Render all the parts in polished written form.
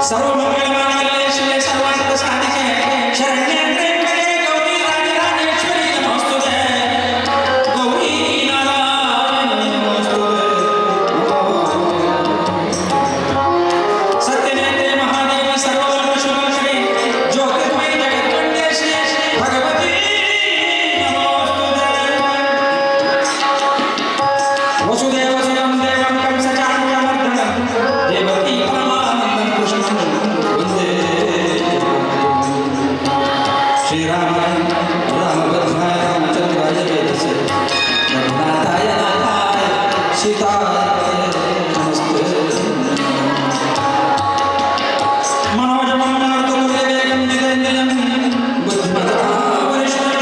सर्वमंगलमांगल्ये शिवे सर्वार्थ साधिके शरण्ये त्र्यंबके गौरी राजराजेश्वरी नमोस्तुते। गौरी नारायणी नमोस्तुते। सत्यनेत्रे महादेवी सर्वलोक शुभंकरी ज्योतिर्मयी जगत्कण्डेशी भगवती नमोस्तुते। वसुदेव सुतं देवं कंसचाणूरमर्दनं देवकी परमानन्दं कृष्णं वन्दे। श्रीरामाय रामभद्राय रामचन्द्राय वेदसे रघुनाथाय नाथाय सीताय नमस्ते। मनोजवं मारुततुल्यवेगं जितेन्द्रियं बुद्धिमतां वरिष्ठं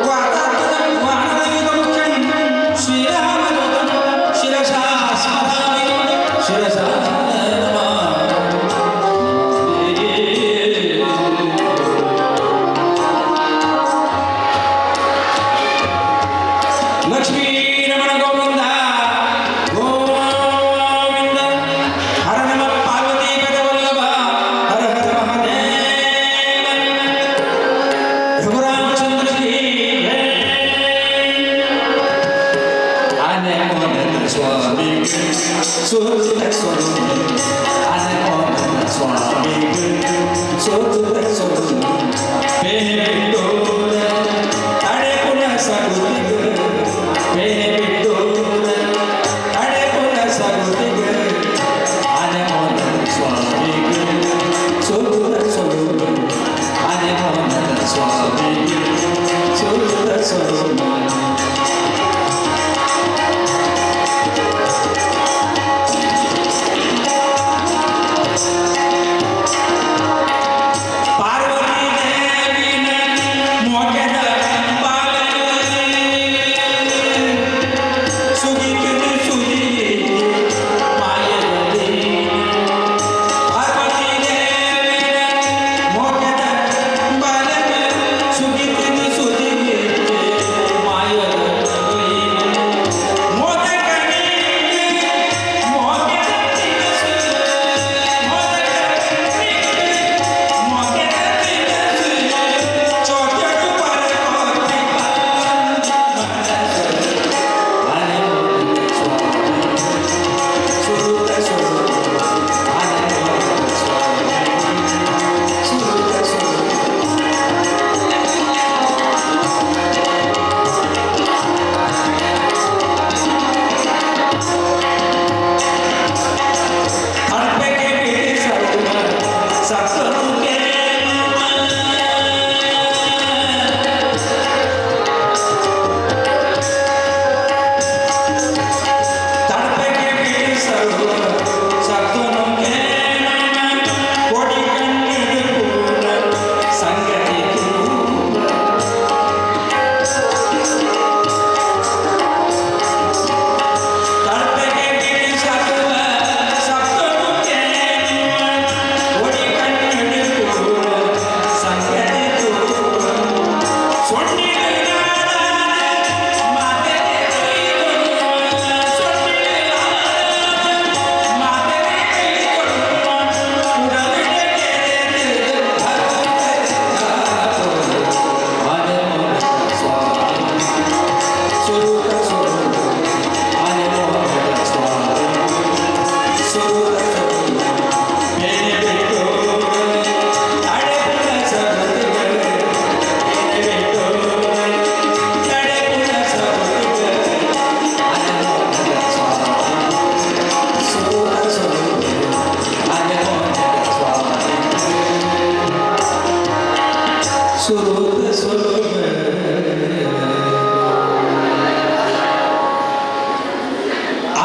वातात्मजं वानरयूथमुख्यं श्रीरामदूतं शिरसा स्मरामि शिरसा नमामि। लक्ष्मी रमण गोविंद गोविंद हर नमः पार्वती पदवल्लभ हर हर महादेव। रघुरामचंद्र की जय। आने मोहन स्वामी सुरत स्वामी आने मोहन स्वामी सुरत स्वामी पेने बिटोर ತಡೆ ಪುನ ಸಗುತಿಗ ಬೇನೆ ಬಿಟ್ಟೋರ ತಡೆ ಪುನ ಸಗುತಿಗ ಆನೆ ಮೋಹನ ಸ್ವಾಮಿಗ ಸುರತ ಸ್ವಾಮಿ ಆನೆ ಮೋಹನ ಸ್ವಾಮಿಗ ಸುರತ ಸ್ವಾಮಿ. ಪಾರ್ವತಿ ದೇವಿನ ಮೋಕೆದ ಬಾಲಕ ಸುಗಿಕಿದು ಸುದಿ ಮಾಯದಲ್ಲಿ. ಪಾರ್ವತಿ ದೇವಿನ ಮೋಕೆದ ಬಾಲಕ ಸುಗಿಕಿದು ಸುದಿ ಮಾಯದಲ್ಲಿ. ಮೋದಕ ನೀಗೆ ಮೋಕೆದ ತಿನಸು ಮೋದಕ ನೀಗೆ ಮೋಕೆದ ತಿನಸು ಚೋಟಡು ಪರಕೋಟಿ ಮನಸ್ಸು. ಆನೆ ಮೋಹನ ಸ್ವಾಮಿ ಸುರತ ಸ್ವಾಮಿ ಆನೆ ಮೋಹನ ಸ್ವಾಮಿ ಸುರತ ಸ್ವಾಮಿ. ತಡ್ಪೆಗೆ ಬಿಡಿಸರುವ ಸತ್ತನು ಕೇಳುವ ತಡ್ಪೆಗೆ ಬಿಡಿಸರುವ ಸತ್ತನು ಕೇಳುವ ಕೊಡಿ ಕಣ್ಣಿಡು ಪೂರ ಸಂಗತಿ ತೂವ. ತಡ್ಪೆಗೆ ಬಿಡಿಸರುವ ಸತ್ತನು ಕೇಳುವ ಕೊಡಿ ಕಣ್ಣಿಡು ಪೂರ ಸಂಗತಿ ತೂವ.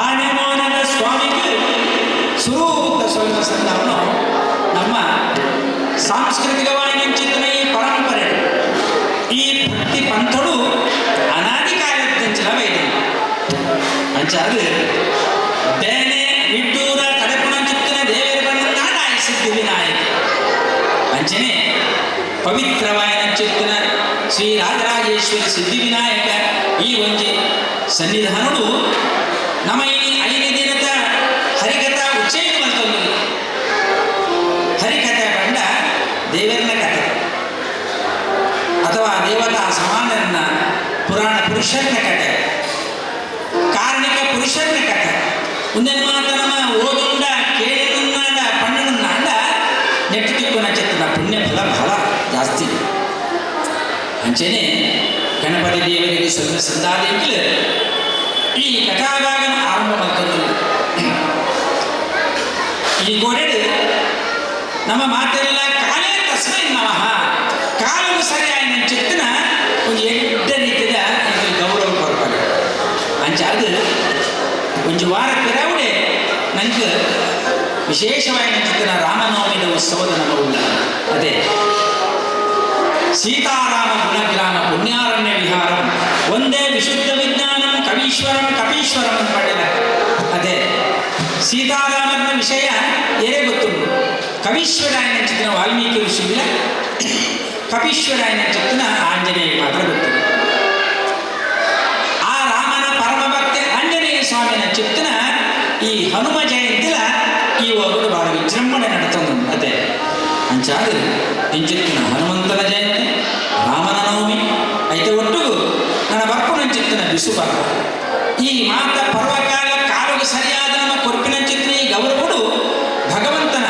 ಆನೆಮೋನದ ಸ್ವಾಮಿಗೆ ಸುರೂತ ಸ್ವಾಮಿ ಸಂದವನು ನಮ್ಮ ಸಾಂಸ್ಕೃತಿಕವಾಗಿ ಚಿಂತನೆ ಈ ಪರಂಪರೆ ಈ ಭಕ್ತಿ ಪಂಥಡು ಅನಾದಿ ಕಾಲದಿಂಚಲ ಅಂಚಾದ ಬೇನೆ ವಿಡ್ಡೂರ ತಡೆಪುಣ ಚಿತ್ತನ ದೇವರ ಬಂದ ಸಿದ್ಧಿ ವಿನಾಯಕ ಅಂಚನೆ ಪವಿತ್ರವಾಯನ ಚಿತ್ತನ Shri Rajarajeshwari Siddhivinayak ಈ ಒಂಜಿ ಸನ್ನಿಧಾನಡು ನಮ್ಮ ಈ ಐದು ದಿನದ ಹರಿಕಥಾ ಉಚ್ಚಯ ಮಲ್ತೊಂದು ಹರಿಕಥೆ ಪಂಡ ದೇವರನ ಕಥೆ ಅಥವಾ ದೇವತಾ ಸಮಾನರನ್ನ ಪುರಾಣ ಪುರುಷರನ ಕಥೆ ಕಾರಣಿಕ ಪುರುಷರನ ಕಥೆ ಒಂದೇನು ಮಾತ ನಮ್ಮ ಓದುಂಡ ಕೇಳಿನುನ್ನಾಂಡ ಪಣ್ಣನುನ್ನಾಂಡ ನೆಟ್ಟು ತಿಕ್ಕುನ ಚೆತ್ತನ ಪುಣ್ಯ ಫಲ ಬಹಳ ಜಾಸ್ತಿ. ಅಂಚೆನೆ ಗಣಪತಿ ದೇವರಿಗೆ ಸ್ವಲ್ಪ ಸಂದಾದಿಕ್ಕಲು ಈ ಕಥಾಭಾಗನ ಆರಂಭ ಮಾಡ್ತದ್ದು. ಈ ಗೋಡೆಡು ನಮ್ಮ ಮಾತೆಲ್ಲ ಕಾಲೇ ತಸ್ಮೈ ನಮಃ ಕಾಲವು ಸರಿಯಾಗಿ ಚೆತ್ತನ ಒಂದು ಎಡ್ಡ ರೀತಿಯ ಗೌರವ ಕೊಡ್ತಾರೆ. ಅಂಚಾದ ಒಂದು ವಾರ ಪಿರಾವುಡೆ ನಂಗೆ ವಿಶೇಷವಾಗಿ ಚಿತ್ತನ ರಾಮನವಮಿದ ಉತ್ಸವದ ನಮ್ಮ ಉಳ್ಳ ಅದೇ ಸೀತಾರಾಮ ಗುಣಗ್ರಾಮ ಪುಣ್ಯಾರಣ್ಯ ವಿಹಾರಂ ಒಂದೇ ವಿಶುದ್ಧ ವಿಜ್ಞಾನಂ ಕವೀಶ್ವರಂ ಕಪೀಶ್ವರಂ ಅಂತ ಮಾಡಿದ. ಅದೇ ಸೀತಾರಾಮನ ವಿಷಯ ಏರೇ ಗೊತ್ತುಂಟು. ಕವೀಶ್ವರಾಯನ ಚಿತ್ರ ವಾಲ್ಮೀಕಿ ಋಷಿಗಳ ಕಪೀಶ್ವರಾಯನ ಚಿತ್ರನ ಆಂಜನೇಯ ಮಾತ್ರ ಗೊತ್ತು. ಆ ರಾಮನ ಪರಮಭಕ್ತೆ ಆಂಜನೇಯ ಸ್ವಾಮಿನ ಚಿತ್ರನ ಈ ಹನುಮ ಜಯಂತಿಲ ಈ ಒಗಡು ಬಹಳ ವಿಜೃಂಭಣೆ ನಡತೊಂದು. ಅದೇ ಅಂಚಾದ ಇಂಚಿತ್ತಿನ ಹನುಮಂತನ ಜಯಂತಿ ರಾಮನ ನವಮಿ ಐತೆ ಒಟ್ಟಿಗೂ ನನ್ನ ಬರ್ಪುನಂಚಿತ್ತಿನ ಬಿಸು ಪರ್ವ ಈ ಮಾತ ಪರ್ವಕಾಲ ಕಾಲಕ್ಕೆ ಸರಿಯಾದ ನಮ್ಮ ಕೊರ್ಪಿನಂಚಿತ್ತಿನ ಈ ಗೌರವಡು ಭಗವಂತನ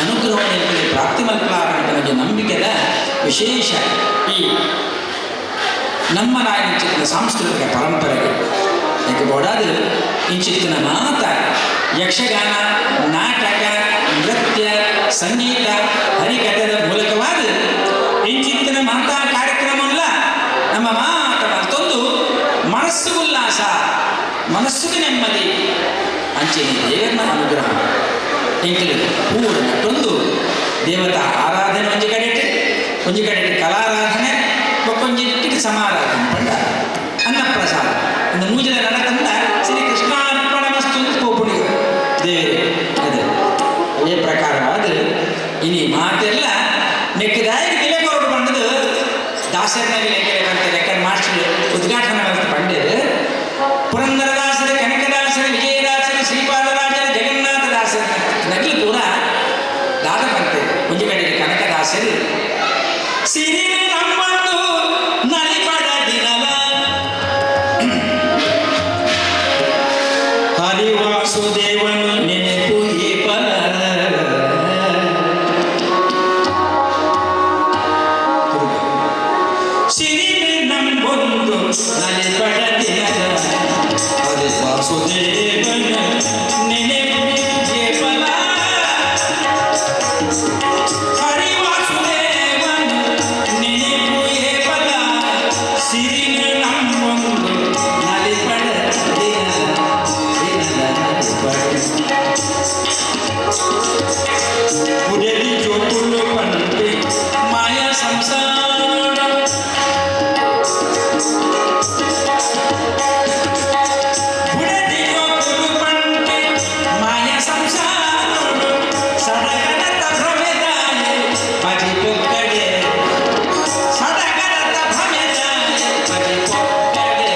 ಅನುಗ್ರಹವನ್ನು ಪ್ರಾಪ್ತಿ ಮಲ್ಪಲಾಗಂತ ನಂಬಿಕೆದ ವಿಶೇಷ ಈ ನಮ್ಮ ನಾಯನಂಚಿತ್ತಿನ ಸಾಂಸ್ಕೃತಿಕ ಪರಂಪರೆಗೆ ಯಾಕೆ ಬೋಡಾದ ಇಂಚಿತ್ತಿನ ಮಾತ ಯಕ್ಷಗಾನ ನಾಟಕ ನೃತ್ಯ ಸಂಗೀತ ಹರಿಕಥೆದ ಮೂಲಕವಾದ ಇಂಚಿತ್ತಿನ ಮಾತಾ ಕಾರ್ಯಕ್ರಮಲ್ಲ ನಮ್ಮ ಮಾತ ಮತ್ತೊಂದು ಮನಸ್ಸಿಗೆ ಉಲ್ಲಾಸ ಮನಸ್ಸಿಗೆ ನೆಮ್ಮದಿ ಅಂಚೆನೆ ದೇವರನ ಅನುಗ್ರಹ ಎಂಕಲು ಪೂರ ಮತ್ತೊಂದು ದೇವತಾ ಆರಾಧನೆ ಒಂಜಿ ಕಡೆಟ್ ಒಂಜಿ ಕಡೆಟ್ ಕಲಾರಾಧನೆ ಒಕ್ಕೊಂಜಿಟ್ಟಿಗೆ ಸಮಾರಾಧನೆ ಪಂಡ ಅನ್ನಪ್ರಸಾದ ಒಂದು ಮೂಜಲ ನಡತಂದ ಶ್ರೀ ಕೃಷ್ಣಾರ್ಪಣ ವಸ್ತು ಪೋಪುಡಿ ದೇವರು ಅದೇ ಅದೇ ಪ್ರಕಾರವಾದ ಇನಿ ಮಾತೆಲ್ಲ ನೆಕ್ಕದಾಗಿ ಬೆಲೆ ಕೊರಡು ಬಂದದು ದಾಸರನಲ್ಲಿ ಲೆಕ್ಕ ಬರ್ತಾರೆ. ಯಾಕಂದ್ರೆ ಮಾಸ್ಟರ್ ಉದ್ಘಾಟನೆ ಮಾಡ್ತಾ ಪಂಡೇರು ಪುರಂದರದಾಸರ ಕನಕದಾಸರ ವಿಜಯದಾಸರ ಶ್ರೀಪಾದರಾಜರ ಜಗನ್ನಾಥದಾಸರ ನಕಲು ಪೂರ ದಾದ ಬರ್ತೇವೆ. ಒಂದು ಕಡೆ ಕನಕದಾಸರು ಸಿರಿ ನಮ್ಮನ್ನು ನಲಿಪಡ ದಿನಲ ಹರಿವಾಸುದೇವನು ನೆನಪು ಈ ಫಲ ಸಿರಿಮೆ ನಂಬೊಂದು ನಲಿಪಡ ದಿನಲ ಹರಿವಾಸುದೇವನು ನೆನಪು ಈ ಫಲ ಹರಿವಾಸುದೇವನು ನೆನಪು ಈ ಫಲ ಸಿರಿಮೆ ನಂಬೊಂದು ನಲಿಪಡ ದಿನಲ ಪುಡಲಿ ಜೋಕುಲು ಪಂಡಿ ಮಾಯ ಸಂಸಾರ ಪುಡಲಿ ಜೋಕುಲು ಪಂಡಿ ಮಾಯ ಸಂಸಾರ ಸಡಗರತ ಭ್ರಮೆದಾಯ ಪಜಿ ಪೊಕ್ಕಡೆ ಸಡಗರತ ಭ್ರಮೆದಾಯ ಪಜಿ ಪೊಕ್ಕಡೆ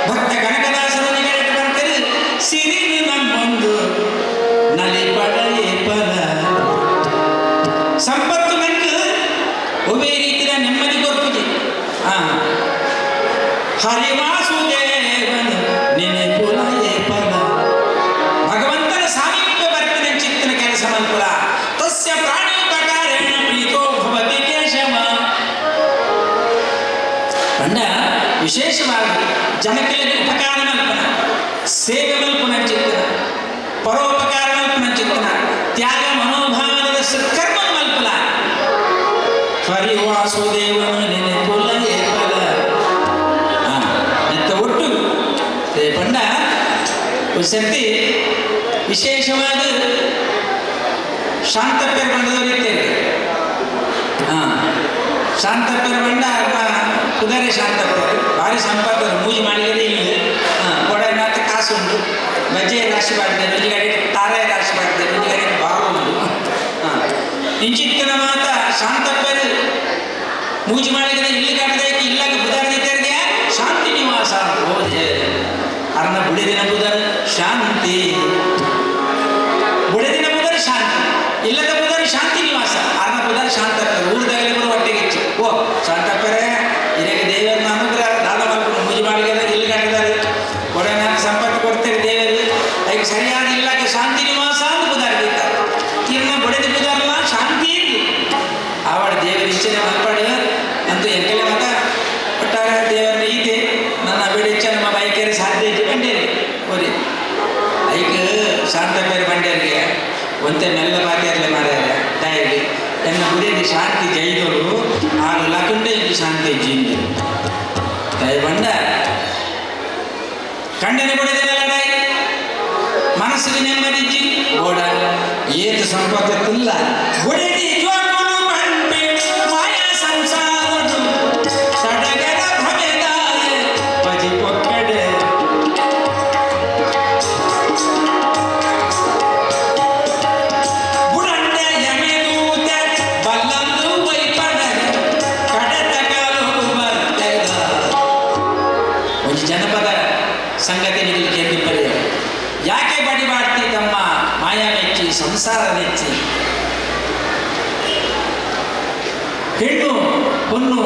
ಭಕ್ತ ಕನಕದಾಸರ ನಿಗಡಕ್ಕೆ ಬರ್ತಾರೆ ಸಿರಿನ ನಮ್ಮೊಂದು ನಲಿಪಡ ಏಪಲ ಸಂಪತ್ತು ನಂಗೆ ಒಬ್ಬೇ ರೀತಿಯ ನೆಮ್ಮದಿ ಕೊರ್ಪುಜಿ ಹರಿವಾಸುದೇವನ ನೆನೆಪುಲ ಏಪಲ ಭಗವಂತನ ಸಾಮೀಪ್ಯ ಬರ್ತಿನ ಚಿತ್ತನ ಕೆಲಸ ಮಲ್ಪುಲ ತಸ್ಯ ಪ್ರಾಣೋಪಕಾರೇಣ ಪ್ರೀತೋ ಭವತಿ ಕೇಶವ ಪಂಡ ವಿಶೇಷವಾಗಿ ಜನಕ್ಕೆ ಉಪಕಾರ ಮಲ್ಪನ ಸೇವೆ ಮಲ್ಪನ ಚಿತ್ತನ ಪರೋಪಕಾರ ಮಲ್ಪನ ಚಿತ್ತನ ತ್ಯಾಗ ಮನೋಭಾವನದ ಸತ್ಕರ್ಮ ಮಲ್ಪಲ ಹರಿ ವಾಸುದೇವನ ನೆನೆಪುಲ ಏಪಲ ಎಂತ ಒಟ್ಟು ಪಂಡ ಸರ್ತಿ ವಿಶೇಷವಾದ ಶಾಂತಪ್ಪರ ಬಂಡದವರು ಇರ್ತೇವೆ. ಹಾಂ, ಶಾಂತಪ್ಪರ ಬಂಡ ಕುದರೆ ಶಾಂತಪ್ಪರು ಭಾರಿ ಸಂಪತ್ತು ಮೂಜಿ ಮಾಡಿದರೆ ಇಲ್ಲ. ಹಾಂ, ಕೊಡ ಕಾಸು ಉಂಟು, ಬಜ್ಜೆ ರಾಶಿ ಮಾಡ್ತೇನೆ, ಒಂದು ಕಡೆ ತಾರೆ ರಾಶಿ ಮಾಡ್ತೇನೆ, ಒಂದು ಕಡೆ ಬಾವು ಉಂಟು. ಹಾಂ, ಇಂಚಿತ್ತನ ಮಾತ ಶಾಂತಪ್ಪರು ಮೂಜಿ ಮಾಡಿದರೆ ಇಲ್ಲಿ ಕಾಟದಕ್ಕೆ ಇಲ್ಲಾಗ ಬುಧಾರ ಶಾಂತಿ ನಿವಾಸ ಹೋದೆ ಅರ್ಣ ಬುಡಿದಿನ ಬುಧರ್ ಶಾಂತಿ, ಬುಡದಿನ ಬುಧರ್ ಶಾಂತಿ, ಇಲ್ಲದ ಬುಧರ್ ಶಾಂತಿ ನಿವಾಸ, ಅರ್ಣ ಬುಧರ್ ಶಾಂತಪ್ಪರು ಊರದಾಗಲೇ ಬರೋ ಹೊಟ್ಟೆಗಿಚ್ಚು. ಓ ಶಾಂತಪ್ಪರೇ ಇದಕ್ಕೆ ದೇವರನ್ನ ಅನುಗ್ರಹ ದಾದ ಮಾಡ್ಕೊಂಡು ಮೂಜಿ ಮಾಡಿದರೆ ಇಲ್ಲಿ ಕಾಟಿದ್ದಾರೆ ಕೊಡೋಣ ಸಂಪತ್ತು ಕೊಡ್ತಾರೆ ದೇವರು, ಅದಕ್ಕೆ ಸರಿಯಾದ ಇಲ್ಲಕ್ಕೆ ಶಾಂತಿ ನಿವಾಸ ಅಂತ ಬುಧಾರ ಇರ್ತಾರೆ. ಕಿರಣ ಬುಡದಿ ಬುಧಾರಲ್ಲ ಶಾಂತಿ ಇದ್ದು ಆವಾಡ ದೇವರ ಇಚ್ಛೆನೆ ಮಲ್ಪಾಡು ಅಂತೂ ಎಂಕಲೆ ಮತ ಒಟ್ಟಾರೆ ದೇವರನ್ನ ಈತೆ ನನ್ನ ಬೇಡ ನಮ್ಮ ಬೈಕೇರಿ ಸಾಧ್ಯ ಇದ್ದು ಬಂಡೇರಿ ಓರಿ ಐಕ್ ಶಾಂತಪ್ಪೇರು ಬಂಡೇರಿಗೆ ಒಂತೆ ಮೆಲ್ಲ ಬಾತಿಯರ್ಲೆ ಮಾರ್ಯಾರ ತಾಯಿಗೆ ಎನ್ನ ಬುಡೇದಿ ಶಾಂತಿ ಜೈದವರು ಆರು ಲಕುಂಡೆ ಇದ್ದು ಶಾಂತಿ ಜೀಂದು ತಾಯಿ ಬಂಡ ಕಂಡನೆ ಬುಡದಿನ ಲಡಾಯಿ ಮನಸ್ಸಿಗೆ ನೆಮ್ಮದಿ ಓಡ ಏತು ಸಂಪತ್ತಿಲ್ಲ ಬುಡದಿ ಮಾಯಾ ಸಂಸಾರದು ಸಡಗರ ಭ್ರಮೆದಾಯ ಪಜಿ ಪೊಕ್ಕಡೆ ಬುಡಂಡ ಯಮೆದೂತ ಬಲ್ಲಂದು ವೈಪಡಗ ಕಡತ ಕಾಲು ಬರ್ತದ. ಒಂದು ಜನಪದ ಸಂಗತಿ ನಿಗಲಿಕ್ಕೆ ಎಂದಿಬ್ಬರೇ ಯಾಕೆ ಬಡಿ ಮಾಡ್ತಿ ತಮ್ಮ ಮಾಯಾ ಮೆಚ್ಚಿ ಸಂಸಾರ ನೆಚ್ಚಿ ಹೆಣ್ಣು ಹೊನ್ನು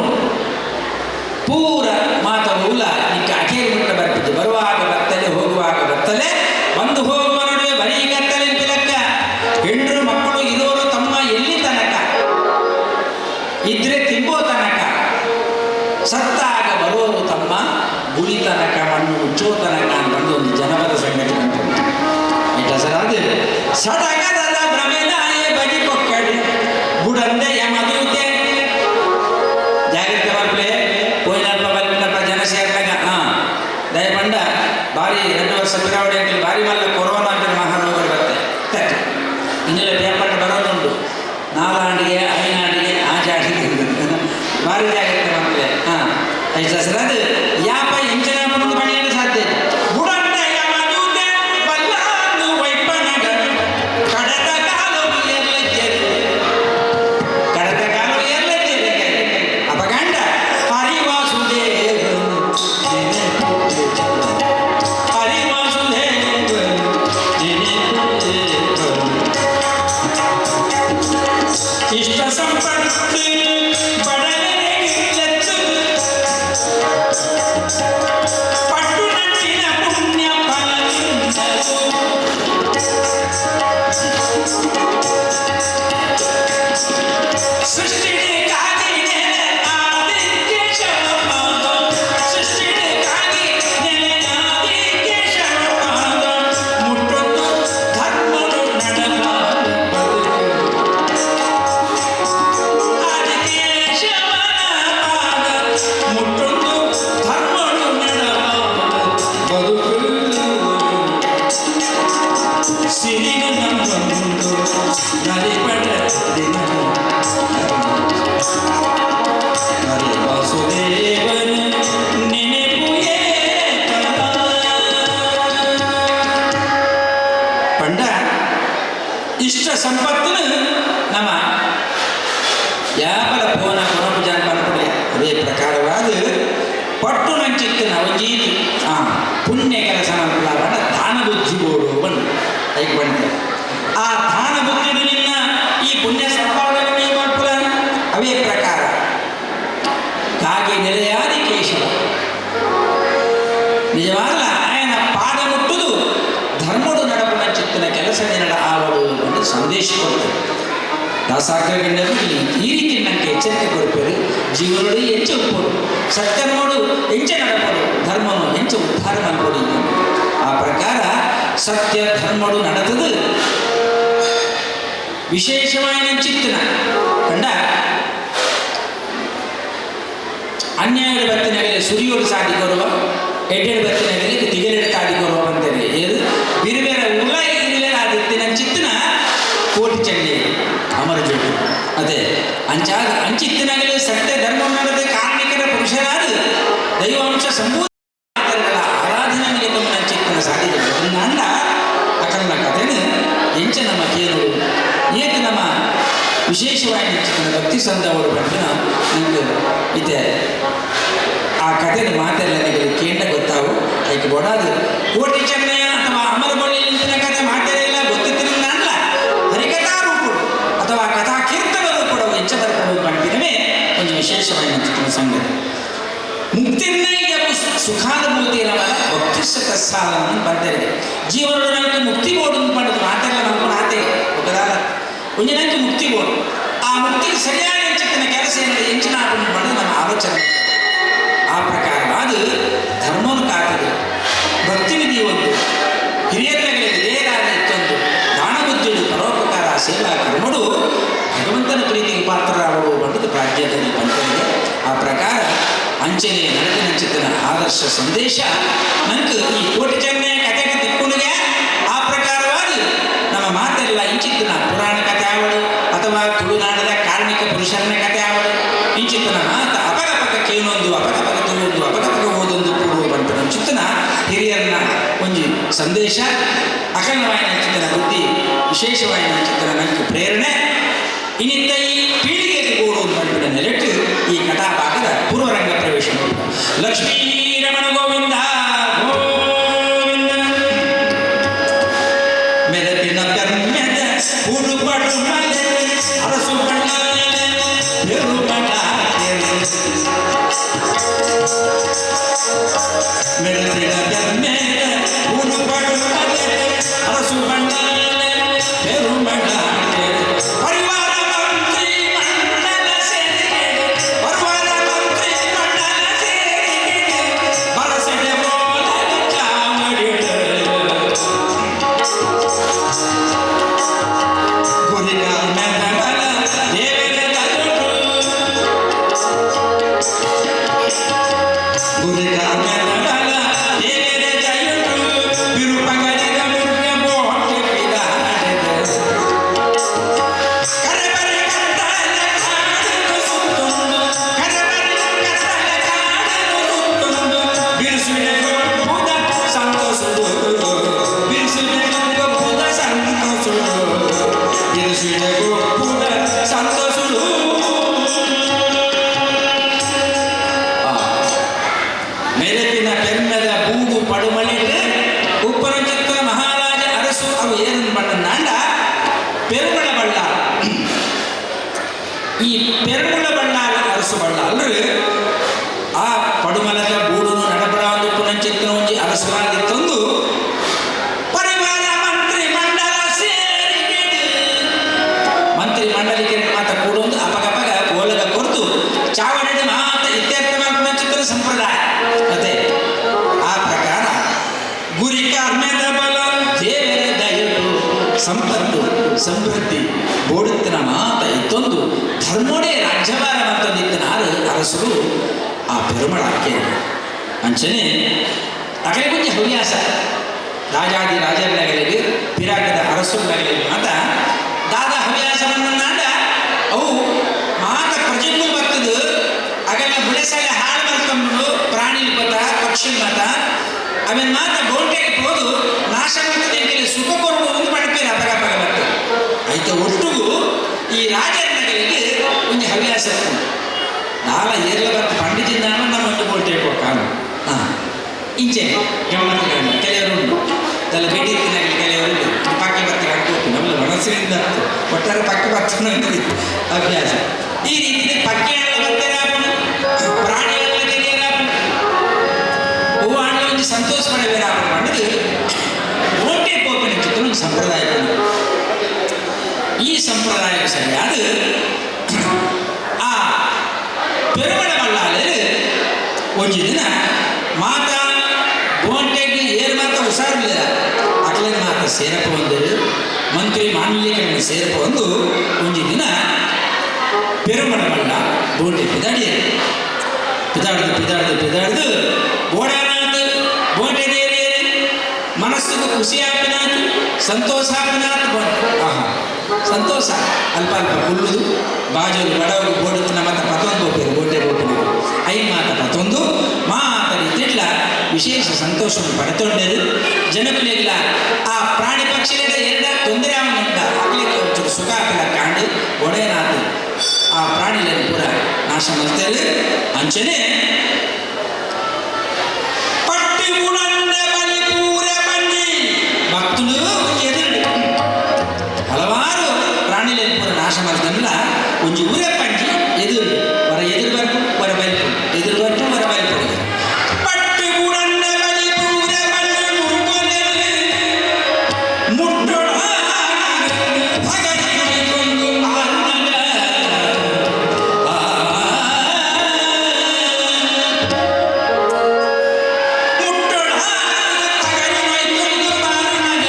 ಪೂರ ಮಾತ ಮೂಲ ನಿಕ್ಕ ಅಖೇರಿ ಮುಟ್ಟ ಬರ್ತಿದ್ದು ಬರುವಾಗ ಬರ್ತಲೆ ಹೋಗುವಾಗ ಬರ್ತಲೆ ಬಂದು ಹೋಗುವ ನಡುವೆ ಬರೀ ಕತ್ತಲೆ ಲೆಕ್ಕ. ಹೆಂಡ್ರು ಮಕ್ಕಳು ಇರೋರು ತಮ್ಮ ಎಲ್ಲಿ ತನಕ ಇದ್ರೆ ತಿಂಬೋ ತನಕ, ಸತ್ತಾಗ ಬರೋರು ತಮ್ಮ ಗುಳಿ ತನಕ ಮಣ್ಣು ಮುಚ್ಚೋ ತನಕ ಅಂತ ಒಂದು ಜನಪದ ಸಂಗತಿ ಬಂತು. ಸರ್ ಸಡಗರದ ಭ್ರಮೆದಾಯ ಬಗಿ ಪೊಕ್ಕಡೆ ಬುಡಂದೆ ಯಮದೂತೆ ಜಾಗ್ರತೆ ಬರ್ಪ್ಲೆ ಪೋಯಿನಲ್ಪ ಬಲ್ಪಿನಲ್ಪ ಜನ ಸೇರಿದಾಗ. ಹಾಂ, ದಯಪಂಡ ಭಾರಿ 2 ವರ್ಷ ಪಿರಾವಡಿ ಅಂತೇಳಿ ಭಾರಿ ಮಲ್ಲ ಕೊರೋನಾ ಅಂತ ಮಹಾರೋಗ ಬರುತ್ತೆ. ಇನ್ನೆಲ್ಲ ಪೇಪರ್ ಬರೋದುಂಟು, ನಾಲಾಂಡಿಗೆ ಐನಾಡಿಗೆ ಆಜಾಡಿಗೆ ಭಾರಿ ಜಾಗ್ರತೆ ಮಾಡ್ತಾರೆ. ಹಾಂ, ಐದು ಸರ್ ಅದು ಯಾಪ ಎಂಚನ ಬಂದು ಬಣಿಯಲು ಸಾಧ್ಯ ಇದೆ. ಬುಡಂಡ ಯಮದೂತೆ ಬಲ್ಲಾಂದು ವೈಪನಗ ಕಡತ ಕಾಲು ಎರ್ಲಜ್ಜೆ ಕಡತ ಕಾಲು ಎರ್ಲಜ್ಜೆ ಅಪಗಂಡ ಹರಿವಾಸುದೇವನು ಹರಿವಾಸುದೇವನು ಇಷ್ಟ ಸಂಪತ್ತು ಬಡವರಿಗಿಲ್ಲತ್ತು ಪಟ್ಟು ನಂಟಿನ ಪುಣ್ಯ ಫಲದಿಂದಲೂ ಸೃಷ್ಟಿಗಾಗಿ ನೆಲೆಯಾದಿ ಕೇಶವ ಸೃಷ್ಟಿಗಾಗಿ ನೆಲೆಯಾದಿ ಕೇಶವ ಮುಟ್ಟೊಂದು ಧರ್ಮನು ನಡೆವ ಆದಿಕೇಶವನ ಪಾದ ಮುಟ್ಟೊಂದು ಧರ್ಮನು ನಡೆವ ಬದುಕು ಸಿರಿಗ ನಂಬಂದು ನರಿಪಡ ದಿನ ಹರಿ ವಾಸುದೇವನ ನೆನೆಪುಯೇ ಪಂಡ ಇಷ್ಟ ಸಂಪತ್ತನ್ನು ನಮ್ಮ ಯಾಪಲ ಪೋನ ಕೊನಪು ಜಾನ ಪನ್ಪುಡೆ ಅದೇ ಪ್ರಕಾರವಾದ ಪಟ್ಟು ನಂಚಿತ್ತು ನವಜೀತಿ ಪುಣ್ಯ ಕೆಲಸ ಮಲ್ಪುಲ ಪಂಡ ದಾನ ಬುದ್ಧಿ ಬೋಡು ಬಂದು ಐಕ್ ಬಂಡೆ ಆ ದಾನ ಬುದ್ಧಿಡು ನಿನ್ನ ಈ ಪುಣ್ಯ ಸಂಪಾದನೆ ಮಲ್ಪುಲ ಅವೇ ಪ್ರಕಾರ ಕಾಗೆ ನೆಲೆಯಾದಿ ಕೇಶವ ನಿಜವಾಗಲ ఆయన ಪಾದ ಮುಟ್ಟುದು ಧರ್ಮಡು ನಡಪುನ ಚಿತ್ತನ ಕೆಲಸ ನಿನಡ ಆವಡು ಎಂದು ಸಂದೇಶ ಕೊಡ್ತಾರೆ. ದಾಸಾಗ್ರಗಣ್ಯರು ಈ ರೀತಿ ನನಗೆ ಎಚ್ಚರಿಕೆ ಕೊಡ್ತಾರೆ. ಜೀವನಡು ಎಂಚ ಉಪ್ಪೋಡು, ಸತ್ಯನೋಡು ಎಂಚ ನಡಪಡು, ಧರ್ಮನು ಎಂಚ ಉದ್ಧಾರ ಮಲ್ಪಡು. ಆ ಪ್ರಕಾರ ಸತ್ಯ ಧರ್ಮಡು ನಡೆದದು ವಿಶೇಷವಾಯಿನ ಚಿತ್ತನ ಕಂಡ ಅನ್ಯಾಯದ ಬತ್ತಿನಗಲೆ ಸುರಿಯೋಡು ಸಾದಿ ಕೊರುವ ಎಡ್ಡೆಡು ಬತ್ತಿನಗಲೆ ತಿಗಲೆಡು ತಾದಿ ಕೊರುವ ಅಂತಾರೆ. ಏದು ಬಿರುಬೇರ ಉಲ ಇರುಬೇರ ಆದಿತ್ತಿನ ಚಿತ್ತನ ಕೋಟಿ ಚಂಡಿ ಅಮರ ಜೋಡಿ ಅದೇ ಅಂಚಾದ ಅಂಚಿತ್ತಿನಗಲೆ ಸತ್ಯ ಧರ್ಮ ನಡೆದ ಕಾರ್ಮಿಕರ ಪುರುಷರಾದ ದೈವಾಂಶ ಸಂಭೂತ ಆರಾಧನೆಗೆ ತಮ್ಮ ಚಿತ್ತನ ಸಾಧಿತ ಅಂಡ ಅಕಲ್ಲ ಕಥೆನು ಎಂಚ ನಮ್ಮ ಕೇನು ಏತು ನಮ್ಮ ವಿಶೇಷವಾಗಿ ಚಿತ್ತನ ಭಕ್ತಿ ಸಂದವರು ಬಂದಿನ ನಂಗೆ ಇದೆ. ಆ ಕಥೆನ ಮಾತೆಲ್ಲ ನಿಮಗೆ ಕೇಂದ್ರ ಗೊತ್ತಾವು ಅದಕ್ಕೆ ಬೋಡಾದು ಕೋಟಿ ಚೆನ್ನಯ್ಯ ಅಥವಾ ಅಮರಬಳ್ಳಿ ನಿಂತಿನ ಕಥೆ ಮಾತೆಲ್ಲ ಗೊತ್ತಿದ್ದರಿಂದ ಅಲ್ಲ ಹರಿಕಥಾ ರೂಪುಡು ಅಥವಾ ಕಥಾ ಕೀರ್ತನ ರೂಪುಡು ಎಂಚ ಬರ್ಪಡು ಪಂಡಿನವೇ ಒಂದು ವಿಶೇಷವಾಗಿ ಚಿತ್ತನ ಸಂಗತಿ. ಮುಕ್ತಿರ್ನೈಗೆ ಸುಖಾನುಭೂತಿ ಭಕ್ತಿ ತಸ್ಸಾಲನ್ನು ಬಂದರೆ ಜೀವನದ ಮುಕ್ತಿ ಬೋಡು ಪಂಡದು ಮಾತೆಲ್ಲ ನಮ್ಗೆ ಆತೆ ఒకದಾದ ಒಂಜಿ ನಂಗೆ ಮುಕ್ತಿ ಬೋಡು ಆ ಮುಕ್ತಿಗೆ ಸರಿಯಾದ ಎಂಚಿನ ಕೆಲಸ ಏನಿದೆ ಎಂಚಿನ ಪಂಡದು ನಮ್ಮ ಆಲೋಚನೆ. ಆ ಪ್ರಕಾರವಾದ ಧರ್ಮವನ್ನು ಕಾತದೆ ಭಕ್ತಿ ವಿಧಿ ಒಂದು ಹಿರಿಯರಿಗೆ ವಿಧೇಯರಾದ ಇತ್ತೊಂದು ದಾನಬುದ್ಧಿಡು ಪರೋಪಕಾರ ಸೇವಾ ಕರ್ಮಡು ಭಗವಂತನ ಪ್ರೀತಿಗೆ ಪಾತ್ರರಾಗಲು ಬಂದದ್ದು ಪ್ರಾಜ್ಯದಲ್ಲಿ ಬಂತನಿಗೆ. ಆ ಪ್ರಕಾರ ಅಂಚನೆ ನಡೆದಿನಂಚಿತನ ಆದರ್ಶ ಸಂದೇಶ ನಂಗೆ ಈ ಕೋಟಿ ಚೆನ್ನಯ ಕಥೆಗೆ ತಿಕ್ಕುಣಿಗೆ. ಆ ಪ್ರಕಾರವಾಗಿ ನಮ್ಮ ಮಾತೆಲ್ಲ ಇಂಚಿತ್ತನ ಪುರಾಣ ಕಥೆ ಆವಡು ಅಥವಾ ತುಳುನಾಡದ ಕಾರ್ಮಿಕ ಪುರುಷರನ್ನ ಕಥೆ ಆವಡು ಇಂಚಿತ್ತನ ಮಾತ ಅಪಗಪಕ ಕೇನೊಂದು ಅಪಗಪಕ ತುಳುವೊಂದು ಅಪಗಪಕ ಓದೊಂದು ಕೂಡುವ ಬಂತು ಚಿತ್ತನ ಹಿರಿಯರನ್ನ ಒಂಜಿ ಸಂದೇಶ ಅಖಂಡವಾಯಿನ ಚಿತ್ತನ ಬುದ್ಧಿ ವಿಶೇಷವಾಯಿನ ಚಿತ್ತನ ನಂಗೆ ಪ್ರೇರಣೆ ಇನ್ನಿತ್ತ ಈ ಪೀಳಿಗೆಗೆ ಗೋಡು ಅಂತ ನೆಲೆಟ್ಟು ಈ ಕಥಾಭಾಗದ ಪೂರ್ವರಂಗ ಪ್ರವೇಶ. ಲಕ್ಷ್ಮೀ ರಮಣ ಗೋವಿಂದ ಗೋವಿಂದ ಮೆರಪಿನ ಪೆರ್ಮೆದ ಉಡುಪಡು ಮಲೆ ಅರಸು ಮೆರಪಿನ ಪೆರ್ಮೆದ ಉಡುಪಡು ಮಲೆ ಅರಸು ಪೆರುಮಳ ಪರಿವಾರ ಮಂತ್ರಿ ಮಂಡಲ ಸೇರಿಗೆ ಪರಿವಾರ ಮಂತ್ರಿ ಮಂಡಲ ಸೇರಿಗೆ ಬರಸೆಡೆ ಬೋಲಲು ಚಾವಡಿಡು ಗುರಿಗ ಮೆದಬಲ ದೇವರ ದಯಟು ಗುರಿಗ ಮೆದಬಲ ದೇವರ ದಯಟು ಬಿರುಪಗರಿಗ ಮುರ್ಗ ಬೋಟೆ ಪಿದಾಡೆದ ಕರಬರಿ ಕತ್ತಲ ಕಾಡಲು ಸುತ್ತೊಂದು ಕರಬರಿ ಕತ್ತಲ ಕಾಡಲು ಸುತ್ತೊಂದು ಬಿರುಸುವೆ ಗೊಬ್ಬುದ ಸಂತೋಷದು ಬಿರುಸುವೆ ಗೊಬ್ಬುದ ಸಂತೋಷದು ಬಿರುಸುವೆ ಗೊಬ್ಬುದ ಸಂತೋಷದು. ಮೆರಪಿನ ಪೆರ್ಮೆದ ಬೂಡು ಪಡುಮಳಿಡು ಉಪ್ಪನಚಿತ್ತ ಮಹಾರಾಜ ಅರಸು ಅವು ಏನನ್ನು ಪಣ್ಣಂಡ ಪೆರುಮಳ ಬಳ್ಳಾಳ. ಈ ಪೆರುಮಳ ಬಳ್ಳಾಳ ಅರಸು ಬಳ್ಳಾಳರು ಆ ಪಡುಮಲದ ಬೂಡುನು ನಡಪಡಾಂದು ಪುನಂಚಿತ್ತನ ಒಂಜಿ ಅರಸುವಾಗಿತ್ತೊಂದು ಪರಿವಾರ ಮಂತ್ರಿ ಮಂಡಲ ಸೇರಿಗೆಡು ಮಂತ್ರಿ ಮಂಡಲಿಗೆ ಮಾತ ಕೂಡೊಂದು ಅಪಗಪಗ ಓಲಗ ಕೊರ್ತು ಚಾವಡಿ ಮಾತ ಇತ್ಯರ್ಥ ಪುನಂಚಿತ್ತನ ಸಂಪ್ರದಾಯ ಅದೇ. ಆ ಪ್ರಕಾರ ಗುರಿ ಕಾರ್ಮೆದ ಬಲ ದೇವರ ದಯಟು ಸಂಪತ್ತು ಸಮೃದ್ಧಿ ಬೋಡುತ್ತಿನ ಮಾತ ಇತ್ತೊಂದು ಧರ್ಮೋಡೆ ರಾಜ್ಯಭಾರ ಮಂತೊಂದಿತ್ತನಾರು ಅರಸರು ಆ ಪೆರುಮಳ ಅಕ್ಕೇನು ಅಂಚನೆ ಅಗಲೆ ಕೊಂಚ ಹವ್ಯಾಸ ರಾಜಾದಿ ರಾಜರನಗಲಿಗೆ ಪಿರಾಕದ ಅರಸುರನಗಲಿಗೆ ಮಾತ ದಾದ ಹವ್ಯಾಸ ಬಂದ ಅವು ಮಾತ ಪ್ರಜೆಗೂ ಬರ್ತದ ಅಗಲ ಬುಳೆಸಲ ಹಾಳು ಮಲ್ಕೊಂಬುಡು ಪ್ರಾಣಿ ಮತ ಪಕ್ಷಿ ಮತ ಅವನ್ ಮಾತ ಬೋಂಟೆಗೆ ಹೋದು ನಾಶ ಮಾಡ್ತದೆ ಎಂಕಲೆ ಸುಖ ಕೊರಡು ಒಂದು ಪಣಪೇರು ಅಪಗಪಗ ಬರ್ತದೆ. ಐತ ಒಟ್ಟುಗು ಈ ರಾಜರನಗಲಿಗೆ ಒಂದು ಹವ್ಯಾಸ ನಾಲ ಏರ್ಲ ಬರ್ತ ಪಂಡಿತಿಂದ ನಮ್ಮ ಒಂದು ಬೋಲ್ಟೆ ಕೊಕ್ಕಾನು ಹಾಂ ಇಂಚೆ ಗಮ್ಮತ್ತಿನ ಕೆಲವರು ಉಂಟು ತಲೆ ಬೆಟ್ಟಿತ್ತಿನಾಗಲಿ ಕೆಲವರು ಉಂಟು ಪಕ್ಕೆ ಬರ್ತಕ್ಕೆ ಹಾಕೋತು ನಮ್ಮ ಮನಸ್ಸಿನಿಂದ ಒಟ್ಟಾರೆ ಪಕ್ಕೆ ಬರ್ತಾನೆ ಅಭ್ಯಾಸ. ಈ ರೀತಿ ಪಕ್ಕೆ ಬರ್ತಾರೆ ಪ್ರಾಣಿಗಳ ಹೂವು ಹಣ್ಣು ಒಂದು ಸಂತೋಷ ಪಡಬೇಡ ಮಾಡಿದ್ದು ಓಟೆ ಪೋಪಿನ ಚಿತ್ರ ಒಂದು ಸಂಪ್ರದಾಯ. ಈ ಸಂಪ್ರದಾಯ ಸರಿಯಾದ ಆ ಪೆರುಮಳ ಬಳ್ಳಾಳರು ಒಂಜಿ ದಿನ ಮಾತಾ ಬೋಂಟೆಗೆ ಏರು ಮಾತ ಹುಷಾರಿಲ್ಲ. ಆ ಅಕ್ಲೆನ ಮಾತ ಸೇರಪ್ಪ ಬಂದರು ಮಂತ್ರಿ ಮಾಂಡಲಿಕರನ್ನು ಸೇರಪ್ಪ ಒಂದು ಒಂಜಿ ದಿನ ಪೆರುಮಣಮಲ್ಲ ಬೋಂಡೆ ಪಿದಾಡಿಯರು ಪಿದಾಡ್ದು ಪಿದಾಡ್ದು ಪಿದಾಡ್ದು ಬೋಡಾನಾಥ್ ಬೋಂಡೆ ದೇರಿಯರು ಮನಸ್ಸಿಗೆ ಖುಷಿ ಆಪಿನಾಥ್ ಸಂತೋಷ ಆಪಿನಾಥ್ ಆಹಾ ಸಂತೋಷ ಅಲ್ಪ ಅಲ್ಪ ಕುಳ್ಳುದು ಬಾಜಲು ಬಡವರು ಬೋಡುತ್ತಿನ ಮಾತ ಪತೊಂದು ಹೋಗ್ಬೇಕು ಬೋಟೆ ಬೋಟಿನ I ಮಾತ ಪತೊಂದು ಮಾತ ರೀತಿಡ್ಲ ವಿಶೇಷ ಸಂತೋಷವನ್ನು ಪಡೆತೊಂಡರು ಜನಕುಲೆಗ್ಲ ಆ ಪ್ರಾಣಿ ಪಕ್ಷಿಗಳ ಎರಡ ತೊಂದರೆ ಅವನುಂಟ ಅಗ್ಲಿಕ್ಕೆ ಒಂಚೂರು ಸುಖ ಆಪಿಲ್ಲ ಕಾಂಡು ಒಡೆಯನಾಥ್ ಆ ಪ್ರಾಣಿಗಳನ್ನು ಪೂರ ನಾಶ ಮಾಡ್ತಾರೆ ಅಂಚನೆ ಪಟ್ಟಿ ಉಣಂದ ಬಲಿ ಪೂರ ಬನ್ನಿ ಭಕ್ತುಲು ಎದುರು ಹಲವಾರು ಪ್ರಾಣಿಗಳನ್ನು ಪೂರ ನಾಶ ಮಾಡ್ತಾನಲ್ಲ ಒಂಜಿ ಊರೇ ಪಂಜಿ ಎದುರು ಹೊರ ಎದುರು ಬರ್ಪು ಹೊರ ಬೈಪು ಎದುರು ಬರ್ಪು ಹೊರ ಬೈಪು ಪಟ್ಟಿ ಉಣಂದ ಬಲಿ ಪೂರ ಬನ್ನಿ ಮುರುಗನೆ ಮುಟ್ಟೊಡ ಭಗನಿಗೊಂದು ಆರುಣಗ ಮುಟ್ಟೊಡ ಭಗನಿಗೊಂದು ಆರುಣಗ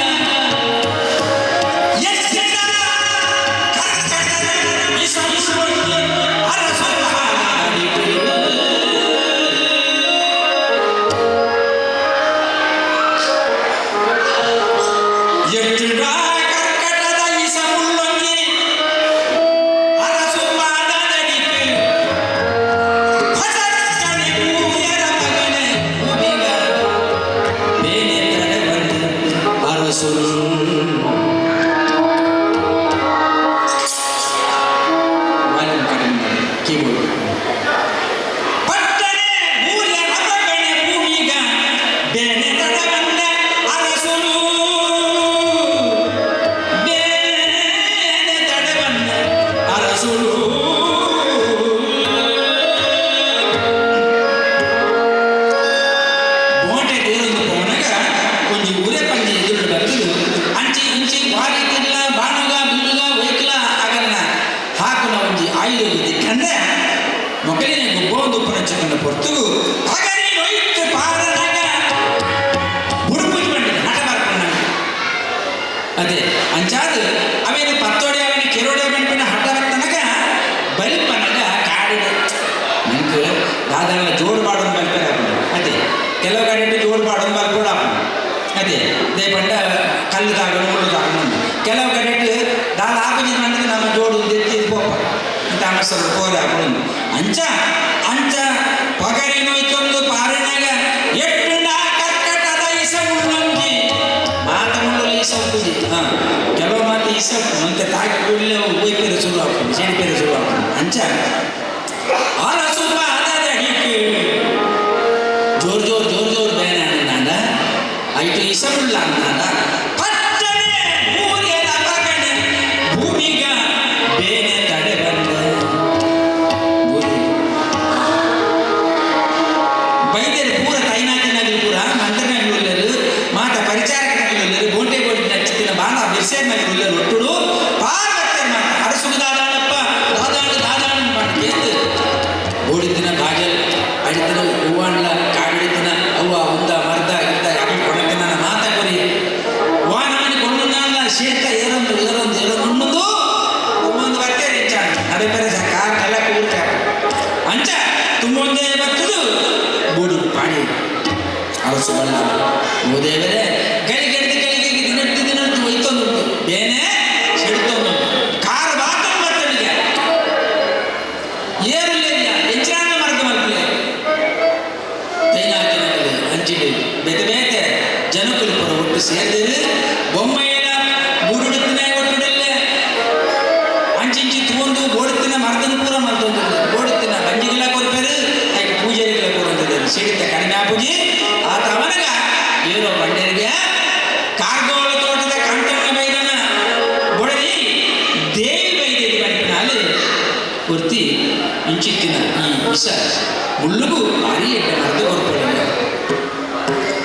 ಅರಸು. ವಾಲ್ಯೂಮ್ ಕಡಿಮೆ ಮಾಡಿ ಕೀಬೋರ್ಡ್. ಪಟ್ಟಣೆ ಮೂರ್ಯ ರಥಗಣೆ ಭೂಮಿಗ ಬೇನೆ ತಡಬಂದ ಅರಸುನು ಬೇನೆ ತಡಬಂದ ಅರಸುನು. ಬೋಟೆ ತೇರೊಂದು ಪೋನಗ ಒಂಜಿ ಊರೇ ಪಂಜಿ ಎದುರು ಬರ್ತದು ಅಂಚಿ ಇಂಚಿ ವಾರಿ ತಿರ್ಲ ಬಾಣುಗ ಬಿಲ್ಲುಗ ಒಯ್ಕಲ ಆಗಲ್ಲ ಹಾಕುನ ಒಂಜಿ ಆಯುಧ ದಿಕ್ಕಂದೆ ಮೊಕಲಿನ ಗುಬ್ಬೊಂದು ಉಪ್ಪನ ಪೊರ್ತುಗು ಪಗರಿ ನೊಯ್ತು ಪಾರನಾಗ ಬುಡುಪುಜಿ ಬಂಡಿದೆ ಹಠ ಬರ್ಕೊಂಡ ಅದೇ ಅಂಚಾದ ಅವೇನು ಪತ್ತೋಡೆ ಅವನ ಕೆರೋಡೆ ಬಂಪಿನ ಹಠ ಬರ್ತನಗ ಬಲಿಪನಗ ಕಾಡಿನ ನಂಗೆ ದಾದಾನ ಜೋಡು ಮಾಡೋದು ಬಲ್ಪೇರ ಅದೇ ಕೆಲವು ಕಡೆ ಜೋಡು ಮಾಡೋದು ಬಲ್ಪೋಡ ಅದೇ they ಪಂಡ ಕಲ್ಲು ತಾಗಲು ಮುಳ್ಳು ತಾಗಲು ಕೆಲವು ಕಡೆ ದಾದ ಆಪುಜಿ ಮಾಡಿದ್ರೆ ನಮ್ಮ ಜೋಡು ಎತ್ತಿ ಪೋಪ ತಾಮಸರು ಕೋರೆ ಹಾಕೊಂಡು ಅಂಚ ಅಂಚ ಪಗರಿ ನೋಯ್ತೊಂದು ಪಾರಿನಾಗ ಎಟ್ಟು ಕರ್ಕಟದ ಇಸ ಮುಳ್ಳಂಗಿ ಮಾತ ಮುಳ್ಳು ಈಸ ಉಪ್ಪುಜಿ. ಹಾಂ ಕೆಲವು ಮಾತು ಈಸ ಮತ್ತೆ ತಾಗಿ ಕೂಡಲೇ ಒಯ್ಪೇರೆ ಶುರು ಆಗ್ತದೆ ಸೆಣಿಪೇರೆ ಶುರು ಆಗ್ತದೆ. ಅಂಚ ಅರಸು ಪಾದದಡಿಕ್ ಜೋರು ಜೋರು ಜೋರು ಜೋರು ಬೇನೆ ಅಂದ ಐಟು ಇಸ ಮುಳ್ಳ ಅಂದ ಪಟ್ಟನೆ ಮೂರ್ಯರ ಪಗಣೆ ಭೂಮಿಗ ಬೇನೆ ತಡೆ ಬಂದ ಬೈದೇರು ಪೂರ ತೈನಾತಿನಾಗಲಿ ಪೂರ ಮಂತ್ರನಾಗಲಿ ಉಳ್ಳರು ಮಾತ ಪರಿಚಾರಕನಾಗಲಿ ಉಳ್ಳರು ಬೋಂಟೆ ಬೋಂಟೆ ನಚ್ಚಿನ ಬಾಲ ಬಿರ್ಸೇನಾಗಲಿ ಉಳ್ಳರು ಒಟ್ಟುಡು ಪಾರ್ವತ್ಯರು ಮಾತ ಅರಸುಗು ದಾದಾಣಪ್ಪ ದಾದಾಣು ದಾದಾಣು ಮಾಡಿ ಕೇಂದ್ರ ಬೋಡಿದ್ದಿನ ಬಾಜಲ್ ಅಡಿತಿನ ಹೂವಾಣ್ಲ ಕಾಡಿಡಿತಿನ ಅವ್ವ ಉಂದ ಮರ್ದ ಇಂದ ಅಗಲ್ ಕೊಡತಿನ ಮಾತ ಕೊರಿ ವಾನಮನಿ ಕೊಂಡು ಶೀತ ಏರೊಂದು ಏರೊಂದು ಏರೊಂದು ಉಣ್ಣುದು ಒಂದು ಬರ್ತೇನೆ ಹೆಚ್ಚಾಣ ನಡೆಪರೆ ಕಾರ್ ಕಲ್ಲ ಕೂರ್ತ ಅಂಚ ತುಂಬೊಂದೇ ಬರ್ತದು ಬೋಡು ಪಾಣಿ ಅರಸು ಬಲ್ಲ ಓದೇವರೇ ಗಳಿಗೆ ಗಳಿಗೆ ದಿನಟ್ಟು ದಿನಟ್ಟು ಒಯ್ತೊಂದುಂಟು ಬೇನೆ ಸೆಡ್ತೊಂದುಂಟು ಕಾರ್ ಬಾತೊಂದು ಬರ್ತಳಿಗೆ ಏರುಲ್ಲ ಎಂಚಿನ ಮರ್ದ ಮಲ್ಪಲೆ ತೈನಾತಿನಗಲು ಅಂಚಿಡಿ ಬೇತೆ ಬೇತೆ ಜನಕುಲು ಪುರ ಒಟ್ಟು ಸೇರಿದರು ಬೊಮ್ಮೆಯಲ ಬೂಡುಡುತ್ತಿನ ಒಟ್ಟುಡಿಲ್ಲ ಅಂಚಿಂಚಿ ತೂಂದು ಬೋಡುತ್ತಿನ ಮರ್ದನ ಪೂರ ಮಲ್ತೊಂದು ಬೋಡುತ್ತಿನ ಬಂಜಿಗಿಲ್ಲ ಕೊರ್ಪೇರು ಅದಕ್ಕೆ ಪೂಜಾರಿಗಳ ಕೊರಂತಿದ್ದಾರೆ ಸಿಡಿತ ಕಡಿಮೆ ಆಪುಜಿ ಆತ ಅವನಗ ಏನೋ ಬಂಡೇರಿಗೆ ಕಾರ್ಗೋಳ ತೋಟದ ಕಾಂತಣ್ಣ ಬೈದನ ಬೊಡರಿ ದೇವಿ ಬೈದೇವಿ ಬಂಟಿನಾಲು ಕುರ್ತಿ ಇಂಚಿತ್ತಿನ ಈ ವಿಷ ಮುಳ್ಳುಗು ಭಾರಿ ಎಡ್ಡೆ ಮರ್ದು ಕೊರ್ಪೊಡಲ್ಲ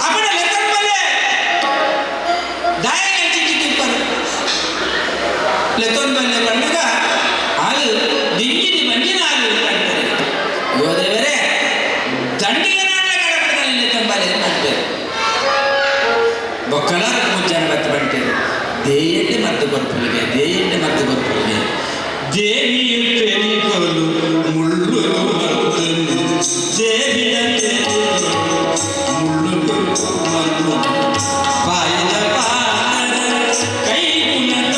ಅವನ ಲೆಕ್ಕಪ್ಪಲೆ ದಾಯ ಅಂಚಿಂಚಿ ತುಪ್ಪರು ಲೆತ್ತೊಂದು ಬಂಡಗ ಹಾಲು ದಿಂಗಿನಿ ಬಂಜಿನ ಹಾಲು ಅಂತಾರೆ ಯೋದೇವರೇ ದಂಡಿಗೆ ನಾಡ ಕಡಪದಲ್ಲಿ ಲೆತ್ತೊಂಬಲೆ ಮಾಡ್ತಾರೆ ಬೊಕ್ಕಳ ಮುಜ್ಜನ ಕೊರ್ಪುಲಿಗೆ ದೇಯಿಡ್ಡೆ ಮರ್ದು ಕೊರ್ಪುಲಿಗೆ ದೇವಿಯ ತೆರಿಗೊಲು ಮುಳ್ಳುಲು ಮರ್ತನು ದೇವಿಯ ತೆರಿಗೊಲು ಮುಳ್ಳುಲು ಮರ್ತನು ಬಾಯಿದ ಪಾದರ ಕೈಗುಣದ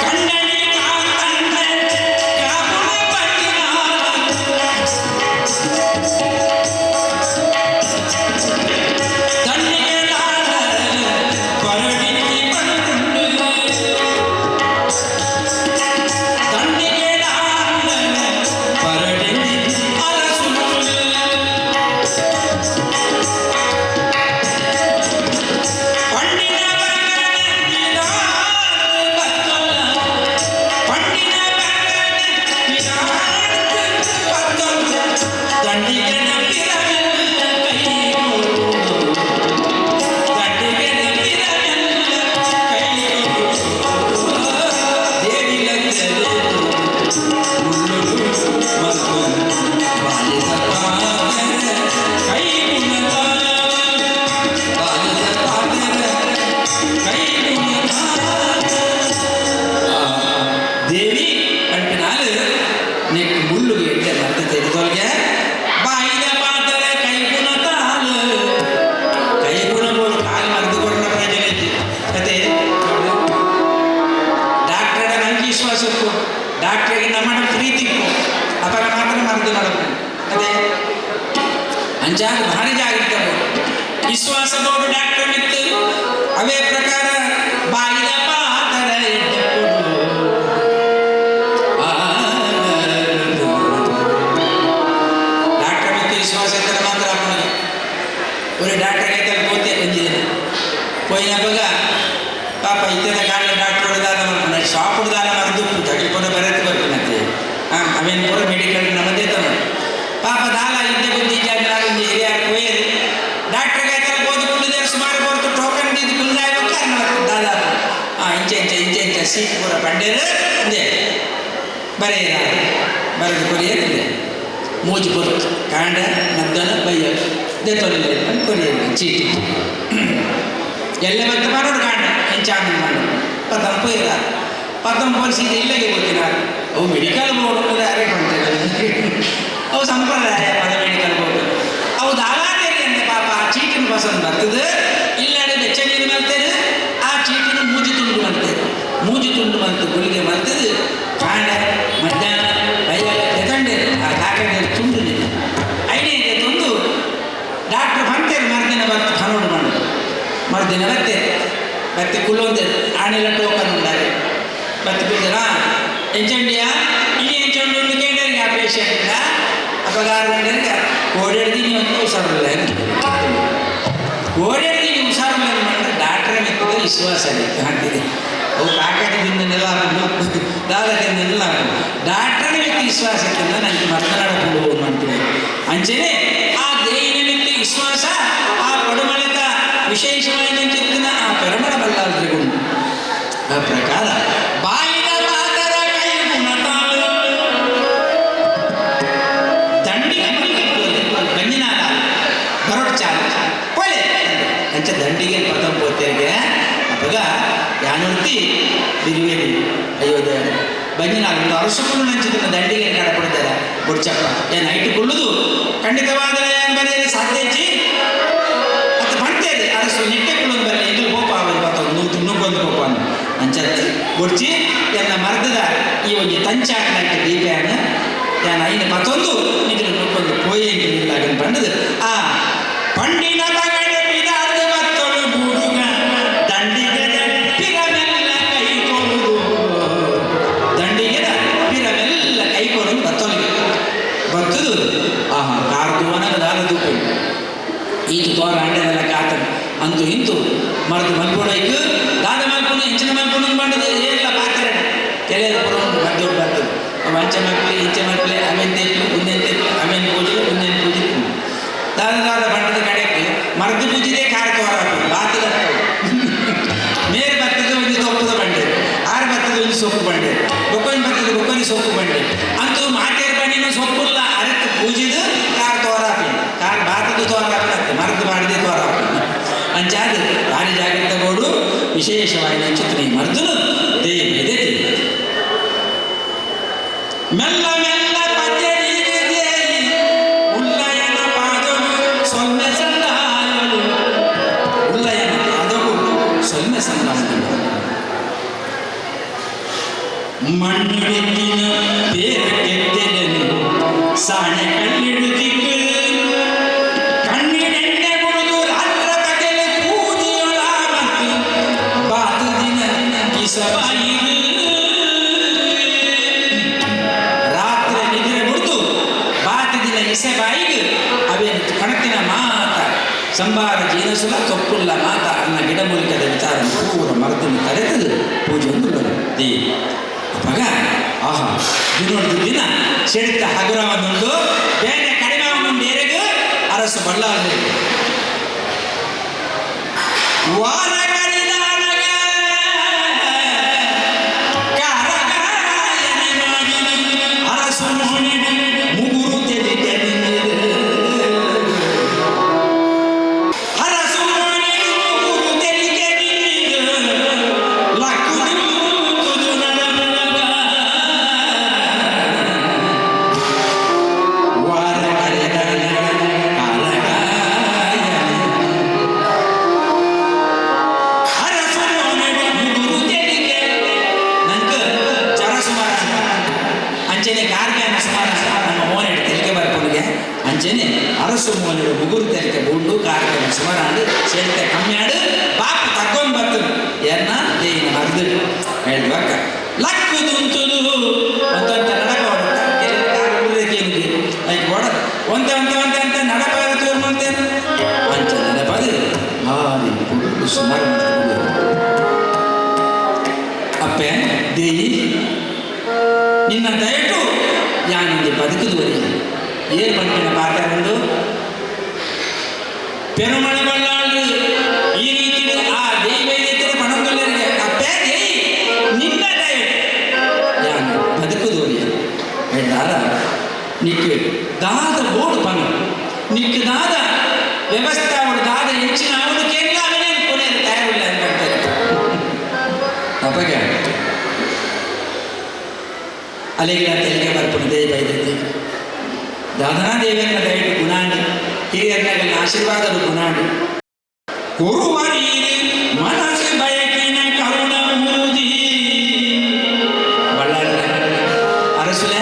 ಕಂಡನೆ ಕಾಂತಂದೆ ಕಾಪುನ ಪಟ್ಟಿನಾದ ದೇವಿ ಅಂಟಿನಾಲು ನೆಕ್ ಮುಳ್ಳುಗೆ ಎಡ್ಡೆ ಮರ್ದು ತೆಗೆದೊಳಗೆ ಬಾಯಿದ ಪಾತ್ರೆ ಕೈಗುಣ ತಾಲು ಕೈಗುಣ ಬೋಡು ಕಾಲು ಮರ್ದು ಕೊಡೋಣ ಪ್ರಯೋಜನ ಐತಿ ಕತೆ ಡಾಕ್ಟರ್ ನಂಗೆ ವಿಶ್ವಾಸಕ್ಕೂ ಡಾಕ್ಟರ್ಗೆ ನಮ್ಮ ಪ್ರೀತಿಕ್ಕೂ ಅಪಗ ಮಾತ್ರ ಮರ್ದು ಮಾಡಬೇಕು ಅದೇ ಅಂಚಾದ ಭಾರಿ ಜಾಗೃತ ವಿಶ್ವಾಸ ಬೋಡು ಡಾಕ್ಟರ್ ಮಿತ್ತು ಅವೇ ಪ್ರಕಾರ ಬಾಯಿದ ಪಾತ್ರೆ ಎಡ್ಡೆ ಕೊಡು. ಡಾಕ್ಟರ್ ಮಿತ್ತು ವಿಶ್ವಾಸ ಇದ್ದರೆ ಮಾತ್ರ ಅಪ್ಪನಿಗೆ ஒரு ಡಾಕ್ಟರ್ ಕೈತಲ್ಲಿ పోతే ಒಂಜಿದಿನ పోయినప్పుಗ ಪಾಪ ಇತ್ತದ ಕಾಲ ಡಾಕ್ಟರ್ ದಾನ ಮಲ್ಪುನ ಶಾಪುಡು ದಾನ ಮರ್ದು ತಗಿಪುನ ಬರತ್ ಬರ್ಪುನತ್ತೆ ಹಾಂ ಅವೇನು ಪೂರ ಮೆಡಿಕಲ್ ನಮ್ಮದೇ ತನ ಪಾಪ ದಾಲ ಇದ್ದೆ ಬುದ್ಧಿ ಜಾಗ ಒಂಜಿ ಹಿರಿಯರ್ ಪೋಯೇರು ಡಾಕ್ಟರ್ ಕೈತಲ್ಲಿ ಹೋದು ಕುಳ್ಳಿದಾರೆ ಸುಮಾರು ಹೊರತು ಟೋಕನ್ ದೀದು ಕುಳ್ದಾಯ್ಬೇಕು ದಾದ ಹಾಂ ಇಂಚ ಇಂಚ ಇಂಚ ಇಂಚ ಸೀಟ್ ಪೂರ ಪಂಡೇರು ಇಂದೆ ಬರೆಯರ ಬರೆದು ಕೊರಿಯರ್ ಇಂದೆ ಮೂಜಿ பொறுத்து ಕಾಂಡ ಮಧ್ಯಾಹ್ನ ಬಯ್ಯ ಇದೇ ತೊಲಿಲ್ಲ ಕೊರಿಯರ್ ಚೀಟಿ ಎಲ್ಲ ಮತ್ತೆ ಮಾಡೋಡು ಕಾಂಡ ಎಂಚಾಂಗ್ ಮಾಡು ಪತಂ ಪೋಯಿರ ಪತಂ ಪೋಲಿಸಿ ಇದು ಇಲ್ಲಗೆ ಗೊತ್ತಿನ ಅವು ಮೆಡಿಕಲ್ ಬೋರ್ಡ್ ಅಂದ್ರೆ ಅರೆ ಕೊಡ್ತಾರೆ ಅವು ಸಂಪ್ರದಾಯ ಪದ ಮೆಡಿಕಲ್ ಬೋರ್ಡ್ ಅವು ದಾಲಾದೇರಿ ಅಂದೆ ಪಾಪ ಆ ಚೀಟಿನ ಪಸಂದ್ ಬರ್ತದೆ ಇಲ್ಲಾಡೆ ಬೆಚ್ಚ ನೀರು ಮಾಡ್ತೇನೆ ಆ ಚೀಟಿನ ಮೂಜಿ ತುಂಡು ಮಾಡ್ತೇನೆ ಮೂಜಿ ತುಂಡು ಮಂತು ಗುಳಿಗೆ ಮಾಡ್ತದೆ ಕಾಂಡ ಮಧ್ಯಾಹ್ನ ಬಯ್ಯ ಎತಂಡೆ ಆ ಕಾಕಂಡೆ ತುಂಡು ಐನೇ ತುಂಡು ಡಾಕ್ಟ್ರ್ ಬಂತೇನೆ ಮರುದಿನ ಬರ್ತು ಫನೋಡು ಮಾಡು ಮರುದಿನ ಬತ್ತೆ ಬತ್ತೆ ಕುಲ್ಲೊಂದೆ ಆನೆಲ್ಲ ಟೋಕನ್ ಉಂಡಾರೆ ಬತ್ತೆ ಕುಲ್ದಿರ ಎಂಚಂಡಿಯಾ ಇನಿ ಎಂಚಂಡು ಒಂದು ಕೇಂದ್ರಿಗೆ ಆ ಪೇಷಂಟ್ ಅಪಗಾರ ಗಂಟೆಗೆ ಓಡಾಡ್ತೀನಿ ಒಂದು ಹುಷಾರಿಲ್ಲ ಓಡಾಡ್ತೀನಿ ಹುಷಾರಿಲ್ಲ ಅಂದ್ರೆ ಡಾಕ್ಟ್ರ ಮಿಕ್ಕದ ವಿಶ್ವಾಸ ಹಾಕ್ತಿದೆ ಅವು ಕಾಕಟದಿಂದನೆಲ್ಲ ದಾದದಿಂದನೆಲ್ಲ ಡಾಕ್ಟರ್ ವ್ಯಕ್ತಿ ವಿಶ್ವಾಸ ಇತ್ತಂದ್ರೆ ನನಗೆ ಮಾತನಾಡಕೊಂಡು ಮಾಡ್ತೀವಿ ಅಂಚೆನೆ ಆ ದೇಯಿನ ವ್ಯಕ್ತಿ ವಿಶ್ವಾಸ ಆ ಪಡುಮಳೆತ ವಿಶೇಷವಾಗಿ ಚಿತ್ತನ ಆ ಪರಮಳ ಬಲ್ಲಾದ್ರಿಗುಂಡು ಆ ಪ್ರಕಾರ ಬಾಯಿನ ಮಾತರ ಕೈ ಗುಣತಾಳು ದಂಡಿಗೆ ಬಂಜಿನಾಲ ಬರೋಟ್ ಚಾಲು ಪೋಲೆ ಅಂಚ ದಂಡಿಗೆ ಪದಂ ಪೋತೆಗೆ ಅಪಗ ಯಾನುರ್ತಿ ಬಿರುವೇಲಿ ಅಯ್ಯೋದ ಬಂಜಿನಾಲ ಒಂದು ಅರಸುಕುಲು ನಂಚಿದ ದಂಡಿಗೆ ಕಡಪಡ್ತಾರೆ ಬುಡ್ಚಪ್ಪ ಏನ್ ಐಟು ಕುಳ್ಳುದು ಖಂಡಿತವಾದ ಏನ್ ಬರೆಯಲಿ ಸಾಧ್ಯ ಇಜ್ಜಿ ಅದು ಬಂತೇರಿ ಅರಸು ನಿಟ್ಟೆ ಕುಳ್ಳೊಂದು ಬರಲಿ ಎಂಗಲ್ ಕೋಪ ಆವದು ಬತ್ತೊಂದು ನುಗ್ಗೊಂದು ಕೋಪ ಅಂಚ ಬುಡ್ಚಿ ಎನ್ನ ಮರ್ದದ ಈ ಒಂಜಿ ತಂಚಾಕನಾಯ್ತು ದೀಪಯಾನ ಯಾನ ಐನ ಪತ್ತೊಂದು ನಿಗಲು ನುಗ್ಗೊಂದು ಪೋಯೆಂಗಿಲ್ಲ ಬಂದದು ಆ ಪಂಡಿನ ಮಗನ ಬಿದಾರ್ದ ಮತ್ತೊಳು ಬುಡುಗ ದಂಡಿಗದ ಪಿರಮೆಲ್ಲ ಕೈ ಕೊಡುದು ದಂಡಿಗದ ಪಿರಮೆಲ್ಲ ಕೈ ಕೊಡುದು ಬತ್ತೊಲಿಗೆ ಬತ್ತದು ಆಹಾ ಕಾರ್ ದುವನಗ ದಾದ ದೂಪ ಈತ ತೋರ ಅಂಡದೆಲ್ಲ ಕಾತನ ಅಂತು ಇಂತು ಮರದು ಮಲ್ಪುಣೈಕ್ ದಾದ ಮಲ್ಪುಣ ಇಂಚಿನ ಮಲ್ಪುಣ ಬಂಡದು ಏನಿಲ್ಲ ಪಾತ್ರೆ ತೆಲೆದ ಪುರ ಉಂಟು ಮದ್ದು ಬರ್ತದೆ ಅವ ಅಂಚೆ ಮಲ್ಪಲೆ ಇಂಚೆ ಮಲ್ಪಲೆ ಅವೇನ್ ತೇಪ್ಲೆ ಉಂದೇನ್ ತೇಪ್ಲೆ ಅವೇನ್ ಪೂಜೆ ಉಂದೇನ್ ಪೂಜೆ ದಾದ ದಾದ ಬಂಡದ ಕಡೆಗೆ ಮರದು ಪೂಜಿದೆ ಖಾರ ತೋರ ಬಾತದ ಮೇರೆ ಬರ್ತದೆ ಒಂದು ಸೊಪ್ಪುದ ಬಂಡೆ ಆರು ಬರ್ತದೆ ಒಂದು ಸೊಪ್ಪು ಬಂಡೆ ಬೊಕ್ಕೊನಿ ಬರ್ತದೆ ಬೊಕ್ಕೊನಿ ಸೊಪ್ಪು ಬಂಡೆ ಅಂತೂ ಮಾತೇರು ಬಂಡಿನ ಸೊಪ್ಪುಲ್ಲ ಅರಕ್ಕೆ ಪೂಜಿದು ಕಾರ್ ತೋರಾಪಿ ಕಾರ್ ಬಾತದ್ದು ತೋರಾಪಿ ಮರದ್ದು ಮಾಡಿದೆ ತೋರ ವಿಶೇಷವಾಗಿ ಚಿತ್ರ ಮರ್ದನು ದೇವಿದೆ ಮೆಲ್ಲ ಮೆಲ್ಲ ಪದ್ಯ ಉಲ್ಲಯನ ಪಾದವು ಸೊನ್ನೆ ಸಂದಾಯಲು ಉಲ್ಲಯನ ಪಾದವು ಸೊನ್ನೆ ಸಂದಾಯಲು ಮಣ್ಣು ಬೆತ್ತಿನ ಬೇರೆ ಕೆತ್ತೆಲೆನು ಸಾಣೆ ಕಲ್ಲಿಡುತ್ತಿಕ್ಕು ಕಣ್ಣಿನೆಣ್ಣೆ ಕುಡಿದು ರಾತ್ರ ಪಗಲು ಪೂಜೆಯೊಳ ಮತ್ತು ಬಾತು ದಿನ ಕಿಸಬಾಯಿರು ರಾತ್ರಿ ನಿದ್ರೆ ಮುಡಿದು ಬಾತು ದಿನ ಇಸೆಬಾಯಿಗೆ ಅವೇನು ಕಣಕಿನ ಮಾತ ಸಂಬಾರ ಜೀನಸುಲ ತೊಪ್ಪುಲ್ಲ ಮಾತ ಅನ್ನ ಗಿಡಮೂಲಿಕದ ವಿಚಾರ ಪೂರ ಮರದನ್ನು ತರೆತದು ಪೂಜೆ ಒಂದು they ಅವಾಗ ಆಹಾ ದಿನೊಂದು ದಿನ ಸೆಡಿತ ಹಗುರವನ್ನುಂಡು ಬೇನೆ ಕಡಿಮೆ ಅವನುಂಡು ಅರಸು ಬಳ್ಳಾರಿ ವಾರ ಕರಿದಾನಗ ಕಾರಗಾಯನೆ ಮಾಡಿ ಅರಸು ಮುಗುರು ತೆಲಿಕೆ ಅರಸು ಮುಗುರು ತೆಲಿಕೆ ಲಕ್ಕು ವಾರ ಕರೆದಾನಗ ಕಾರಗಾಯನೆ ಅಂಚನೆ ಕಾರ್ಗಾನ ಸುಮಾರ ನಮ್ಮ ಮೋನೆಡ್ ತೆಲಿಕೆ ಬರ್ಪುನಿಗೆ ಅಂಚನೆ ಅರಸು ಮೋನೆಡು ಮುಗುರು ತೆಲಿಕೆ ಬುಂಡು ಕಾರ್ಗಾನ ಸುಮಾರ ಅಂಡು ಸೇಳ್ತೆ ಕಮ್ಮಿ ಆಡು ಬಾಪ್ ತಕ್ಕೊಂಡ್ ಬರ್ತದೆ ಎನ್ನ ದೇಯಿನ ಮರ್ದು ಹೇಳ್ಬೇಕ ಲಕ್ಕು ದುಂತುದು ಒಂದಂತ ನಡಕ ಹೊಡುತ್ತ ಕೆಲವು ಕಾರ್ ಉಳಿದಕ್ಕೆ ಐಕ್ ಹೊಡ ಒಂತೆ ಒಂತೆ ಒಂತೆ ಅಂತ ನಡಕ ತೋರ್ಮಂತೆ ಅಂಚ ನೆನಪದು ಭಾರಿ ಪುಡು ಸುಮಾರು ಮಾಡ್ತಾರೆ ಅಪ್ಪೆ ದೇಯಿ ನಿನ್ನ ದಯಟು ಯಾನಿಂದ ಬದುಕುದುವರಿ ಏರ್ ಪಂಪಿನ ಪಾತ್ರ ಪೆರುಮಳೆ ಬಳ್ಳಾಳ್ರು ಈ ರೀತಿ ಆ ದೇವಿ ಪಣಂದೊಲ್ಲರಿಗೆ ಅಪ್ಪೆ ದೇಯಿ ನಿನ್ನ ದಯಟು ಯಾನು ಬದುಕುದುವರಿ ಹೇಳ್ದಾರ ನಿಕ್ಕು ದಾದ ಬೋಡು ಪನು ನಿಕ್ಕು ದಾದ ವ್ಯವಸ್ಥೆ ಅವಳು ದಾದ ಹೆಚ್ಚಿನ ಅವನು ಕೇಂದ್ರ ಅವನೇ ಕೊನೆ ತಯಾರಿಲ್ಲ ಅಂತ ಅಂತಾರೆ ಅಪ್ಪಗೆ ಅಲೆಗಿಲ ತೆಲಿಗೆ ಬರ್ಪುಣ ದೇವಿ ಬೈದೈತಿ ದಾದನಾ ದೇವಿಯನ್ನ ದಯವಿಟ್ಟು ಗುಣಾಂಡಿ ಹಿರಿಯರ್ನಾಗಲ್ಲ ಆಶೀರ್ವಾದದ ಗುಣಾಂಡಿ ಕೊರುವರೀರು ಮನಸ್ಸು ಬಯಕಿನ ಕರುಣ ಮೂದಿ ಬಳ್ಳಾರಿ ಅರಸುಲೆ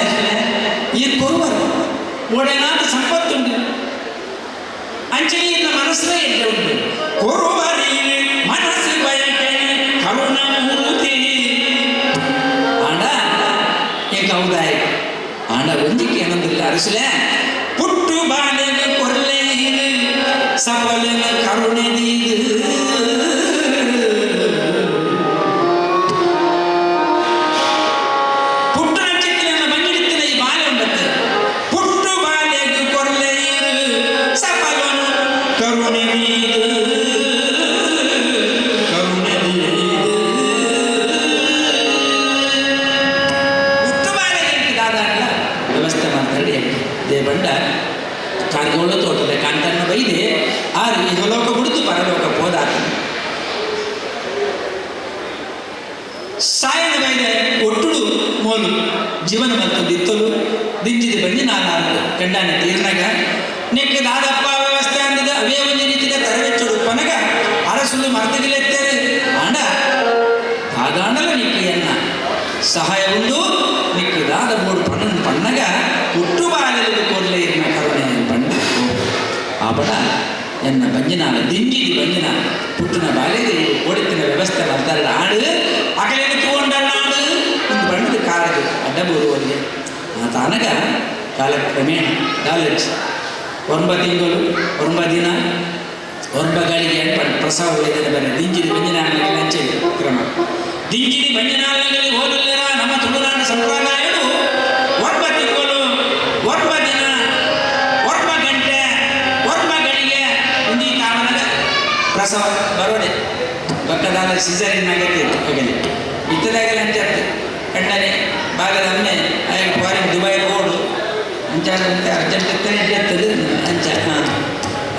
ಈ ಕೊರುವರು ಒಡೆನಾದ ಸಂಪತ್ತುಂಟು ಅಂಚನೆ ಮನಸ್ಸೇ ಇಲ್ಲ ಉಂಟು ಕೊರುವರೀರು ಮನಸ್ಸು ಬಯಕಿನ ಕರುಣ ಮೂದಿ ಆಂಡ ಎಂಕ ಹೌದಾಯ ಆಂಡ ಒಂಜಿಕ್ಕೆ ಏನಂದಿಲ್ಲ ಅರಸುಲೆ ಪುಟ್ಟು ಬಾಲೆಗೆ ಕೊರ್ಲೆ ಸಬಲನ ಕರುಣೆ ನೀರು ಪುಟ್ಟು ನಕ್ಷತ್ರ ಬಂದಿಡುತ್ತಿನ ಈ ಬಾಲೆ ಉಂಟತ್ತೆ ಪುಟ್ಟು ಬಾಲೆಗೆ ಕೊರ್ಲೆ ಸಬಲನು ಕರುಣೆ ನೀರು ಕರುಣೆ ನೀರು ವ್ಯವಸ್ಥೆ ಮಾಡ್ತಾರೆ ದೇವಂಡ ಕಾರ್ಗೋಳು ತೋಟದ ಕಾಂತನ್ನ ಬೈದೆ ಆರು ಇಹಲೋಕ ಬಿಡುತ್ತು ಪರಲೋಕ ಹೋದ ಸಾಯನ ಬೈದೆ ಒಟ್ಟುಡು ಮೋಲು ಜೀವನ ಮತ್ತು ದಿತ್ತಲು ದಿಂಜಿದ ಬಂದು ನಾನು ಕಂಡಾನ ತೀರ್ನಾಗ ನೆಕ್ಕ ದಾದಪ್ಪ ವ್ಯವಸ್ಥೆ ಅಂದದ ಅವೇ ಒಂದು ರೀತಿಯ ತರವೆಚ್ಚುಡು ಪನಗ ಅರಸುಲು ಮರ್ತಗಿಲೆತ್ತೇನೆ ಆಂಡ ದಾದಾಂಡಲ ನಿಕ್ಕಿಯನ್ನ ಸಹಾಯ ಉಂಡು ನಿಕ್ಕು ದಾದ ಮೂಡು ಪಣ್ಣನ ಪಣ್ಣಗ ಹುಟ್ಟು ಬಾಲಲು ಕೊರ್ಲೆ ಇರ್ನ ಕರುಣೆ ಪಣ್ಣ ಆಪಡ ಎನ್ನ ಬಂಜಿನಾಲ ದಿಂಜಿದಿ ಬಂಜಿನ ಪುಟ್ಟುನ ಬಾಲ್ಯದ ಕೊಡಿತಿನ ವ್ಯವಸ್ಥೆ ಮಾಡ್ತಾರೆ ಆಡು ಅಕಲೇನು ತಗೊಂಡ ನಾಡು ಒಂದು ಬಣ್ಣದ ಕಾಲದು ಅಡ್ಡ ಬರುವಲ್ಲಿ ತಾನಗ ಕಾಲಕ್ರಮೇಣ ಕಾಲೇಜ್ 9 ತಿಂಗಳು 9 ದಿನ 9 ಗಳಿಗೆ ಪ್ರಸವ ವೇದನೆ ಬರ ದಿಂಜಿದಿ ಬಂಜಿನಾಲ ಅಂಚೆ ಕ್ರಮ ದಿಂಜಿದಿ ಬಂಜಿನಾಲಗಳಲ್ಲಿ ಹೋಗಲಿಲ್ಲ ನಮ್ಮ ತುಳುನಾಡ ಸಂಪ್ರದಾಯನು 9 ತಿಂಗಳು 9 ದಿನ 9 ಗಂಟೆ 9 ಗಳಿಗೆ ಉಂದಿ ತಾವನಗ ಪ್ರಸವ ಬರೋಡೆ ಬಕ್ಕದಾದ ಸಿಸರಿನ್ ಆಗತ್ತೆ ಆಗಲಿ ಇತ್ತದಾಗಲಿ ಅಂಚತ್ತೆ ಕಂಡನೆ ಬಾಗದ ಅಮ್ಮೆ ಆಗ ಫಾರಿನ್ ದುಬೈ ರೋಡು ಅಂಚಾದ ಅರ್ಜೆಂಟ್ ಇತ್ತನೆ ಇರ್ತದೆ ಅಂಚ ಹಾಂ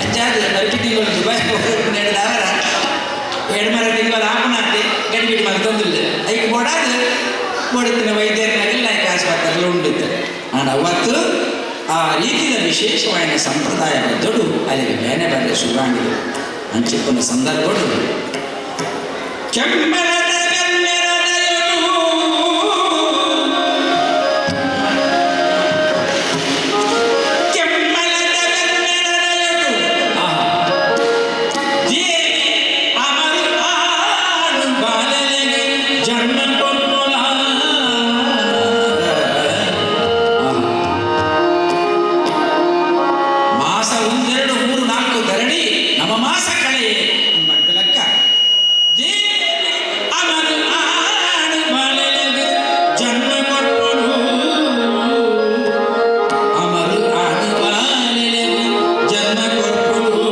ಅಂಚಾದ 4 ತಿಂಗಳು ದುಬೈ ಹೋಗಿ ನಡೆದವರ 7 ಎಡ್ಮರ ತಿಂಗಳ ಆಪುನಾತೆ ಗಡಿಬಿಡಿ ಮಲ್ತೊಂದಿಲ್ಲ ಐಕ್ ಬೋಡಾದು ಬೋಡುತ್ತಿನ ವೈದ್ಯರನಾಗೆಲ್ಲ ಐಕ್ ಆಸ್ಪತ್ರೆಗಳು ಉಂಡಿತ್ತು. ಆಂಡ ಅವತ್ತು ಆ ರೀತಿಯ ವಿಶೇಷವಾದ ಸಂಪ್ರದಾಯ ಬದ್ದೊಡು ಅಲ್ಲಿಗೆ ಬೇನೆ ಬರಲೆ ಶುರುವಾಗಿದೆ. ಅಂಚಿಪ್ಪನ ಸಂದರ್ಭಡು ಕೆಂಬಲದ ಬೆನ್ನೆರದೆಯು ಕೆಮ್ಮಲದ ಬೆನ್ನೆರದೆಯು ಆಹಾ ದೇವಿ ಅಮರು ಆಡು ಬಾಲನೆಗೆ ಜನ್ಮ ಕೊಪ್ಪುಲ. ಮಾಸ 1 2 3 4 ಧರಣಿ ನಮ್ಮ ಮಾಸ ಕಳೆ ಲೆಕ್ಕ. ದೇವಿ ಅಮರು ಆಡು ಬಾಲನೆಗೆ ಜನ್ಮ ಕೊಪ್ಪುಲು. ಅಮರು ಆಡು ಬಾಲನೆಗೆ ಜನ್ಮ ಕೊಪ್ಪುಲು.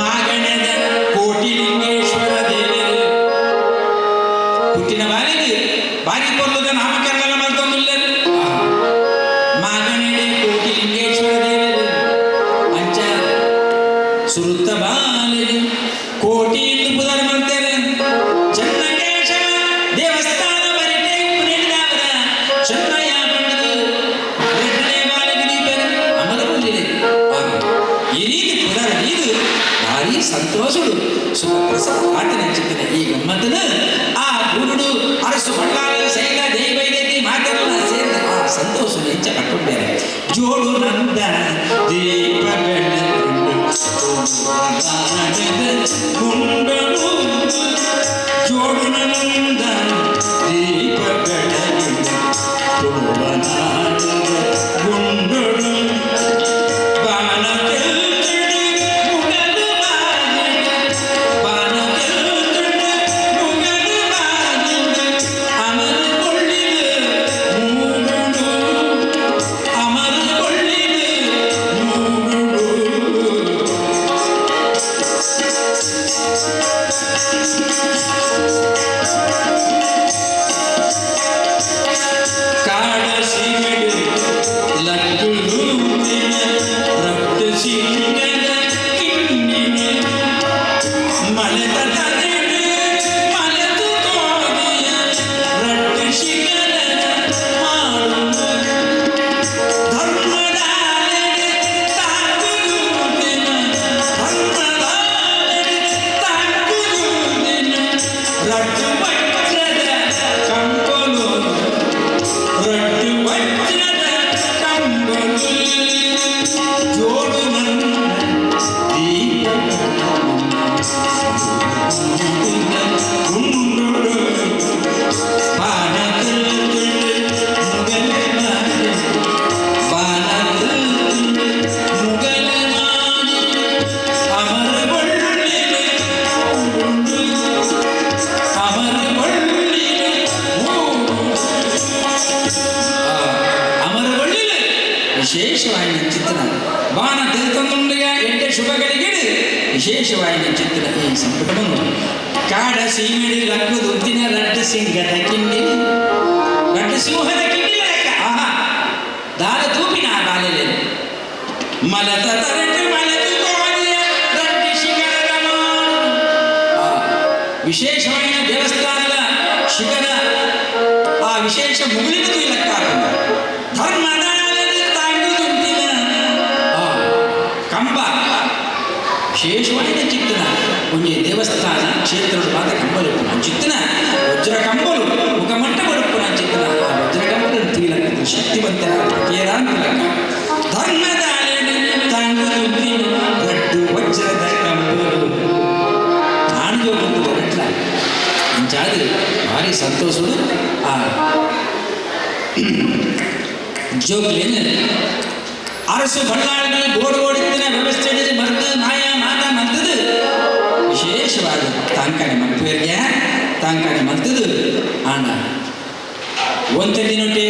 ಮಾಗಣದ ಕೋಟಿಲಿಂಗೇಶ್ವರ ದೇವರು ಹುಟ್ಟಿನ ಬಾಲಿಗೆ ಬಾರಿ ಪೊರ್ಲುದ ನಾಮಕರಣ ಮಲ್ತೊಂದುಲ್ಲ. ಮಾಗಣೆಡೆ ಕೋಟಿಲಿಂಗೇಶ್ವರ ದೇವರು ಅಂಚ ಸುರುತ್ತ ಬಾಲಿಗೆ ಕೋಟಿ ಎಂದು ಪುದರ್ ಮಾಡ್ತೇವೆ. ಚನ್ನಕೇಶವ ದೇವಸ್ಥಾನ ಬರಿಟೆ ಉಪ್ಪು ಚನ್ನಯ್ಯ ಬಂಡದು ಎರಡನೇ ಬಾಲಿಗೆ ದೀಪರು ಅಮರ ಬಂದಿದೆ. ಈ ರೀತಿ ಪುದರ್ ಇದು ಭಾರಿ ಸಂತೋಷಡು ಸುಖ ಪ್ರಸಾದ ಆತನ ಚಿಂತನೆ ಈ ಗಮ್ಮತ್ತನ ಆ ಗುರುಡು ಅರಸು ಬಳ್ಳಾರ ಸೈತ ದೇವೈದೇತಿ ಮಾತೆಲ್ಲ ಸೇರಿದ ಆ ಸಂತೋಷ ಹೆಚ್ಚ ಪಟ್ಟುಬೇರೆ. ಜೋಡು ನಂದ ದೀಪ ಗುಂಡನು ಜೋಡು ನಂದ ದೀಪ ಗುಂಡನು ಬಾಣ ಮುಗಲು ಬಾಣ ಮುಗಲು ಅಮರು ಕೊಳ್ಳಿದು ಮೂಗುಡು ಅಮರು ಕೊಳ್ಳಿದು ಮೂಗುಡು. ಕಾಡ ಸೀಮೆಡು ಲಕ್ಕುಲು ರಕ್ತ ಸಿಂಗದ ಕಿನ್ನಿನ ಮಲತ ತನೆಡು ಮಲತು ಕೋದಿಯ ರಕ್ತ ಶಿಖರದ ಮಾಡು ಧರ್ಮದಾಲೆಡೆ ತಾಕುದುದಿನ ಧರ್ಮದಾಲೆಡೆ ತಾಕುದುದಿನ ರಟ್ಟು ವಜ್ರದ ಕಂಕೊಲು ರಟ್ಟು ವಜ್ರದ ಕಂಬಲು ಜೋಡು ನನ್ನ ದೀಪ ಗುಂಡುಡು ಬಾಣ ಮುಗಲ ಬಾಣ ಮುಗಲ ಮಾಡಿ ಅಮರ ಬಳ್ಳಿಗೆ ಅಮರ ಬಳ್ಳಿಗೆ ಅಮರಗೊಳ್ಳಿಲ್ಲ ವಿಶೇಷವಾಗಿ ಚಿತ್ರ ಬಾಣ ತಿರುತಂದುಂಡಿಗ ಎಡ್ಡೆ ಶುಭಗಳಿಗಿಡು ವಿಶೇಷವಾಗಿ ಚಿತ್ರ ಈ ಸಂಪುಟವನ್ನು ಕಾಡ ಸೀಮಿಡಿ ಲಕ್ಕುದು ಉದ್ದಿನ ರಡ್ಡು ಸಿಂಗದ ಕಿಂಡಿ ರಡ್ಡು ಸಿಂಹದ ಕಿಂಡಿ ಲೆಕ್ಕ. ಆಹಾ ದಾರ ತೂಪಿನ ಆ ಬಾಲೆಲೆ ಮಲತ ತರಟು ಮಲತು ಕೋದಿಯ ರಡ್ಡು ಶಿಖರದ ಮಾಡು. ಆ ವಿಶೇಷವಾದ ದೇವಸ್ಥಾನದ ಶಿಖರ ಆ ವಿಶೇಷ ಮುಗುಳಿನ ಲೆಕ್ಕ ಧರ್ಮದಾಲದ ತಾಂಗುದುಂಟಿನ ಆ ಕಂಬ ವಿಶೇಷವಾದ ಚಿತ್ತನ ಒಂಜಿ ದೇವಸ್ಥಾನ ಕ್ಷೇತ್ರದ ಮಾತ ಕಂಬಲು ಚಿತ್ತನ ವಜ್ರ ಕಂಬಲು ಮುಖಮಟ್ಟ ಬರುಪುನ ಚಿತ್ತನ ಆ ವಜ್ರ ಕಂಬಲು ತುಯಿಲಕ್ಕ ಶಕ್ತಿವಂತರ ಪಟ್ಟಿಯರಾಂತ ಲೆಕ್ಕ. ಧರ್ಮದಾಲದ ತಾಂಗುದುಂಟಿನ ರಡ್ಡು ವಜ್ರದ ಕಂಬಲು ಆಣ್ಜೋ ಬಂದು ಹೊರಟ್ಲ ಅಂಚಾದ ಭಾರಿ ಸಂತೋಷಡು ಆ ಜೋಗ್ಲೇನು ಅರಸು ಬಳ್ಳಾಳಿಗಳು ಗೋಡು ಓಡಿತ್ತಿನ ವ್ಯವಸ್ಥೆ ಮರ್ದು ಮಾಯ ಮಾತ ಮಂತದು ವಿಶೇಷವಾದ ತಾಂಕಾನೆ ಮಲ್ಪುವೆರ್ಗೆ ತಾಂಕಾನೆ ಮಂತದು ಆಂಡ ಒಂತೆ ದಿನೊಟೆ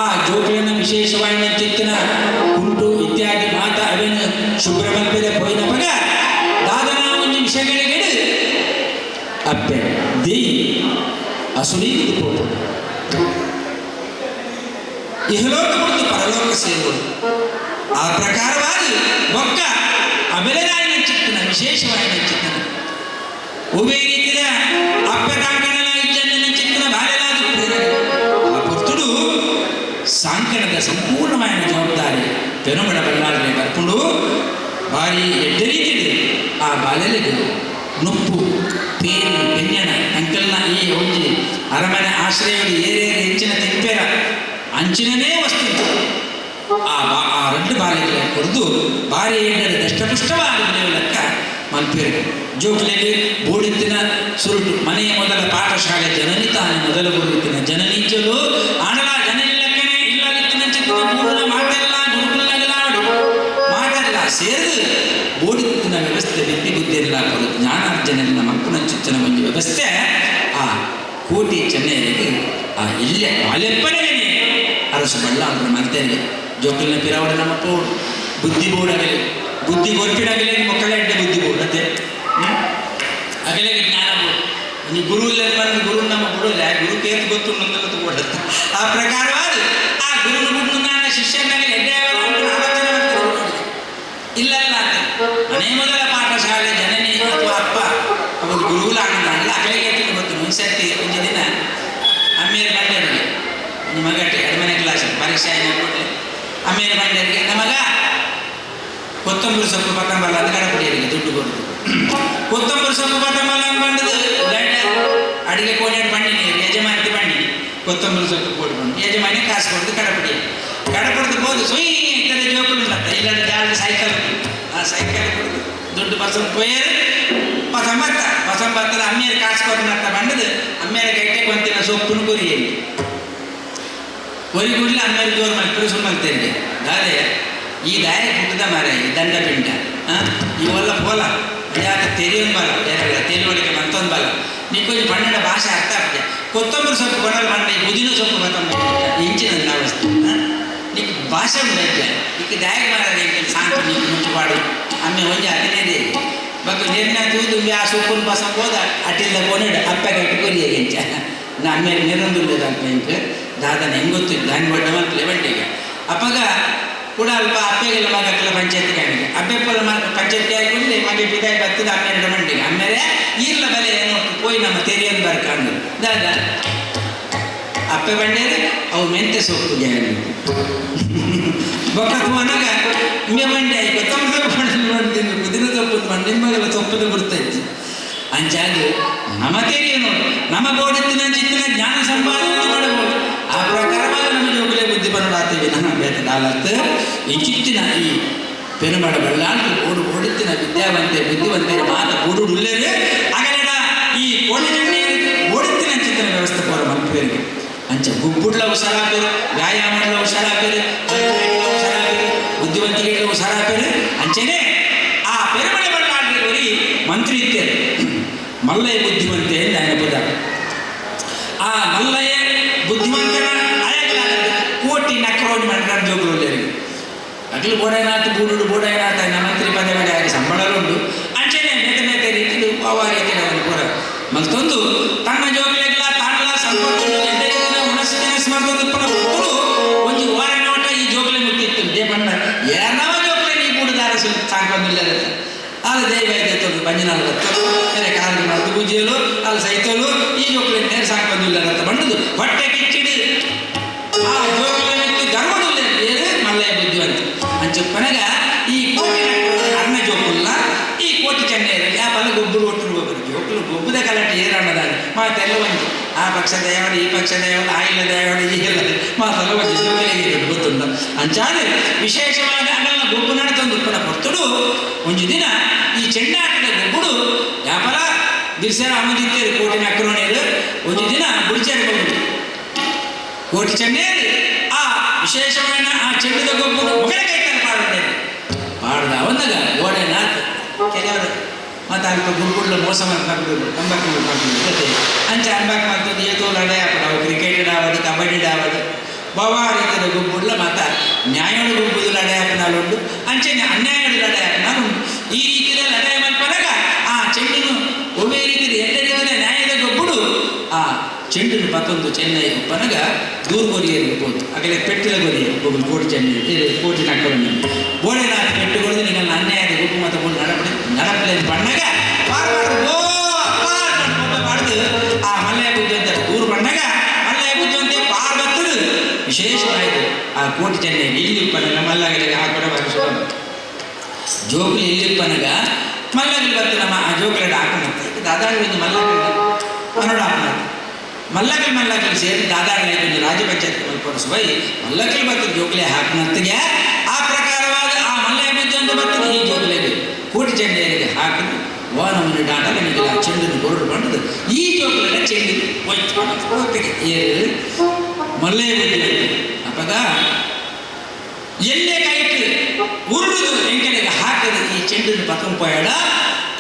ಆ ಜೋಗ್ಲೇನ ವಿಶೇಷವಾಗಿ ಚಿತ್ತನ ಕುಂಟು ಇತ್ಯಾದಿ ಮಾತ ಅವೇನು ಶುಭ್ರ ಮಲ್ಪೆರೆ ಪೋಯಿನ ಪಗ ದಾದನ ಒಂಜಿ ವಿಷಯಗಳಿಗೆ ಅಪ್ಪೆ ದೇಯಿ ಅಸುಳಿ ಪೋಪು ಇಹಲೋಕ ಮತ್ತು ಪರಲೋಕ ಸೇರುವುದು. ಆ ಪ್ರಕಾರವಾಗಿ ಬೊಕ್ಕ ಅಬೆಲೆರಾಯನ ಚಿತ್ತನ ವಿಶೇಷವಾದ ಚಿತ್ತನ ಒಬ್ಬೇ ರೀತಿಯ ಅಪ್ಪ ತಾಂಕಣಲ ಇಜ್ಜಂದಿನ ಚಿತ್ತನ ಬಾಲೆಲಾದ ಆ ಪೊರ್ತುಡು ಸಾಂಕಣದ ಸಂಪೂರ್ಣವಾದ ಜವಾಬ್ದಾರಿ ಪೆರುಮಡ ಬಲ್ಲಾಳನೆ ಬರ್ಕೊಂಡು ಭಾರಿ ಎಡ್ಡೆ ರೀತಿಡು ಆ ಬಾಲೆಲೆಗ್ ನುಪ್ಪು ತೇರು ಬೆಂಜನ ಅಂಕಲ್ನ ಈ ಒಂಜಿ ಅರಮನೆ ಆಶ್ರಯಗಳು ಏರೇರು ಹೆಚ್ಚಿನ ತಿಂಪೆರ ಅಂಚಿನನೇ ವಸ್ತು ಆ ಆ రెండు ಬಾಲೆಗಳ ಕೊರದು ಭಾರಿ ಎಡ್ಡದ ದಷ್ಟಪುಷ್ಟವಾದ ಲೆಕ್ಕ ಮಲ್ಪೇರು ಜೋಕ್ಲೆಗೆ ಬೋಡಿತ್ತಿನ ಸುರುಟು ಮನೆಯ ಮೊದಲ ಪಾಠಶಾಲೆ ಜನನಿ ತಾನೇ ಮೊದಲ ಗುರುತಿನ ಜನನಿ ಚಲು ಆಣಲ ಜನನಿ ಲೆಕ್ಕನೆ ಇಲ್ಲದಿತ್ತಿನ ಚಿತ್ತಿನ ಪೂರ್ಣ ಮಾತೆಲ್ಲ ಗುರುಕುಲನಾಗಲಾಡು ಮಾತೆಲ್ಲ ಸೇರಿದು ಬೋಡಿತ್ತಿನ ವ್ಯವಸ್ಥೆ ವಿದ್ಯೆ ಬುದ್ಧಿಯೆಲ್ಲ ಕೊಡು ಜ್ಞಾನಾರ್ಜನೆಲ್ಲ ಮಕ್ಕಳ ಚಿತ್ತಿನ ಒಂದು ವ್ಯವಸ್ಥೆ ಆ ಕೋಟಿ ಚೆನ್ನೈಗೆ ಆ ಇಲ್ಲೇ ಬಾಲೆಪ್ಪನೆಗೆ ಅರಸು ಬಳ್ಳ ಅಂದ್ರೆ ಮಂತೇನೆ ಜೋಕುಲಿನ ಪಿರಾವಡೆ ನಮ್ಮ ಪೋಡು ಬುದ್ಧಿ ಬೋಡಗಲಿ ಬುದ್ಧಿ ಗೊರ್ಪಿಡಗಲಿ ಮಕ್ಕಳ ಎಡ್ಡೆ ಬುದ್ಧಿ ಬೋಡತ್ತೆ ಅಗಲಿಗೆ ಜ್ಞಾನ ಬೋಡು ನೀವು ಗುರು ಇಲ್ಲ ಬಂದು ಗುರು ನಮ್ಮ ಬಿಡೋಲ್ಲ ಗುರು ಕೇತು ಗೊತ್ತು ನೊಂದಲತ್ತು ಬೋಡತ್ತೆ ಆ ಪ್ರಕಾರವಾದ ಆ ಗುರುನ ಬಿಟ್ಟು ನಾನು ಶಿಷ್ಯನಾಗಲಿ ಎಡ್ಡೆ ಆಲೋಚನೆ ಮಾಡ್ತಾರೆ ಇಲ್ಲಲ್ಲ ಅಂತ ಮನೆ ಮೊದಲ ಪಾಠಶಾಲೆ ಜನನಿ ಅಥವಾ ಅಪ್ಪ ಅವರು ಗುರುಗುಲ ಆನಂದ ಅಗಲಿಗೆ ಎತ್ತಿನ ಗೊತ್ತು ಒಂದ್ಸರ್ತಿ ಒಂದು ದಿನ ಅಮ್ಮೇರು ಬಂಡರಿಗೆ ಒಂದು ಮಗಟ್ಟೆ ಎರಡನೇ ಕ್ಲಾಸ್ ಪರೀಕ್ಷೆ ಆಯ್ತು ಕೊಡಲಿ ಅಮ್ಮೇರು ಬಂಡರಿಗೆ ನಮಗ ಕೊತ್ತಂಬರಿ ಸೊಪ್ಪು ಪತ್ತಂಬಲ್ಲ ಅಂತ ಕಡಪಡಿಯರಿಗೆ ದುಡ್ಡು ಕೊಡುದು ಕೊತ್ತಂಬರಿ ಸೊಪ್ಪು ಪತ್ತಂಬಲ್ಲ ಅಂತ ಬಂದದ್ದು ಅಡಿಗೆ ಕೋಣೆ ಬಣ್ಣಿ ನೀರು ಯಜಮಾನತಿ ಬಣ್ಣಿ ಕೊತ್ತಂಬರಿ ಸೊಪ್ಪು ಕೊಡು ಬಂದು ಯಜಮಾನಿ ಕಾಸು ಕೊಡ್ದು ಕಡಪಡಿ ಕಡಪಡ್ದು ಹೋದು ಸುಯ್ ಇತರ ಜೋಕುಲು ಉಂಟತ್ತ ಇಲ್ಲಾಂದ್ರೆ ಜಾಲಿ ಸೈಕಲ್ ಆ ಸೈಕಲ್ ಕೊಡುದು ದುಡ್ಡು ಪಸಂದ್ ಪೋಯರು ಪಸಂಬತ್ತ ಪಸಂಬತ್ತದ ಅಮ್ಮಿಯರು ಕಾಸು ಕೊಡ್ನತ್ತ ಬಂದದು ಅಮ್ಮಿಯರ ಗೈಟೆ ಕೊಂತಿನ ಸೊಪ್ಪುನು ಕೊರಿಯಲ್ಲಿ ಕೊರಿ ಕೂಡಲೇ ಅಮ್ಮಿಯರು ಜೋರು ಮಲ್ಪರು ಸುಮ್ಮಲ್ತೇನೆ ದಾದೆ ಈ ದಾಯ ಪುಟ್ಟದ ಮರ ಈ ದಂಡಪಿಂಡ ಇವೆಲ್ಲ ಪೋಲ ಯಾಕೆ ತೆರಿಯೊಂದು ಬಲ ಬೇರೆ ತೆರಿವಳಿಕೆ ಮಂತೊಂದು ಬಲ ನೀಕೊಂಚ ಬಣ್ಣದ ಭಾಷೆ ಅರ್ಥ ಆಗ್ತದೆ ಕೊತ್ತಂಬರಿ ಸೊಪ್ಪು ಕೊಡಲು ಬಣ್ಣ ಈ ಪುದೀನ ಸೊಪ್ಪು ಕೊತ್ತಂಬರಿ ಇಂಚಿನ ವಸ್ತು ನೀಕು ಭಾಷೆ ಉಂಟು ಈಗ ದಾಯ ಮಾರ ಸಾಂತು ನೀಕು ಮುಂಚೆ ಪಾಡು ಅಮ್ಮೆ ಒಂಜಿ ಹದಿನೈದು ಬಕ್ ನಿರ್ಣ ತೂದು ಆ ಸೊಪ್ಪುನ ಬಸ ಹೋದ ಅಟಿಲ್ದ ಕೋನಿಡು ಅಪ್ಪ ಗಟ್ಟಿ ಕೊರಿಯ ಎಂಚ ನಾ ಅಮ್ಮೇಲೆ ನಿರೊಂದುಳ್ಳದ ಅಲ್ಪ ಇಂಕ್ ದಾದನ ಹೆಂಗೆ ಗೊತ್ತು ದಾನಿ ಬಡ್ಡ ಮಲ್ಪಲೆ ಬಂಡಿಗೆ ಅಪ್ಪಗ ಕೂಡ ಅಲ್ಪ ಅಪ್ಪೆಗೆಲ್ಲ ಮಗಕ್ಕೆಲ್ಲ ಪಂಚಾಯತ್ಗೆ ಆಗಿದೆ ಅಪ್ಪೆಪ್ಪಲ ಮಗ ಪಂಚಾಯತ್ಗೆ ಆಗಿ ಮಗೆ ಪಿದಾಯಿ ಬರ್ತದೆ ಅಮ್ಮೇಲೆ ಮಂಡಿಗೆ ಆಮೇಲೆ ಈರ್ಲ ಬೆಲೆ ಏನು ಪೋಯಿ ನಮ್ಮ ತೆರಿಯೊಂದು ಬರ್ಕೊಂಡು ದಾದ ಅಪ್ಪೆ ಬಂಡೇರು ಅವು ಮೆಂತೆ ಸೊಪ್ಪು ಗ್ಯಾನು ಬೊಕ್ಕ ತೂವನಾಗ ಇಮ್ಮೆ ಮಂಡೆ ಆಯ್ತು ಕೊತ್ತಂಬರಿ ಸೊಪ್ಪು ನೋಡ್ತೀನಿ ಪುದೀನ ಸೊಪ್ಪು ಮಂಡಿ ನಿಮಗೆಲ್ಲ ಸೊಪ್ಪು ಬರ್ತಾ ಇತ್ತು ಅಂಚಾದು ನಮ್ಮ ತೆರಿಯನು ನಮ್ಮ ಬೋಡಿತ್ತಿನ ಚಿತ್ತಿನ ಜ್ಞಾನ ಸಂಪಾದನೆ ಮಾಡಬಹುದು ಆ ಪ್ರಕಾರವಾಗಿ ನಮ್ಮ ಜೋಗುಲೆ ಬುದ್ಧಿ ಬನ್ನಡಾತೀವಿ ನಮ್ಮ ಬೇತದಾಲತ್ತು ಈ ಚಿತ್ತಿನ ಈ ಪೆರುಮಡ ಬಳ್ಳಾಂಟು ಓಡು ಓಡುತ್ತಿನ ವಿದ್ಯಾವಂತೆ ಬುದ್ಧಿವಂತೆ ಮಾತ ಓಡುಡುಲ್ಲೇರೆ ಆಗಲೇಡ ಈ ಕೋಟಿ ಓಡುತ್ತಿನ ಚಿತ್ತಿನ ವ್ಯವಸ್ಥೆ ಪೋರ ಮಲ್ಪೇರಿಗೆ ಅಂಚ ಗುಬ್ಬುಡ್ಲ ಹುಷಾರಾಪೇರು ವ್ಯಾಯಾಮಡ್ಲ ಹುಷಾರಾಪೇರು ಹುಷಾರಾಪೇರು ಬುದ್ಧಿವಂತಿಕೆ ಹುಷಾರಾಪೇರು ಅಂಚೆನೆ ಆ ಪೆರುಮಡ ಬಳ್ಳಾಂಟ್ರಿ ಒರಿ ಮಂತ್ರಿ ಇತ್ತೇನೆ ಮಲ್ಲಯ್ಯ ಬುದ್ಧಿವಂತೆ ಎಂದು ఆయన ಪುದ ಆ ಮಲ್ಲಯ್ಯ ಬುದ್ಧಿವಂತನ ಅಯಗ್ಲಾಗದು ಕೋಟಿ ನಕ್ರೋಣಿ ಮಾಡ್ಕೊಂಡು ಜೋಗುಲುಲ್ಲೇರಿಗೆ ಅಗಲು ಬೋಡೈನಾಥ ಬೂಡುಡು ಬೋಡೈನಾಥ ఆయన ಮಂತ್ರಿ ಪದವಿ ಆಗಿ ಸಂಬಳಲುಂಡು ಅಂಚೆನೆ ಮೇತೆ ಮೇತೆ ರೀತಿಡು ಅವ ರೀತಿಡು ಅವನು ಪೂರ ಮಲ್ತೊಂದು ತನ್ನ ಜೋಗುಲೆಗ್ಲ ತಾನ್ಲ ಸಂಪತ್ತು ಉಣಸು ತಿನಸು ಮಲ್ತೊಂದು ಪುನ ಪುತ್ತುಡು ಒಂಜಿ ವಾರ ನೋಟ ಈ ಜೋಗುಲೆ ಮುತ್ತಿತ್ತು they ಬಣ್ಣ ಯಾರನವ ಜೋಗುಲೆ ನೀ ಬೂಡುದಾರ ಸಾಕೊಂದಿಲ್ಲ ಅಲ್ಲಿ ದೈವ ಐತೆ ಬಂಜಿನಾಲ್ ಬತ್ತು ಬೇರೆ ಕಾಲಿಗೆ ಮದ್ದು ಗುಜ್ಜಿಯಲು ಅಲ್ಲಿ ಸೈತಲು ಈ ಜೋಕುಲೆ ನೇರ ಸಾಕೊಂದಿಲ್ಲ ಅಂತ ಬಂಡದು ಹೊಟ್ಟೆ ಕಿಚ್ಚಿಡಿ ಆ ಜೋಕುಲೆ ಮಿತ್ತು ಗರ್ವಡುಲ್ಲ ಏನು ಮಲ್ಲಯ್ಯ ಬುದ್ಧಿವಂತ ಅಂಚಪ್ಪನಗ ಈ ಕೋಟಿ ಅನ್ನ ಜೋಕುಲ್ಲ ಈ ಕೋಟಿ ಚೆನ್ನೈರು ಯಾಪಲ್ಲ ಗೊಬ್ಬರು ಒಟ್ಟು ಹೋಗ್ಬರು ಜೋಕುಲು ಗೊಬ್ಬದ ಕಲಟಿ ಏರಣ್ಣದಾನೆ ಮಾತೆಲ್ಲ ಒಂಜಿ ಆ ಪಕ್ಷದ ಯಾವಡು ಈ ಪಕ್ಷದ ಯಾವಡು ಆ ಇಲ್ಲದ ಯಾವಡು ಈ ಇಲ್ಲದ ಮಾತೆಲ್ಲ ಒಂಜಿ ಜೋಕುಲಿಗೆ ಗೊತ್ತುಂಡ ಅಂಚಾದ ವಿಶೇಷವಾದ ಅಗಲ್ನ ಗೊಬ್ಬು ನಡತೊಂದು ಉಪ್ಪನ ಪೊರ್ತುಡು ಒಂಜಿ ದಿನ ಈ ಚೆಂಡಾಟದ ಗೊಬ್ಬುಡು ಯಾಪಲ ಬಿರ್ಸರ ಅಮದಿತ್ತೇರು ಕೋಟಿ ನಕ್ರೋಣಿರು ಒಂಜಿ ದಿನ ಬುಡಿಚೇರು ಗೊಬ್ಬುಡು ಕೋಟಿ ಚೆಂಡೇರು ಆ ವಿಶೇಷವಾದ ಆ ಚೆಂಡದ ಗೊಬ್ಬರು ಮೊಗಲ ಕೈತನ ಪಾಡುತ್ತೇನೆ ಪಾಡ್ದ ಅವಂದಾಗ ಗೋಡೆ ನಾತ್ ಕೆಲವರು ಮತ್ತು ಅಲ್ಪ ಗುಂಪುಡ್ಲ ಮೋಸ ಮಾಡ್ಕೊಂಡು ಅಂಬಾಕ್ ಮಾಡ್ಕೊಂಡು ಜೊತೆ ಅಂಚ ಅಂಬಾಕ್ ಮಾಡ್ತದ್ದು ಏತೋ ಲಡಾಯಿ ಆಪಡು ಕ್ರಿಕೆಟ್ ಆವಡು ಕಬಡ್ಡಿ ಆವಡು ಬವಾ ರೀತಿಯ ಗುಂಪುಡ್ಲ ಮಾತ ನ್ಯಾಯೋಡು ಗುಂಪುದು ಲಡಾಯಿ ಹಾಕಿನಾಲುಂಡು ಅಂಚೆನೆ ಅನ್ಯಾಯೋಡು ಲಡಾಯಿ ಹಾಕಿನಾಲುಂಡು ಈ ರೀತಿಯ ಲಡಾಯಿ ಮಲ್ಪನಾಗ ಆ ಚೆಂಡನು ಒಮ್ಮೆ ರೀತಿಯ ಎಡ್ಡೆ ನ್ಯಾಯದ ಗೊಬ್ಬುಡು ಆ ಚೆಂಡನು ಪತ್ತೊಂದು ಚೆನ್ನೈ ಒಪ್ಪನಗ ದೂರು ಕೊರಿಯರಿಗೆ ಹೋದು ಆಗಲೇ ಪೆಟ್ಟಿಲ ಕೊರಿಯರು ಒಬ್ಬರು ಕೋಟಿ ಚೆನ್ನೈ ಕೋಟಿ ನಕ್ಕವನ್ನ ಬೋಳೆನಾಥ ಪೆಟ್ಟುಕೊಳ್ದು ನಿನ್ನ ಅನ್ಯಾಯದ ಗುಂಪು ಮತ್ತು ಬೋಳು ನಡಪಡಿ ನಡಪಲೆ ಬಣ್ಣಗ ಪಾರ್ವಾಡು ಓ ಅಪ್ಪ ಆ ಮಲ್ಲಯ್ಯ ಬುದ್ಧಿವಂತ ದೂರು ಬಣ್ಣಗ ಮಲ್ಲಯ್ಯ ಬುದ್ಧಿವಂತೆ ಪಾರ್ವತ್ತದು ವಿಶೇಷವಾಯಿತು. ಆ ಕೋಟಿ ಚೆನ್ನೆ ಇಲ್ಲಿ ಮಲ್ಲಗಳಿಗೆ ಹಾಕೊಡ ಜೋಕುಲು ಇಲ್ಲಿಪ್ಪನಗ ಮಲ್ಲಗಲು ಬತ್ತು ನಮ್ಮ ಆ ಜೋಕುಲಡ ಹಾಕೊಂಡಂತೆ ದಾದಾಳಿ ಒಂದು ಮಲ್ಲಗಲ ಮನೋಡ ಹಾಕೊಂಡ ಮಲ್ಲಗಲ್ ಮಲ್ಲಗಲ್ ಸೇರಿ ದಾದಾಳಿ ಒಂದು ರಾಜ್ಯ ಪಂಚಾಯತ್ ಮಲ್ಪೊರಸುವೈ ಮಲ್ಲಗಲ್ ಬತ್ತು ಜೋಕುಲೆ ಹಾಕಿನತ್ತಿಗೆ ಆ ಪ್ರಕಾರವಾದ ಆ ಮಲ್ಲಯ್ಯ ಬುದ್ಧಿವಂತ ಬತ್ತು ಈ ಜೋಕುಲೆಗೆ ಕೋಟಿ ಚೆಂಡೆಯರಿಗೆ ಹಾಕಿದ್ರು ಓ ನಮ್ಮನೆ ಡಾಟ ನಿಮಗೆ ಆ ಚೆಂಡನ್ನು ಕೊರಡು ಬಂದದ್ದು ಈ ಜೋಕುಲೆಲ್ಲ ಚೆಂಡು ಹೋಯ್ತು ಏರು ಮಲ್ಲಯ್ಯ ಬುದ್ಧಿವಂತ ಅಪ್ಪಗ ಎಲ್ಲೇ ಕೈಟ್ ಉರುಳುದು ಎಂಕಲಿಗೆ ಹಾಕದು ಈ ಚೆಂಡನ್ನು ಪತ್ತಂಪೋಯಡ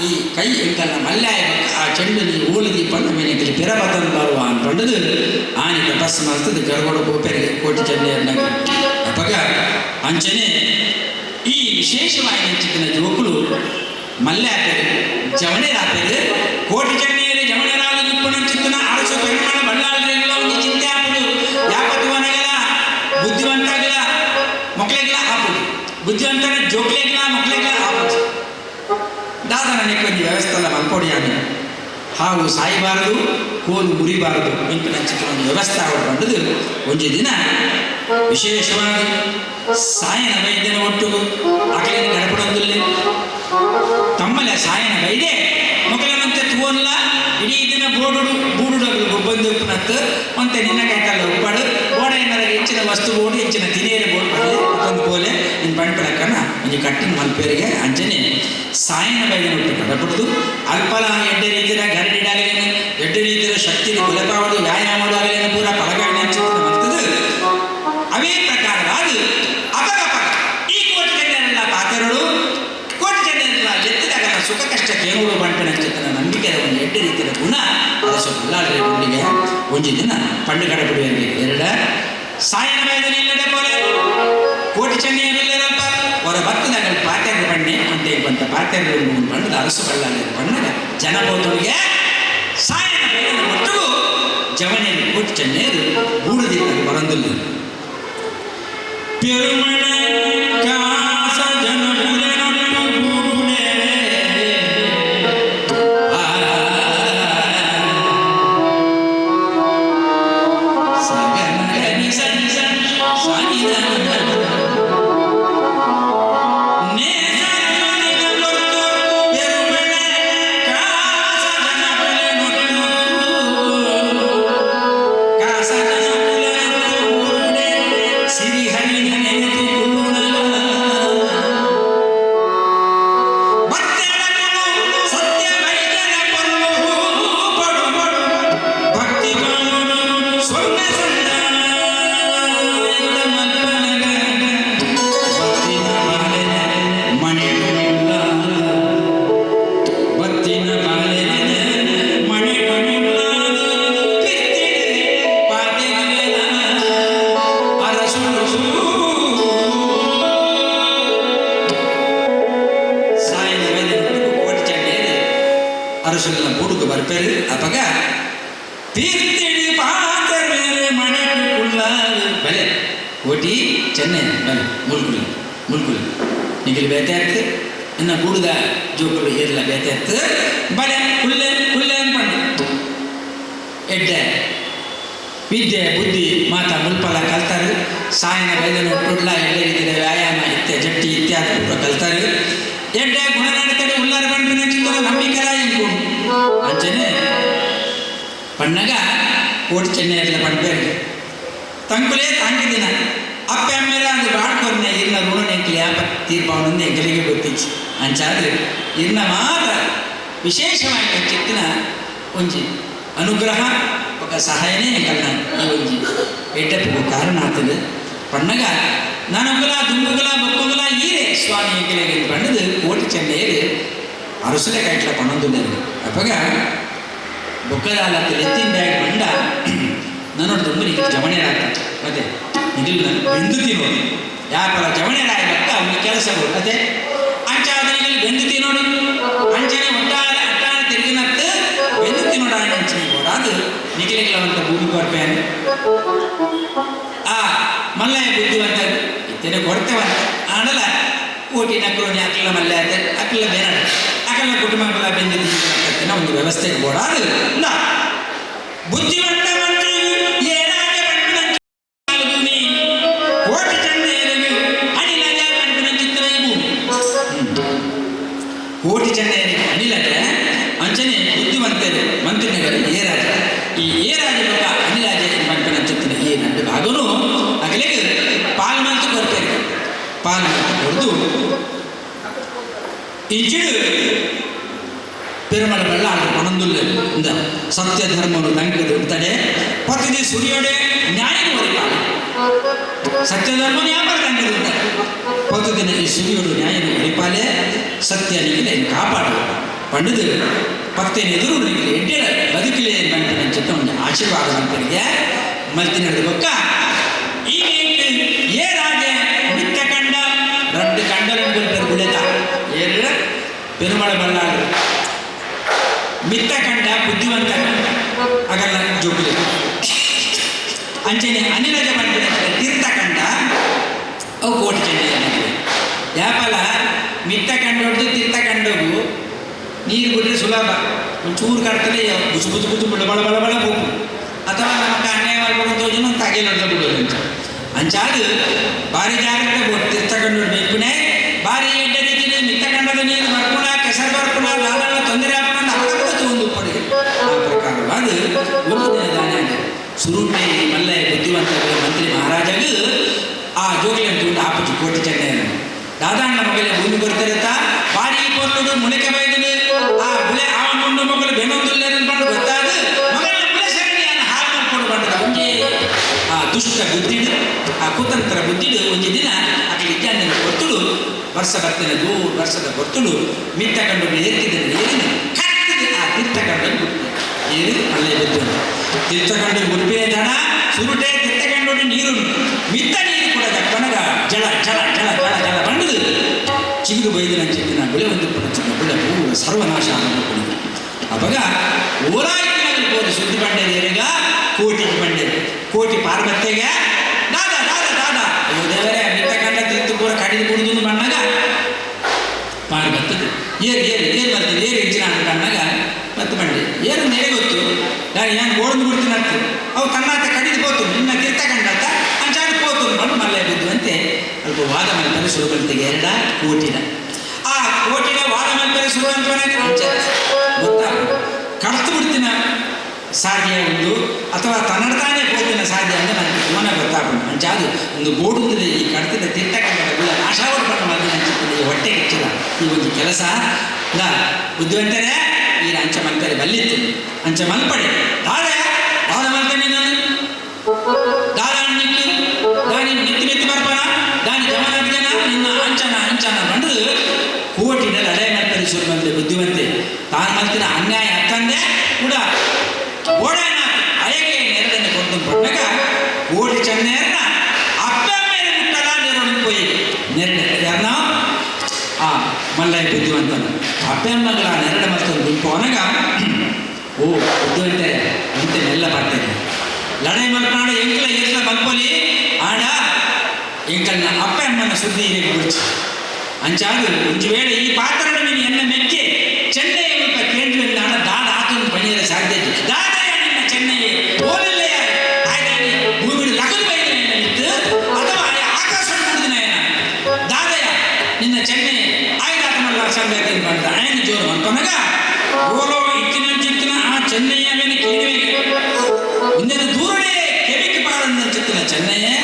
ಈ ಕೈ ಎಂಕಲ್ನ ಮಲ್ಲಾಯ ಆ ಚೆಂಡು ನೀ ಊಲದಿ ಪಂಡ ಮೇಲೆ ಎಂಕಲಿ ಪೆರ ಪತ್ತನ್ ಬರುವ ಅನ್ಪಂಡದು ಆನಿ ತಪಸ್ಸು ಮಾಡ್ತದೆ ಗರ್ಗೋಡ ಗೋಪೆರಿಗೆ ಕೋಟಿ ಚೆಂಡೆ ಅಪ್ಪಗ ಅಂಚನೆ ಈ ವಿಶೇಷವಾಗಿ ನೆಂಚಿನ ಜೋಕುಲು ಮಲ್ಲಾಪೆರು ಜವಣೆರಾಪೆರು ಕೋಟಿ ಚೆಂಡೆಯರು ಜವಣೆರಾದ ನಿಪ್ಪುಣಂಚಿತ್ತನ ಅರಸು ಪೆರುಮಣ ಬಳ್ಳಾಳ್ರೆಗಳ ಒಂದು ಚಿಂತೆ ಆಪುಡು ಯಾಪತ್ತುವನಗಲ ಬುದ್ಧಿವಂತಾಗಲ ಮಕ್ಕಳಿಗೆಲ್ಲ ಆಪುದು ಬುದ್ಧಿವಂತನ ಜೋಕ್ಲೆಗ್ಲ ಮಕ್ಕಳಿಗೆಲ್ಲ ಆಪುದು ದಾದನ ಒಂದು ವ್ಯವಸ್ಥೆ ಎಲ್ಲ ಮಲ್ಕೊಡಿಯಾನೆ ಹಾವು ಸಾಯಬಾರದು ಕೋಲು ಮುರಿಬಾರದು ಇಂಪಿನ ಒಂದು ವ್ಯವಸ್ಥೆ ಬಂಡದು ಒಂದು ದಿನ ವಿಶೇಷವಾಗಿ ಸಾಯನ ವೈದ್ಯನ ಒಟ್ಟು ಅಕಲಿನ ಗಡಪಡೊಂದಿಲ್ಲ ತಮ್ಮಲೆ ಸಾಯನ ವೈದ್ಯ ಮಕ್ಕಳನ್ನಂತೆ ತೂವಲ್ಲ ಇಡೀ ದಿನ ಬೋಡುಡು ಬೂಡುಡಗಳು ಗೊಬ್ಬಂದು ಉಪ್ಪುನತ್ತು ಮತ್ತೆ ನಿನ್ನ ಕೈಕಲ್ಲ ಉಪ್ಪಾಡು ಬೋಡ ಏನಾರ ಹೆಚ್ಚಿನ ವಸ್ತು ಬೋಡು ಹೆಚ್ಚಿನ ತಿನಿಯರೆ ಬೋಡು ಒಂದು ಕೋಲೆ ನಿನ್ನ ಪಣ್ಪಡಕ್ಕನ್ನ ಒಂಜಿ ಕಟ್ಟಿನ ಮಲ್ಪೇರಿಗೆ ಅಂಚನೆ ಸಾಯನ ಬೈದಿನ ಒಟ್ಟು ಕಡಪಡುದು ಅಲ್ಪಲ ಎಡ್ಡೆ ರೀತಿಯ ಗರಡಿಡಾಗಲೇನು ಎಡ್ಡೆ ರೀತಿಯ ಶಕ್ತಿ ಗುಲಪಾವಡು ವ್ಯಾಯಾಮಡು ಆಗಲೇನು ಪೂರ ಪಲಗಾಡಿ ಚಿಂತನೆ ಮಾಡ್ತದೆ. ಅವೇ ಪ್ರಕಾರವಾದ ಅಪಗಪಗ ಈ ಕೋಟಿ ಜನರೆಲ್ಲ ಪಾತ್ರಗಳು ಕೋಟಿ ಜನರೆಲ್ಲ ಎತ್ತಿದಾಗ ಸುಖ ಕಷ್ಟ ಕೇಳುವ ಬಂಟನ ಚಿಂತನ ನಂಬಿಕೆ ಒಂದು ಎಡ್ಡೆ ರೀತಿಯ ಗುಣ ಅರಸು ಬಲ್ಲಾಳ್ರೆ ಗುಂಡಿಗೆ ಒಂಜಿ ದಿನ ಪಂಡು ಕಡಪಡುವೆ ಎರಡ ಸಾಯನ ಬೈದನ ಇಲ್ಲಡೆ ಪೋಲೆ ಕೋಟಿ ಚೆನ್ನೆಯ ಬಿಲ್ಲರಲ್ಪ ಅವರ ಭಕ್ತದಾಗ ಪಾತ್ಯರ ಬಣ್ಣೆ ಅಂತ ಬಂತ ಪಾತ್ಯರ ಬಣ್ಣದ ಅರಸು ಬಲ್ಲಾಳರ ಬಣ್ಣದ ಜನಬೋಧುವಿಗೆ ಸಾಯನ ಬೈದನ ಒಟ್ಟಿಗೂ ಜವನೆಯನ್ನು ಕೋಟಿ ಚೆನ್ನೆಯರು ಬೂಡದಿಂದ ಬರಂದಿಲ್ಲ. ಪೆರುಮಣ ಕಾಸ ಜನಪುರನೊಟ್ಟು ಬೂಡೆ ಸಗಮಗನಿ ಸನಿ ಸನಿ ಸಾನಿ ಅರಸುಗಳ ಬೂಡುಕು ಬರ್ಪೇರು ಅಪಗ ತೀರ್ತಿಡಿ ಪಾತ್ರ ಮೇಲೆ ಮಣೆ ಬಲೆ ಕೋಟಿ ಚೆನ್ನೆ ಬಲೆ ಮುಲ್ಕುಲಿ ಮುಲ್ಕುಲಿ ನಿಗಿಲ್ ಬೇತೆ ಆಗ್ತು ಇನ್ನು ಗೂಡುದ ಜೋಕುಲು ಏರ್ಲ ಬೇತೆ ಆಗ್ತು ಬಲೆ ಕುಲ್ಲೆ ಕುಲ್ಲೆ ಅನ್ಪಂಡು ಎಡ್ಡೆ ವಿದ್ಯೆ ಬುದ್ಧಿ ಮಾತಾ ಮುಲ್ಪಲ ಕಲ್ತಾರೆ ಸಾಯನ ಬೈದನ ಒಟ್ಟುಡ್ಲ ಎಡ್ಡೆ ರೀತಿಯ ವ್ಯಾಯಾಮ ಇತ್ಯ ಜಟ್ಟಿ ಇತ್ಯಾದಿ ಕಲ್ತಾರೆ ಎಡ್ಡೆ ಗುಣ ನಡತಡೆ ಉಲ್ಲಾರ ಬಂಡು ಚಿತ್ತನ ನಂಬಿಕೆಲ ಇಂಕು ಅಂಚನೆ ಪಣ್ಣಗ ಕೋಟಿ ಚೆನ್ನೆ ಎಲ್ಲ ಪಣ್ಪೇರು ತಂಕುಲೇ ತಾಂಕಿದಿನ ಅಪ್ಪೆ ಅಮ್ಮೇಲೆ ಅದು ಬಾಡ್ಕೊರ್ನೆ ಇರ್ನ ಋಣ ಎಂಕಲಿ ಯಾಪ ತೀರ್ಪಾವನಂದು ಎಂಕಲಿಗೆ ಗೊತ್ತಿಚ್ಚಿ ಅಂಚಾದ್ರೆ ಇರ್ನ ಮಾತ್ರ ವಿಶೇಷವಾಗಿ ಚಿತ್ತಿನ ಒಂಜಿ ಅನುಗ್ರಹ ఒక ಸಹಾಯನೇ ಎಂಕಲ್ನ ಈ ಒಂಜಿ ಎಡ್ಡಪ್ಪು ಕಾರಣ ಆಗ್ತದೆ. ಪಣ್ಣಗ ನನಗುಲ ದುಂಬುಗುಲ ಬೊಕ್ಕುಗುಲ ಈರೆ ಸ್ವಾಮಿ ಎಂಕಲಿಗೆ ಪಣ್ಣದು ಕೋಟಿ ಚೆನ್ನೆಯರು ಅರಸುಲೆ ಕೈಟ್ಲ ಪಣ್ಣೊಂದುಲ್ಲೇರು ಅಪ್ಪಗ ಬೊಕ್ಕದಾಲತ್ತು ಎತ್ತಿನ ಬ್ಯಾಗ್ ಬಂಡ ನನ್ನೋಡು ದುಂಬು ನಿಖಿಲ್ ಜವಣೆರಾಗ್ತ ಮತ್ತೆ ನಿಖಿಲ್ ನಾನು ಬೆಂದು ತಿನ್ನೋದು ಯಾಕಲ್ಲ ಜವಣೆರಾಯ ಬಕ್ಕ ಅವನಿಗೆ ಕೆಲಸ ಮತ್ತೆ ಅಂಚಾದ ನಿಖಿಲ್ ಬೆಂದು ತಿನ್ನೋಡು ಅಂಚನೆ ಒಟ್ಟಾರೆ ಅಟ್ಟಾರೆ ತಿರುಗಿನತ್ತು ಬೆಂದು ತಿನ್ನೋಡು ಅಂಚನೆ ಕೂಡ ಅದು ನಿಖಿಲಿಗಳವಂತ ಭೂಮಿ ಕೊರ್ಪೇನೆ ಆ ಮಲ್ಲಯ್ಯ ಬುದ್ಧಿವಂತ ಇತ್ತೇನೆ ಕೊಡ್ತೇವಂತ ಆನಲ್ಲ ಕೋಟಿ ನಕರು ಅಕ್ಲ ಮಲ್ಲೆ ಅಕ್ಲ ಬೇನಾಡು ಅಗಲ ಕುಟುಂಬಗಳ ಬೆಂದಿನ ಒಂದು ವ್ಯವಸ್ಥೆ ಬೋಡಾದು ಬುದ್ಧಿವಂತ ಮಂತ್ರಿ ಏರಾಜ ಭೂಮಿ ಕೋಟಿ ಚಂಡೆಯರಿಗೆ ಅನಿಲಜ ಪಂಪಿನ ಚಿತ್ರ ಭೂಮಿ ಕೋಟಿ ಚಂಡೆಯರಿಗೆ ಅನಿಲಜ ಅಂಚನೆ ಬುದ್ಧಿವಂತರು ಮಂತ್ರಿನಗರ ಏರಾಜ ಈ ಏರಾಜ ಬೊಕ್ಕ ಅನಿಲಾಜ ಪಂಪಿನ ಚಿತ್ರ ಈ ನಂದು ಭಾಗನು ಅಗಲಿಗೆ ಪಾಲ್ ಮಂತು ಕೊಡ್ತಾರೆ ಪಾಲ್ ಮಂತು ಕೊಡ್ದು ಇಂಚಿಡು ಪೆರುಮಳ ಬಳ್ಳ ಪಣಂದುಲ್ಲ ಇಂದ ಸತ್ಯ ಧರ್ಮನು ತಂಕದು ತಡೆ ಪತಿದಿ ಸೂರ್ಯೋಡೆ ನ್ಯಾಯ ಒರಿಪಾಲ ಸತ್ಯ ಧರ್ಮ ನ್ಯಾಯ ತಂಕದು ಪತಿದಿನ ಈ ಸೂರ್ಯೋಡು ನ್ಯಾಯನ ಒರಿಪಾಲೆ ಸತ್ಯ ನಿಗಿಲೆ ಕಾಪಾಡು ಪಂಡದು ಪಕ್ತೇನ ಎದುರು ನಿಗಿಲೆ ಎಡ್ಡೆಡ ಬದುಕಿಲೆ ಮಂಟಿನ ಒಂದು ಆಶೀರ್ವಾದ ಮಂತರಿಗೆ ಮಲ್ತಿನದು ಬೊಕ್ಕ ಈ ಏ ರಾಜ ಮಿತ್ತ ಕಂಡ ರಡ್ಡು ಕಂಡಲನ್ನು ಗುಳೆತ ಏರ ಪೆರುಮಳ ಬಳ್ಳಾರು ಮಿತ್ತ ಕಂಡ ಬುದ್ಧಿವಂತ ಕಂಡ ಅಗಲ್ಲ ಜೋಗುಲಿ ಅಂಚನೆ ಅನಿಲಜ ಬಂಡಿನ ತೀರ್ಥ ಕಂಡ ಅವು ಕೋಟಿ ಚೆಂಡೆ ಯಾಪಲ ಮಿತ್ತ ಕಂಡೋಡ್ದು ತೀರ್ಥ ಕಂಡೋಗು ನೀರು ಬಿಟ್ಟರೆ ಸುಲಭ ಒಂಚೂರು ಕಟ್ತಲೆ ಬುಸು ಬುಸು ಬುಸು ಬಳ ಬಳ ಬಳ ಬಳ ಹೋಗು ಅಥವಾ ನಮಗೆ ಅನ್ಯಾಯ ಮಾಡ್ಕೊಂಡು ತೋಜನ ತಗೆಲೊಡ್ದ ಬಿಡೋದು ಅಂಚ ಅಂಚಾದು ಭಾರಿ ಜಾಗ್ರತೆ ತೀರ್ಥ ಕಂಡು ಬೇಕು ಭಾರಿ ಎಡ್ಡ ರೀತಿಯಲ್ಲಿ ಮಿತ್ತ ಕಂಡದ ನೀರು ಬರ್ಪುಣ ಕೆಸರು ಬರ್ಪುಣ ಲಾಲನ ತೊಂದರೆ ಆಪುಣ ಅವಾಗ ಒಂದು ಪಡೆಗೆ ಆ ಪ್ರಕಾರವಾದ ಒಂದು ದಿನ ದಾನ ಸುರುಟೆ ಮಲ್ಲಯ್ಯ ಬುದ್ಧಿವಂತ ಮಂತ್ರಿ ಮಹಾರಾಜಗ ಆ ಜೋಗಲಿ ಅಂತ ಆಪುಜಿ ಕೋಟಿ ಚೆನ್ನಯ್ಯನ ದಾದಾಣ್ಣ ಮಗಲೇ ಭೂಮಿ ಕೊಡ್ತಿರತ್ತ ಬಾರಿ ಕೊಲ್ಲುಡು ಮುಳಕೆ ಬೈದನು ಆ ಬುಳೆ ಆ ಮುಂಡು ಮಗಳು ಬೆನೊಂದುಲ್ಲೇರನ್ ಬಂದು ಗೊತ್ತಾದ ಮಗಳ ಬುಳೆ ಶರಣಿಯನ್ನು ಹಾಲು ಮಾಡ್ಕೊಂಡು ಬಂದದ ಒಂಜಿ ಆ ದುಷ್ಟ ಬುದ್ಧಿಡು ಆ ಕುತಂತ್ರ ಬುದ್ಧಿಡು ಒಂಜಿ ದಿನ ಅಕಲಿ ಇಜ್ಜಾಂದಿನ ಗೊತ್ತುಡು ವರ್ಷ ಬರ್ತಿನ ದೂರು ವರ್ಷದ ಗೊತ್ತುಡು ಮಿತ್ತ ಕಂಡು ಏರ್ತಿದ್ದ ಏರಿನ ಕಟ್ಟಿದ ಆ ತೀರ್ಥ ಕಂಡು ಏರು ಮಲ್ಲೆ ಬುದ್ಧಿ ತೀರ್ಥ ಕಂಡು ಗುರುಪಿನ ದಣ ಸುರುಟೆ ತೀರ್ಥ ಕಂಡು ನೀರು ಮಿತ್ತ ನೀರು ಕೂಡ ದಪ್ಪನಗ ಜಲ ಜಲ ಜಲ ಜಲ ಜಲ ಬಂಡದು ಚಿಗುರು ಬೈದಿನ ಚಿಕ್ಕಿನ ಬೆಳೆ ಒಂದು ಚಿಕ್ಕ ಬೆಳೆ ಪೂರ ಸರ್ವನಾಶ ಆಗೋದು ಅವಾಗ ಓರಾಯ್ತಿನಾಗಲು ಹೋದ ಸುದ್ದಿ ಬಂಡೆದೇರಿಗ ಕೋಟಿಗೆ ಬಂಡೆ ಕೋಟಿ ಪಾರ್ವತಿಗೆ ದಾದಾ ದಾದಾ ದಾದಾ ಅಯ್ಯೋ ದೇವರೇ ಮಿತ್ತ ಕಂಡ ತೀರ್ಥ ಪೂರ ಕಡಿದು ಕುಡಿದು ಬಣ್ಣಗ ಪಾರ್ವತಿ ಏರು ಏರು ಏರು ಬರ್ತದೆ ಏರು ಹೆಚ್ಚಿನ ಕಂಡಾಗ ಮತ್ತೆ ಬಂಡೆ ಏನು ಹೇಗೆ ಗೊತ್ತು ನಾನು ಏನು ಓಡಂದು ಬಿಡ್ತೀನಿ ಅಂತ ಅವು ತನ್ನಾತ ಕಡಿದು ಹೋತು ನಿನ್ನ ತೀರ್ಥ ಕಂಡತ್ತ ಅಂಚಾಡಿ ಹೋತು ಬಂದು ಮಲ್ಲೆ ಬಿದ್ದುವಂತೆ ಅಲ್ಪ ವಾದ ಮಲ್ಪನೆ ಶುರು ಮಾಡ್ತೀವಿ ಎರಡ ಕೋಟಿನ ಆ ಕೋಟಿನ ವಾದ ಮಲ್ಪನೆ ಶುರು ಅಂತ ಅಂಚ ಗೊತ್ತಾ ಕಡ್ತು ಬಿಡ್ತೀನ ಸಾಧ್ಯ ಒಂದು ಅಥವಾ ತನ್ನಡ್ತಾನೆ ಹೋಗ್ತಿನ ಸಾಧ್ಯ ಅಂದ್ರೆ ನನಗೆ ಜೀವನ ಗೊತ್ತಾಗೋಣ ಅಂಚಾದು ಒಂದು ಬೋಡುಂದ್ರೆ ಈ ಕಡ್ತದ ತೀರ್ಥ ಕಂಡ ನಾಶಾವರ್ಪಣ ಮಾಡಿದ ಅನ್ಸುತ್ತದೆ ಈ ಹೊಟ್ಟೆ ಕಿಚ್ಚದ ಈ ಒಂದು ಕೆಲಸ ಇಲ್ಲ ಬುದ್ಧಿವಂತರೇ ಈ ಅಂಚ ಮಲ್ಪರೆ ಬಲ್ಲಿತ್ತು ಅಂಚ ಮಲ್ಪಡೆ ದಾದ ದಾದ ಮಲ್ತೇನೆ ನಾನು ದಾದ ಅಣ್ಣಿಕ್ಕು ದಾನಿ ಮಿತ್ತಿ ಮಿತ್ತಿ ಬರ್ಪಣ ದಾನಿ ಜಮನಾಗ್ದೇನ ನಿನ್ನ ಅಂಚನ ಅಂಚನ ಬಂದು ಕೋಟಿನ ಲಡಾಯಿ ಮಾಡ್ತಾರೆ ಶುರು ಬಂದ್ರೆ ಬುದ್ಧಿವಂತೆ ತಾನು ಮಲ್ತಿನ ಅನ್ಯಾಯ ಅತ್ತಂದೆ ಕೂಡ ಓಡಾನ ಅಯಗೆ ನೆರಳನ್ನು ಕೊಂಡು ಪಟ್ಟಾಗ ಕೋಟಿ ಚೆನ್ನೆಯನ್ನ ಅಪ್ಪ ಮೇಲೆ ಮುಟ್ಟಲ ನೆರಳು ಪೋಯಿ ನೆರಳು ಯಾರನ್ನ ಆ ಮಲ್ಲಯ್ಯ ಬುದ್ಧಿವಂತನ ಅಪ್ಪಮ್ಮಗಳ ನೆರಳು ಮತ್ತೊಂದು ಗುಂಪು ಅವನಾಗ ಓ ಬುದ್ಧಿವಂತೆ ಅಂತೆ ನೆಲ್ಲ ಬರ್ತೇನೆ ಲಡಾಯಿ ಮಲ್ಪನಾಡ ಎಂಕಲ ಎಂಕಲ ಮಲ್ಪಲಿ ಆಡ ಎಂಕಲ್ನ ಅಪ್ಪ ಅಮ್ಮನ ಸುದ್ದಿ ಇರಕ್ಕೆ ಬಿಡ್ಚಿ ಅಂಚಾದು ಒಂದು ವೇಳೆ ಈ ಪಾತ್ರನ ನೀನು ಎನ್ನ ಮೆಕ್ಕೆ ಚೆನ್ನೈ ಮುಲ್ಪ ಕೇಂದ್ರದಿಂದ ದಾದ ಆತನ ಪಣಿಯರ ಸಾಧ್ಯ ದಾದಯ ನಿನ್ನ ಚೆನ್ನೈ ಓಲಿಲ್ಲಯ ಆಯ್ದಾನಿ ಭೂಮಿ ಲಗನ್ ಬೈದಿನ ಇತ್ತು ಅಥವಾ ಆಕಾಶ ಕುಡಿದಿನ ದಾದಯ ನಿನ್ನ ಚೆನ್ನೈ ಆಯ್ದಾತಮಲ್ಲ ಸಂಗತಿ ಬಂದ ಆಯ್ನ ಜೋರು ಮಲ್ಪನಗ ಓಲೋ ಇತ್ತಿನ ಚಿತ್ತಿನ ಆ ಚೆನ್ನೈಯ ಮೇಲೆ ಕೇಳುವೆ ಮುಂದಿನ ದೂರನೇ ಕೆವಿಗೆ ಪಾಡಂದ ಚಿತ್ತಿನ ಚೆನ್ನೈಯೇ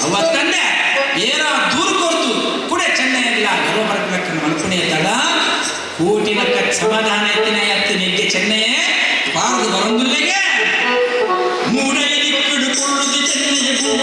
ಅವತ್ತಂದೆ ಏರ ದೂರ ಕೊರ್ತು ಕೂಡ ಚೆನ್ನೈಯಲ್ಲ ಗರ್ವ ಬರ್ಬೇಕನ್ನ ಮಲ್ಪುಣೆ ತಡ ಕೋಟಿನಕ್ಕ ಸಮಾಧಾನ ಎತ್ತಿನ ಎತ್ತು ನಿಗ್ಗೆ ಚೆನ್ನೈಯೇ ಪಾರದು ಬರಂದುಲ್ಲಿಗೆ ಮೂಡೆಯಲ್ಲಿ ಕಿಡುಕೊಳ್ಳುವುದು ಚೆನ್ನೈಯ ಪೂರ್ಣ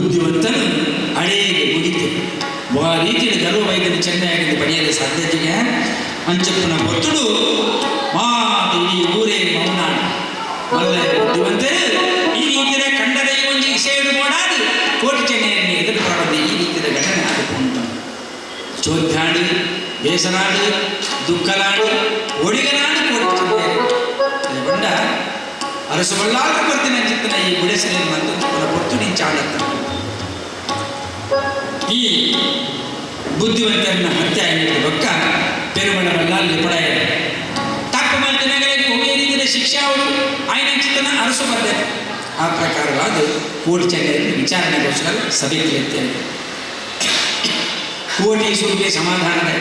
ಬುದ್ಧಿವಂತನು ಅಡೇಗೆ ಮುಗಿತು. ಆ ರೀತಿಯಲ್ಲಿ ಗರ್ವ ವೈದ್ಯನ ಚೆನ್ನೈಯಿಂದ ಪಡೆಯಲು ಸಾಧ್ಯತೆಗೆ ಅಂಚಪ್ಪನ ಒತ್ತುಡು ಮಾತು ಇಡೀ ಊರೇ ಮೌನ. ಮಲ್ಲ ಬುದ್ಧಿವಂತರು ಈ ರೀತಿಯ ಕಂಡದ ಈ ಒಂದು ವಿಷಯವನ್ನು ನೋಡಾದು ಕೋಟಿ ಚೆನ್ನೈಯನ್ನು ಎದುರು ಪ್ರಾರಂಭ ಈ ರೀತಿಯ ಘಟನೆ ಆದುಕೊಂಡು ಚೋದ್ಯಾಡು, ಬೇಸರಾಡು, ದುಃಖಲಾಡು, ಒಡಿಗನಾಡು ಕೋಟಿ ಚೆನ್ನೈ ಬಂಡ ಅರಸು ಬಲ್ಲಾರು ಬರ್ತೀನಿ ಅಂಚಿತ್ತನ ಈ ಗುಡಿಸಲಿನ ಮಂದು ಪೊತ್ತು ನಿಂಚಾಡತ್ತ. ಈ ಬುದ್ಧಿವಂತರನ್ನ ಹತ್ಯೆ ಆಗಿದ್ದ ಬೊಕ್ಕ ಪೆರುಮಳ ಬಲ್ಲಾಲ್ ಪಡೆಯ ತಪ್ಪು ಮಲ್ತಿನಗರಿಗೆ ಒಮ್ಮೆ ರೀತಿಯ ಶಿಕ್ಷೆ ಅವಳು ಆಯ್ನಂಚಿತನ ಅರಸು ಬರ್ತದೆ. ಆ ಪ್ರಕಾರವಾದ ಕೋಟಿ ಚೆನ್ನೈಯಲ್ಲಿ ವಿಚಾರಣೆಗೋಸ್ಕರ ಸಭೆ ತಿಳಿಯುತ್ತೇನೆ. ಕೋಟಿ ಸುರುಗೆ ಸಮಾಧಾನದ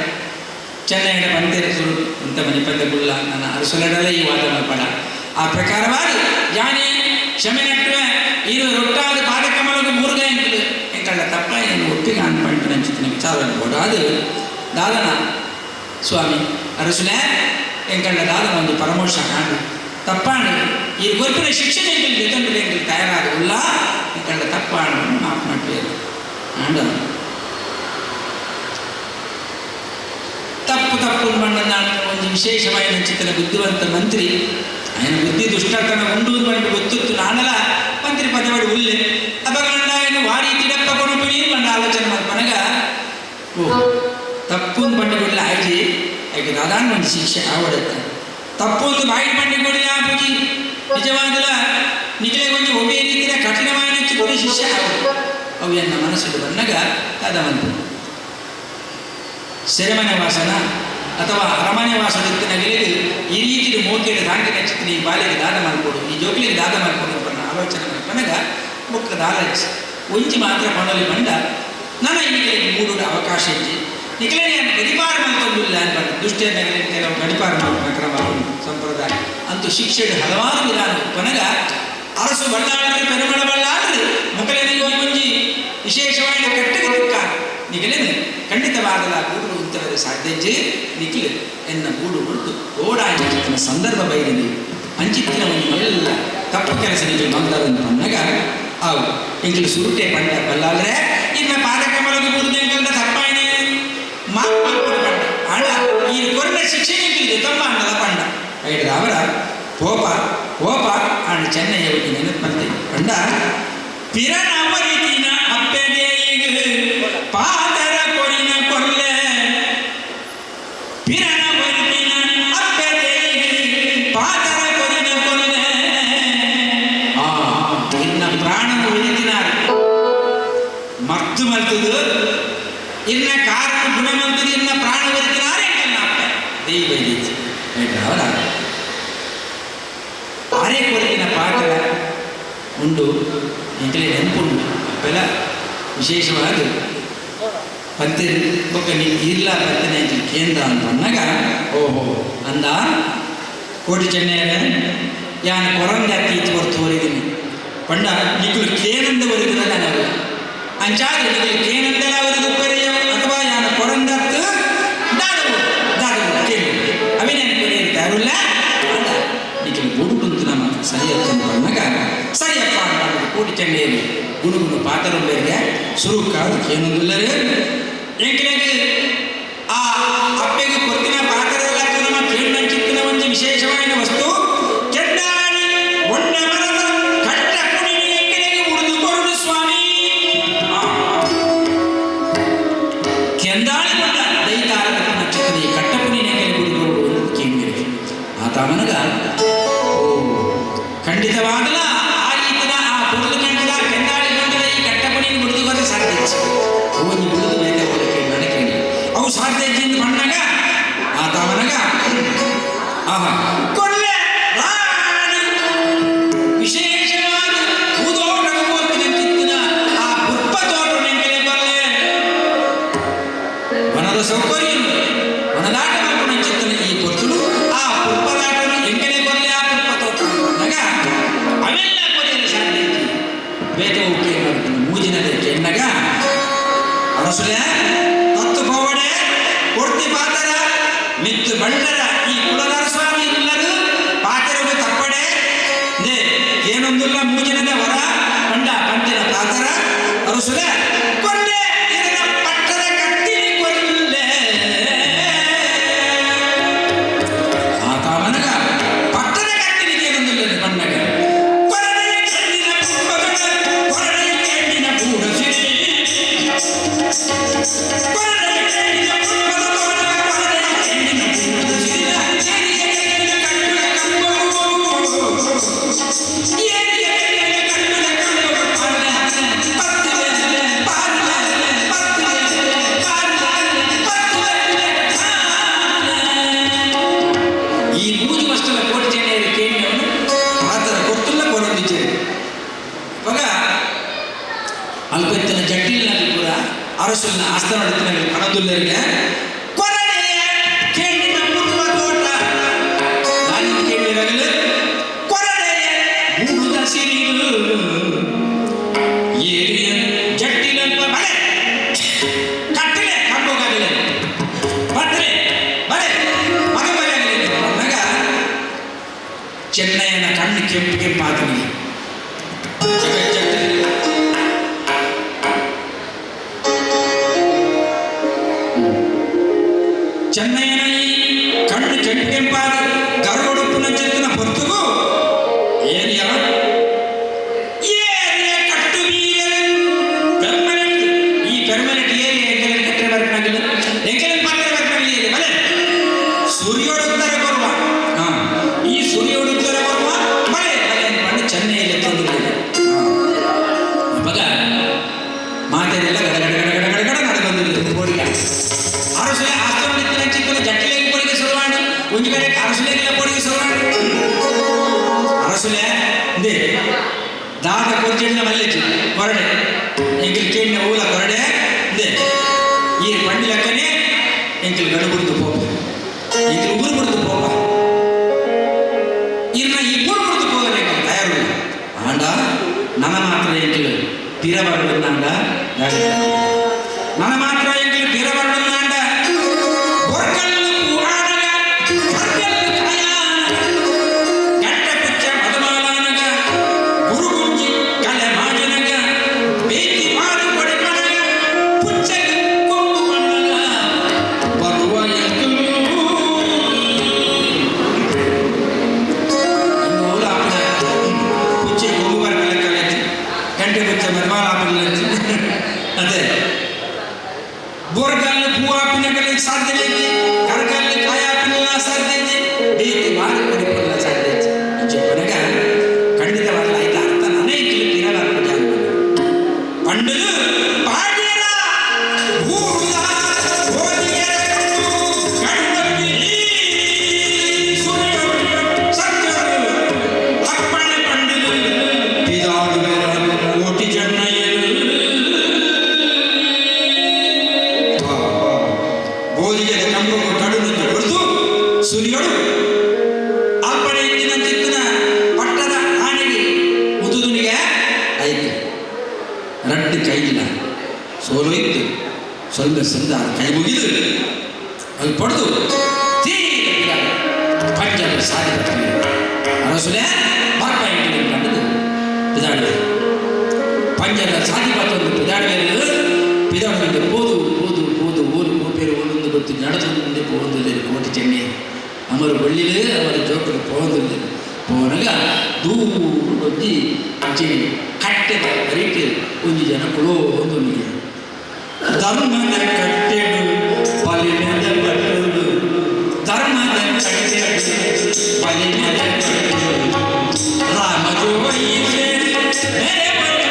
ಚೆನ್ನೈಡ ಬಂತೆರೆ ಸುರು ಅಂತ ಮನೆ ಪಂದಗುಳ್ಳ ನನ್ನ ಅರಸುಲಡಲ ಈ ವಾದ ಪಡ. ಆ ಪ್ರಕಾರವಾಗಿ ಯಾನೇ ಕ್ಷಮೆ ನಟ್ಟುವೆ ಇರು ರೊಟ್ಟಾದ ಪಾದಕಮಲಗು ಮೂರುಗ ಎಂಕಲು ಎಂಕಳ್ಳ ತಪ್ಪ ಏನು ಒಪ್ಪಿಗೆ ಅನ್ಪಂಟು ನಂಚಿತ್ತಿನ ವಿಚಾರವನ್ನು ಕೊಡಾದು ದಾದನ ಸ್ವಾಮಿ ಅರಸುಲೆ ಎಂಕಳ್ಳ ದಾದನ ಒಂದು ಪರಮೋಷ ಕಾಂಡು ತಪ್ಪಾಂಡು ಈ ಕೊರ್ಪಿನ ಶಿಕ್ಷಣ ಎಂಕಲ್ ಜೊತೆ ಎಂಕಲ್ ತಯಾರಾದ ಉಲ್ಲ ಎಂಕಳ್ಳ ತಪ್ಪಾಂಡು ಮಾಪು ನಟ್ಟುವೆ ಆಂಡ ತಪ್ಪು ತಪ್ಪು ಮಣ್ಣನ್ನು ಒಂದು ವಿಶೇಷವಾಗಿ ನಂಚಿತ್ತಿನ ಬುದ್ಧಿವಂತ ಮಂತ್ರಿ ఆయన ಬುದ್ಧಿ ದುಷ್ಟತನ ಉಂಡು ಬಂದು ಗೊತ್ತಿತ್ತು ನಾನಲ್ಲ ಮಂತ್ರಿ ಪದವಡಿ ಉಲ್ಲೆ ಅಪಗಂಡ ಏನು ವಾರಿ ತಿಡಪ್ಪ ಕೊಡುಪಿಣಿ ಬಂಡ ಆಲೋಚನೆ ಮನಗ ಓ ತಪ್ಪು ಬಂಡಿ ಕೊಡಲಿ ಆಯ್ತು ಯಾಕೆ ದಾದಾನ್ ಒಂದು ಶಿಕ್ಷೆ ಆವಡುತ್ತ ತಪ್ಪು ಒಂದು ಬಾಯಿ ಬಂಡಿ ಕೊಡಲಿ ಆ ಪೂಜಿ ನಿಜವಾದಲ ನಿಖಲೆ ಕೊಂಚ ಒಮ್ಮೆ ರೀತಿಯ ಕಠಿಣವಾದ ಕೊಡಿ ಶಿಕ್ಷೆ ಆವಡು ಅವು ಎನ್ನ ಮನಸ್ಸು ಬಂದಾಗ ದಾದ ಮಂತ್ರಿ ಸೆರೆಮನೆ ವಾಸನ ಅಥವಾ ಅರಮನೆ ವಾಸದಿತ್ತಿನಗಲಿಗೆ ಈ ರೀತಿ ಮೋಕೆಡೆ ದಾಂಡಿ ನಚ್ಚಿನ ಈ ಬಾಲಿಗೆ ದಾದ ಮಾಡ್ಕೊಡು ಈ ಜೋಕ್ಲಿಗೆ ದಾದ ಮಾಡ್ಕೊಡು ಅಂತ ಆಲೋಚನೆ ಮಾಡ್ಕೊನಗ ಮುಕ್ಕದ ಆಲೋಚನೆ ಒಂಜಿ ಮಾತ್ರ ಕೊಡಲಿ ಬಂದ ನನ್ನ ಈಗಲಿಗೆ ಮೂಡುಡ ಅವಕಾಶ ಇಜ್ಜಿ ನಿಖಲೆ ನಾನು ಗಡಿಪಾರ ಮಾಡ್ಕೊಂಡಿಲ್ಲ ಅನ್ಬಾರ್ದು ದುಷ್ಟೇ ನಗಲಿ ಕೆಲವು ಗಡಿಪಾರ ಮಾಡ್ಕೊಂಡು ಕ್ರಮ ಸಂಪ್ರದಾಯ ಅಂತೂ ಶಿಕ್ಷೆ ಹಲವಾರು ವಿಧಾನ ಕೊನಗ ಅರಸು ಬಳ್ಳಾಳ್ರಿ ಪೆರುಮಳ ಬಳ್ಳಾಳ್ರಿ ಮುಖಲೇನಿಗೆ ಒಂಜಿ ವಿಶೇಷವಾಗಿ ಕಟ್ಟಿಗೆ ತುಕ್ಕ ನಿಖಲೇನು ಖಂಡಿತವಾಗಲ ಗೂಡು ಉತ್ತರದ ಸಾಧ್ಯಜ್ಜೆ ನಿಖಿಲ್ ಎನ್ನ ಗೂಡು ಹೊರತು ಓಡಾಡಿನ ಸಂದರ್ಭ ಬೈದಿನಿ ಅಂಚಿತ್ತಿನ ಒಂದು ಎಲ್ಲ ತಪ್ಪು ಕೆಲಸ ನಿಖಿಲ್ ಮಂದರಂತ ಬಂದಾಗ ಅವು ಎಂಕಲು ಸುರುಟೆ ಪಂಡ ಬಲ್ಲಾದ್ರೆ ಇನ್ನ ಪಾದಕಮಲಗು ಬುರುದು ಎಂಕಲ್ದ ತಪ್ಪಾಯ್ನೆ ಮಾತು ಪಂಡ ಆಡ ಈ ಕೊರನ ಶಿಕ್ಷೆ ನಿಖಿಲಿದೆ ತಮ್ಮ ಅಣ್ಣದ ಪಂಡ ಐಡದ ಅವರ ಕೋಪ ಕೋಪ ಆಂಡ ಚೆನ್ನೈಯ ಬಗ್ಗೆ ನೆನಪು ಬಂತೆ ಪಂಡ ಪಿರನವರಿತಿನ ಅಪ್ಪೆದೇಯಿಗ ಪಾದರ ಕೊರಿನ ಕೊಲ್ಲೆ ಪಿರನವರಿತಿನ ಅಪ್ಪೆದೇಯಿಗ ಪಾದರ ಕೊರಿನ ಕೊಲ್ಲೆ ಆ ಇನ್ನ ಪ್ರಾಣನ ಉಳಿತಿನಾರ ಮರ್ತು ಮಲ್ತದು ಇನ್ನ ಕಾರಣ ಗುಣ ಮಲ್ತದು ಇನ್ನ ಪ್ರಾಣ ಒರಿತಿನಾರ ಎಂಕಲ್ನ ಅಪ್ಪೆ ದೇಯಿ ಬೈದೀತಿ ಅವರ ಆರೇ ಕೊರತಿನ ಪಾತ್ರ ಉಂಡು ಎಂಕಲೆ ನೆನಪುಂಡು ಅಪ್ಪೆಲ್ಲ ವಿಶೇಷವಾದ ಪಂತೆ ಬೊಕ್ಕ ನೀನು ಇರ್ಲ ಪಂತನೆ ಎಂಕಲ್ ಕೇಂದ್ರ ಅಂತ ಅಂದಾಗ ಓಹೋ ಅಂದ ಕೋಟಿ ಚೆನ್ನೈಯ ಯಾನ್ ಕೊರಂದ ತೀಚ್ ಹೊರ್ತು ಹೊರಿದ್ದೀನಿ ಪಂಡ ನಿಕ್ಕಲು ಕೇನಂದ ಒರಿದಿನ ನಾನು ಅಂಚಾದ ನಿಕ್ಕಲು ಕೇನಂದಲ ಒರಿದು ಪೆರೆಯ ಅಥವಾ ಯಾನ ಕೊರಂದತ್ತು ದಾದವು ದಾದವು ಕೇಳು ಅವೇ ನಾನು ಕೊರೆಯ ದಾರುಲ್ಲ ಅಂದ ನಿಕ್ಕಲು ಬುಡುಕುಂತು ನಮ್ಮ ಸರಿ ಅಂತ ಬಂದಾಗ ಸರಿಯಪ್ಪ ಅಂತ ಕೋಟಿ ಚೆನ್ನೈಯಲ್ಲಿ ಗುಣಗುಣ ಪಾತರುಳ್ಳರಿಗೆ ಸುರುಕಾದ ಕೇನೊಂದುಲ್ಲರು ಎಂಕಲೆಗೆ ಆ ಅಪ್ಪೆಗೆ ಕೊತ್ತಿನ ಪಾತ್ರೆಲ್ಲ ನಮ್ಮ ಕೇಳಿನಂಚಿತ್ತಿನ ಒಂದು ವಿಶೇಷವಾದ ವಸ್ತು ಕೆಂಡಾಳಿ ಒಣ್ಣ ಮರದ ಕಟ್ಟ ಕುಣಿನಿ ಎಂಕಲೆಗೆ ಉಳಿದು ಕೊರಡು ಸ್ವಾಮಿ. ಕೆಂದಾಳಿ ಬಣ್ಣ ದೈತಾರ ನಕ್ಷತ್ರ ಈ ಕಟ್ಟ ಕುಣಿನಿ ಎಂಕಲೆಗೆ ಉಳಿದು ಕೊರಡು ಅಂತ ಕೇಳಿರಿ ಆತ ಮನಗ ಓ ಖಂಡಿತವಾಗಲ ಆ ರೀತಿನ ಆ ಬುಡದು ಕಂಡದ ಕೆಂದಾಳಿ ಬಂಡದ ಈ ಕಟ್ಟ ಕುಣಿನಿ ಬುಡಿದು ಕೊರದೆ ಸಾಧ್ಯ ಹೋಗಿ ಬುಡಿದು ಬೇತೆ ಹೋಗಕ್ಕೆ ನನಗೆ ಕೇಳಿ ಅವು ಸಾಧ್ಯ ಎಂದು ಬಣ್ಣಗ ಆತ ಮನಗ ಆಹಾ ಕೊಲ್ಲೆ ರಾಣಿ ವಿಶೇಷವಾದ ಭೂದೋಟವು ಕೊರ್ತಿನ ಆ ಪುಷ್ಪ ತೋಟ ನೆಂಕಲೆ ಕೊಲ್ಲೆ ವನದ ಸೌಕರ್ಯ ವನದಾಟ ಮಲ್ಪುನ ಚಿತ್ತನ ಈ ಪೊರ್ತುಡು ಆ ಪುಷ್ಪದಾಟನು ಎಂಕಲೆ ಕೊಲ್ಲೆ ಆ ಪುಷ್ಪ ತೋಟ ಬಣ್ಣಗ ಅವೆಲ್ಲ ಕೊರೆಯಲು ಸಾಧ್ಯ ಬೇತೆ ಉಕ್ಕೇ ಮೂಜಿನದ ಕೆಣ್ಣಗ ಅರಸುಲೆ ತತ್ತು ಪೋವಡೆ ಕೊಡ್ತಿ ಪಾತರ ಮಿತ್ತು ಬಂಡರ ಈ ಕುಲದಾರ ಸ್ವಾಮಿ ಇಲ್ಲರು ಪಾತರಗು ತಪ್ಪಡೆ ನೇ ಏನೊಂದುಲ್ಲ ಮೂಜಿನದ ವರ ಪಂಡ ಪಂತಿನ ಪಾತರ ಅರಸುಲೆ ಅಲ್ಪೆತ್ತಿನ ಜಟ್ಟಿಲಿನ ಪೂರ ಅರಸುಲಿನ ಆಸ್ಥಾನ ಪಣದುಲ್ಲರಿಗೆ ಕೊರಡೆಯ ಕೇಳಿನ ಪೂರ್ವ ತೋಟ ನಾನು ಕೇಳಿರಗಲು ಕೊರಡೆಯ ಬೂಡುದ ಸಿರಿಲು ಏರಿಯ ಜಟ್ಟಿಲಲ್ಪ ಬಳೆ ಕಟ್ಟಲೆ ಕಂಬೋಗಾಗಲಿ ಬತ್ತಲೆ ಬಳೆ ಮಗ ಬಲೆ ಮಗ ಚೆನ್ನಯ್ಯನ ಕಣ್ಣು ಕೆಂಪು ಕೆಂಪಾತನಿಗೆ ಚೆನ್ನಯ್ಯನ ಕಣ್ಣು ಕೆಂಪು ಕೆಂಪಾದ ಗರ್ವಡುಪ್ಪುನ ಚೆತ್ತಿನ ಹೊತ್ತುಗು ಏರಿಯ ಏರಿಯ ಕಟ್ಟು ಪೆರ್ಮನೆಂಟ್ ಈ ಪೆರ್ಮನೆಂಟ್ ಏರಿಯ ಎಂಕಲಿನ ಕಟ್ಟರೆ ಬರ್ಪನಾಗಿಲ್ಲ ಎಂಕಲಿನ ಪಾತ್ರೆ ಬರ್ಪನಾಗಿಲ್ಲ ಏರಿಯ ಬಲೆ ಸೂರ್ಯೋಡುತ್ತರ ಬರುವ ಈ ಸೂರ್ಯೋಡುತ್ತರ ಬರುವ ಬಲೆ ಬಲೆ ಅಂತ ಚೆನ್ನೈಯಲ್ಲಿ ತಂದು ಅವಾಗ ಮಾತೆಲ್ಲ ಗಡ ಗಡ ಗಡ ಗಡ ಗಡ ಗಡ ನಡೆ ಬಂದಿದ್ದು ಕೋಡಿಗೆ ಅರಸುಲೆ ಆಸ್ತಮನಿತ್ತಿನ ಚಿಕ್ಕನ ಜಟ್ಟಿಲೆಗೆ ಕೋಡಿಗೆ ಸುರುವಾಣಿ ಒಂದು ಕಡೆ ಅರಸುಲೆಗೆಲ್ಲ ಕೋಡಿಗೆ ಸುರುವಾಣಿ ಅರಸುಲೆ ಇಂದೇ ದಾದ ಕೊರ್ಜೆಣ್ಣ ಮಲ್ಲೆಚ್ಚು ಕೊರಡೆ ಎಂಕಲ್ ಕೇಳಿನ ಊಲ ಕೊರಡೆ ಇಂದೇ ಈ ಪಂಡಿ ಲೆಕ್ಕನೆ ಎಂಕಲ್ ಗಡು ಬುಡ್ದು ಪೋಪ ಎಂಕಲ್ ಊರು ಬುಡ್ದು ಪೋಪ ಇರ್ನ ಈ ಊರು ಬುಡ್ದು ಹೋಗರೆ ಎಂಕಲ್ ತಯಾರು ಆಂಡ ನನ್ನ ಮಾತ್ರ ಎಂಕಲ್ ಪಿರ ಬರಡುಂಡ ನನ್ನ ಮಾತ್ರ ಎಂಕಲ್ ಪಿರ ಬರಡುಂಡ ಬೊರ್ಕಲ್ಲು ಪುರಾಣಗ ಕರ್ಕಲ್ಲು ಕಾಯಾನಗ ಗಂಟ ಪುಚ್ಚ ಮಧುಮಾಲಾನಗ ಗುರುಗುಂಜಿ ಕಲೆ ಮಾಜನಗ ಬೇತಿ ಮಾರು ಕೊಡೆಪನಗ ಪುಚ್ಚಗ ಕೊಂಬು ಮಣ್ಣಗ ಬರುವ ಎಂಕಲು ಮೂಲ ಪುಚ್ಚೆ ಕೊಂಬು ಬರ್ಕಲೆ ಗಂಟೆ ಪುಚ್ಚ ಮಧುಮಾಲ ಅದೇ ಬೋರ್ಗಲ್ಲು ಪೂವಾಪಿನಗಳಿಗೆ ಸಾಧ್ಯ ಐತಿ ಕರ್ಗಲ್ಲು ಕಾಯಾಪಿನ ಸಾಧ್ಯ ಐತಿ ಬೇತಿ ಮಾರು ಕೊಡಿಪಲ್ಲ ಸಾಧ್ಯ ಐತಿ చెప్పనಗ ಖಂಡಿತವಾಗ್ಲೂ ಆಯ್ತು ಅರ್ಥ ನಾನೇ ಇರಲ್ಲ ಪಂಡಲು ಪಾಡ್ಯರ ಭೂಮಿಯ ಭೋಜಿಯರ ಕಣ್ಣು ಕಣ್ಣಲ್ಲಿ ಸೂರ್ಯರು ಸತ್ಯರು ಅಪ್ಪಣೆ ಪಂಡಲು ಪಿದಾಡುವೆರ ಕೋಟಿ ಜನ್ನಯ್ಯರು ಬೋಧಿಗೆ ಕಂಬು ಕಡುನು ಹೊಡೆದು ಸೂರ್ಯಡು ಅಪ್ಪಣೆ ಇಂದಿನ ಚಿತ್ತನ ಪಟ್ಟದ ಆನೆಗೆ ಮುದುದುನಿಗೆ ಆಯ್ತು ರಡ್ಡು ಕೈಗಿಲ್ಲ ಸೋಲು ಇತ್ತು ಸ್ವಲ್ಪ ಸಂದ ಕೈ ಮುಗಿದು ಅಲ್ಲಿ ಪಡೆದು ತೀರ ಪಂಜಾಬ್ ಸಾರಿ ಅರಸುಲೆ ಬರ್ಪ ಇಂಟಿನ ಕಂಡದು ಪಿದಾಡುವೆ ಪಂಜಾಬ್ ಸಾದಿ ಪತ್ತೊಂದು ಪಿದಾಡುವೆ ಪಿದಾಡುವೆ போது போது போது ஓಲು கோப்பேர் ஓலுந்து ಗೊತ್ತು ನಡೆದು போகுದಿಲ್ಲ ಕೋಟಿ ಚೆನ್ನಿ ಅಮರು ಬಳ್ಳಿಲೇ ಅವರ ಜೋಕರು போகுದಿಲ್ಲ போನಾಗ ದೂರ ಒಂಜಿ ಅಂಚಿ ಕಟ್ಟೆದ ಬರೀಟ್ ಒಂಜಿ ಜನ ಕುಳೋ ಒಂದು ಧರ್ಮದ ಕಟ್ಟೆಡು ಬಲಿಮದ ಬಟ್ಟುಡು ಧರ್ಮದ ಕಟ್ಟೆಡು ಬಲಿಮದ ಬಟ್ಟುಡು ರಾಮ ಜೋಯಿಸೆ ಮೇರೆ ಬಂತು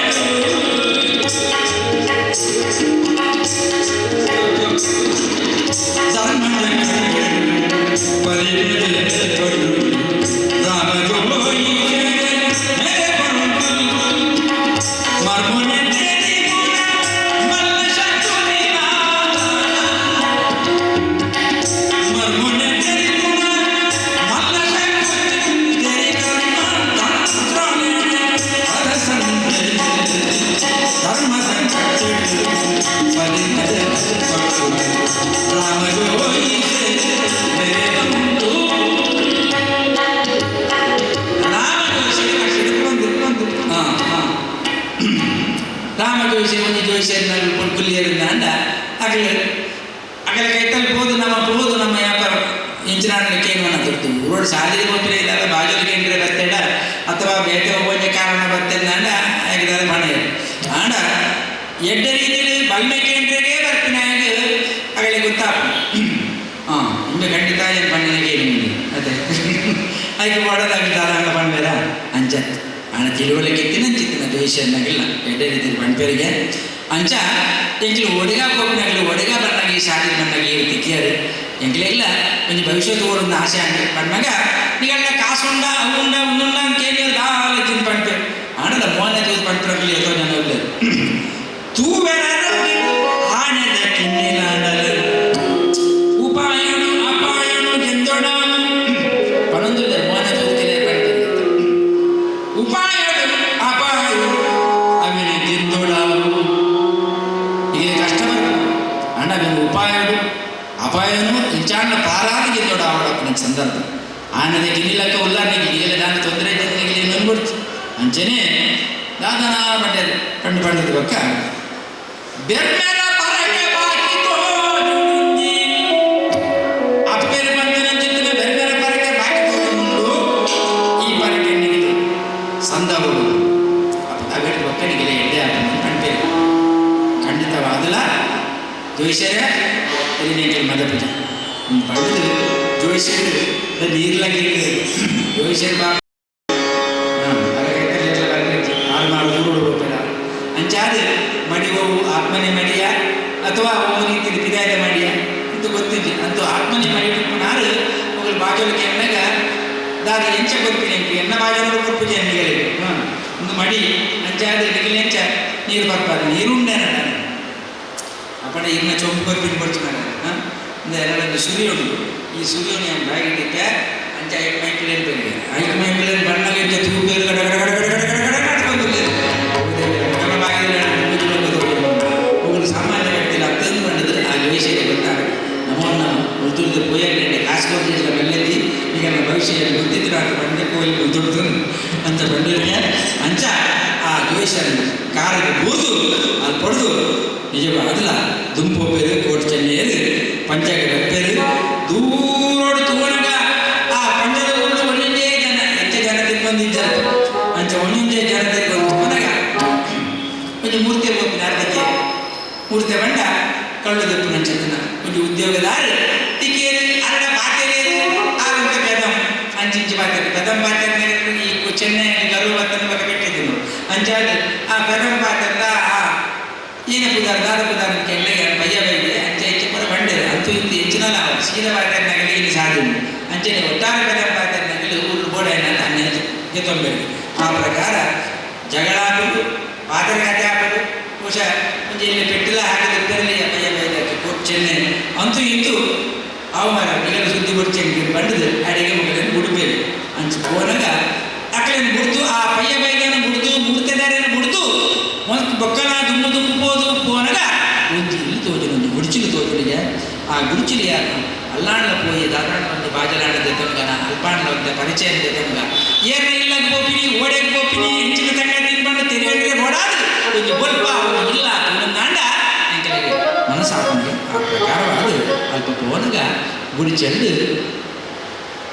ಧರ್ಮದ ಕಟ್ಟೆಡು ಬಲಿಮದ ಬಟ್ಟುಡು ರಾಮ ಜೋಯಿಸೆ ಮೇರೆ ಬಂತು ಮರ್ಮನೆ ತೇರಿ ಮಲ್ಲ ಶಕುನಿನ ಮರ್ಮನೆ ತೇರಿ ಮಲ್ಲ ಶಕುನಿ ತೇರಿ ಕರ್ಮ ತಂತ್ರನೆ ಅರಸಂತೆ ಧರ್ಮದ ಕಟ್ಟೆಡು ಬಲಿಮದ ಬಟ್ಟುಡು ರಾಮ ಜೋಯಿಸೆ ಮೇರೆ ಬಂತು ರಾಮ ಜೋಯಿಸೆ ಬಂದು ಬಂದು ಹಾಂ ಹಾಂ ರಾಮ ಜೋಯಿಸೆ ಒಂದು ಜೋಯಿಸೆ ಕುಲ್ಲಿಯರಿಂದ ಅಂಡ ಅಗಲ ಅಗಲ ಕೈತಲ್ಲಿ ಹೋದು ನಮ್ಮ ಹೋದು ನಮ್ಮ ವ್ಯಾಪಾರ ಇಂಚಿನಾಡಿನ ಕೇಂದ್ರ ತುರ್ತು ಊರೋಡು ಸಾಲಿಗೆ ಹೋಗ್ತಾರೆ ಇಲ್ಲ ಬಾಜುಲಿ ಕೇಂದ್ರ ಬರ್ತೇಡ ಅಥವಾ ಬೇಟೆ ಹೋಗೋಕೆ ಕಾರಣ ಬರ್ತೇನೆ ಅಂಡ ಆಗಿದ್ದಾರೆ ಮನೆ ಆಂಡ ಎಡ್ಡ ರೀತಿಯಲ್ಲಿ ಬಲ್ಮೆ ಕೇಂದ್ರಗೆ ಬರ್ತೀನಿ ಹಾಗೆ ಅಗಲೆ ಗೊತ್ತಾಪ ಹಾಂ ನಿಮಗೆ ಖಂಡಿತ ಏನು ಪಣ್ಣಿನ ನಿಮಗೆ ಅದೇ ಅದಕ್ಕೆ ಮಾಡೋದಾಗಿದ್ದಾರ ಪಣ್ಬೇರ ಅಂಚ ಹಣ ತಿಳುವಳಿಕೆ ತಿನ್ನಂಚಿತ್ತಿನ ದ್ವೇಷ ಎಡ್ಡ ರೀತಿಯಲ್ಲಿ ಪಣ್ಪೇರಿಗೆ ಅಂಚ ಎಂಕ್ಲು ಒಡಿಗ ಕೋಪಿನಾಗ್ಲು ಒಡಿಗ ಬಣ್ಣಾಗ ಈ ಶಾಲೆ ಬಣ್ಣಾಗ ಈ ರೀತಿ ಕೇಳಿ ಎಂಕ್ಲೆಲ್ಲ ಒಂಜಿ ಭವಿಷ್ಯತ್ ಓಡೊಂದು ಆಸೆ ಅಂಡ ಪಣ್ಣಾಗ ನೀಗಲ್ಲ ಕಾಸುಂಡ ಅವುಂಡ ಉಂಡುಂಡ ಅಂತ ಕೇಳಿ ದಾಲ ತಿನ್ ಪಣ್ಪೆ ಆಂಡದ ಮೋನ ತೂದು ಪಣ್ಪರಗ್ಲಿ ಎತ್ತೋ ಜನ ಇಲ್ಲ ತೂವೆರ ಆನೆದ ಕಿನ್ನಿಲಾಂಡಲು ಉಪಾಯನು ಅಪಾಯನು ಗೆಂದೊಡಾವು ಪನೊಂದು ಮೋನ ತೂತಿಲೆ ಪಂಡಿತ ಉಪಾಯನು ಅಪಾಯನು ಅವಿನ ಗೆಂದೊಡಾವು ಈಗ ಕಷ್ಟ ಬರ್ಪು ಅಂಡ ಅವಿನ ಉಪಾಯಡು ಅಪಾಯನು ಇಂಚಾಂಡ ಪಾರಾದ ಗೆಂದೊಡಾವಡಪ್ಪನ ಸಂದರ್ಭ ಆನದ ಗಿನ್ನಿಲಕ್ಕ ಉಲ್ಲಾರ್ನಿಗೆ ಈಗಲೇ ದಾನ ತೊಂದರೆ ಇದ್ದಂಗೆ ಇನ್ನೊಂದು ಅಂಚನೆ ದಾದನ ಪಂಡ್ಯರು ಪಂಡು ಪಂಡದ ಬಕ್ಕ ಬೆರ್ಮೆರ ಪರಕೆ ಬಾಕಿ ತೋಜುಂಜಿ ಅಪ್ಪೇರು ಬಂದಿನ ಚಿತ್ತಿನ ಬೆರ್ಮೆರ ಪರಕೆ ಬಾಕಿ ತೋಜುಂಡು ಈ ಪರಕೆ ನಿಗಿದು ಸಂದವರು ಅಪ್ಪ ಒಕ್ಕಣಿಗೆಲ್ಲ ಎಡ್ಡೆ ಆಪನ ಪಂಪೇರು ಖಂಡಿತವಾದಲ ಜೋಯಿಸರ ತಿರುನೇಕಲ್ ಮದಪೂಜೆ ಪಂಡಿತು ಜೋಯಿಸರು ನೀರ್ಲಾಗಿ ಜೋಯಿಸರು ಬಾ ಅಂಚಾದ ಮಡಿವವು ಆತ್ಮನೆ ಮಡಿಯ ಅಥವಾ ಓ ರೀತಿ ಪಿದಾಯದ ಮಡಿಯ ಅಂತ ಗೊತ್ತಿದ್ದೆ ಅಂತೂ ಆತ್ಮನೆ ಮಡಿ ನಾರು ಮಗಳು ಬಾಜೋಲಿಕೆ ಎನ್ನಾಗ ದಾದ ಎಂಚ ಕೊರ್ಪಿನಿ ಎನ್ನ ಬಾಜೋಲು ಕೊರ್ಪುಜೆ ಎನ್ನಿಗಲಿಗೆ ಒಂದು ಮಡಿ ಅಂಚಾದ ನಿಗಲಿ ಎಂಚ ನೀರು ಬರ್ಪಾರೆ ನೀರುಂಡೆ ನಾನು ಅಪ್ಪಣ ಇನ್ನ ಚೊಂಬು ಕೊರ್ಪಿನಿ ಕೊಡ್ಚು ನಾನು ಒಂದು ಸುರಿ ಉಂಟು ಈ ಸುರಿಯನ್ನು ನಾನು ಬ್ಯಾಗ್ ಅಂಚ ಐದು ಮೈಪಿಲೇನು ಬಂದಿದೆ ಐದು ಮೈಪಿಲೇನು ಬಣ್ಣಗೆ ಇಂಚ ತೂಪೇರು ಗಡ ಗಡ ಗಡ ಗಡ ಗಡ ಗಡ ಗಡ ಬಂದಿಲ್ಲ ಒಬ್ಬರು ಸಾಮಾನ್ಯ ವ್ಯಕ್ತಿಲ್ಲ ಅತ್ತಂದು ಬಂದಿದ್ದು ಆ ವಿಷಯ ಗೊತ್ತಾಗ ನಮ್ಮನ್ನು ಉರ್ದುರ್ದು ಪೋಯಕ್ಕೆ ಕಾಸು ಕೊಡ್ತಿಲ್ಲ ಬೆಳ್ಳೆತ್ತಿ ಈಗ ನಮ್ಮ ಭವಿಷ್ಯ ಗೊತ್ತಿದ್ರು ಅಂತ ಬಂಡೆ ಕೋಲಿ ದುಡ್ದು ಅಂತ ಬಂದಿರಿಗೆ ಅಂಚ ಆ ಜೋಯಿಸನ್ ಕಾರಿಗೆ ಬೂದು ಅಲ್ಲಿ ಪಡೆದು ನಿಜವಾದಲ್ಲ ದುಂಪು ಪೇರು ಕೋಟ್ ಚೆನ್ನೆಯರು ಪಂಚಾಗ ಪೇರು ದೂರೋಡು ತೂವನಗ ಆ ಪಂಜದ ಒಂದು ಒಂದೊಂದೇ ಜನ ಹೆಚ್ಚು ಜನ ತಿನ್ಬಂದಿದ್ದಾರೆ ಅಂಚ ಒಂದೊಂದೇ ಜನ ತಿನ್ಬಂದು ತೂವನಗ ಒಂಜಿ ಮೂರ್ತಿ ಹೋಗ್ತೀನಿ ಅರ್ಧಕ್ಕೆ ಮೂರ್ತಿ ಬಂಡ ಕಳ್ಳು ನಂಚತನ ಒಂಜಿ ಉದ್ಯೋಗದಾರ ತಿಕ್ಕೇರು ಅರಡ ಪಾತೆರೇರು ಆರಂತ ಪೆದಂ ಅಂಚಿಂಚಿ ಪಾತೆರು ಪೆದಂ ಪಾತೆರ ಈ ಚೆನ್ನೈ ಗರು ಬತ್ತನ ಬಗ್ಗೆ పెట్టిದ್ದು ಅಂಚಾದ ಆ ಪೆದಂ ಪಾತೆರದ ಆ ಏನ ಪುದಾರ ದಾದ ಪುದಾರ ಕೆಳ್ಳೆಗೆ ಬಯ್ಯ ಬೈದೆ ಅಂಚ ಇಂಚ ಪೂರ ಬಂಡೇರು ಅಂತೂ ಇಂತು ಹೆಚ್ಚಿನಲ್ಲ ಸೀದ ಪಾತೆರ್ನಾಗಲಿ ಇಲ್ಲಿ ಸಾಧು ಅಂಚನೆ ಒಟ್ಟಾರೆ ಪೆದಂ ಪಾತೆರ್ನಾಗಲಿ ಊರು ಬೋಡ ಅನ್ನೆಂಚು ಗೆತ್ತೊಂಬೇರು ಆ ಪ್ರಕಾರ ಜಗಳ ಆಪುದು ಪಾತೆರ ಕತೆ ಆಪುದು ಬಹುಶಃ ಒಂಜಿ ಇಲ್ಲಿ ಪೆಟ್ಟಿಲ ಹಾಕಿದ ಪೆರಲಿ ಬಯ್ಯ ಬೈದಕ್ಕೆ ಚೆನ್ನೈ ಅಂತೂ ಇಂತು ಅವು ಮರ ಮಿಗಲ ಸುದ್ದಿ ಕೊಡ್ಚೆಂಗೆ ಬಂಡದು ಅಡಿಗೆ ಮಗಲನ್ನು ಗುಡುಪೇರು ಅಂಚು ಪೋನಗ ಅಕ್ಕలను ಬುಡ್ದು ಆ ಪಯ್ಯ ಬೈದನ್ನು ಬುಡ್ದು ಮೂರ್ತೆದಾರನ್ನು ಬುಡ್ದು ಒಂದು ಬೊಕ್ಕಲ ದುಮ್ಮು ದುಮ್ಮು ಪೋದು ಪೋನಗ ಒಂಜಿ ಇಲ್ಲಿ ತೋಜುನು ಒಂದು ಗುಡಿಚಿಲು ತೋಜುನಿಗೆ ಆ ಗುಡಿಚಿಲು ಯಾರು ಅಲ್ಲಾಂಡ್ಲ ಪೋಯಿ ದಾದಾಂಡ ಒಂದು ಬಾಜಲಾಂಡ ದೆತಮ್ಗನ ಅಲ್ಪಾಂಡ್ಲ ಒಂದು ಪರಿಚಯ ದೆತಮ್ಗ ಏರ್ನ ಇಲ್ಲಗ್ ಪೋಪಿನಿ ಓಡೆಗ್ ಪೋಪಿನಿ ಹೆಂಚಿನ ತಂಗ ತಿನ್ಬಂಡು ತೆರಿಯಂಡ್ರೆ ಬೋಡಾದು ಒಂದು ಬೊಲ್ಪ ಒಂದು ಇಲ್ಲ ಒಂದಾಂಡ ಎಂಕಲಿಗೆ ಮನಸ್ಸಾಪಂಗೆ ಆ ಪ್ರಕಾರವಾದ ಅಲ್ಪ ಪೋನಗ ಗುಡಿಚೆಲ್ಲು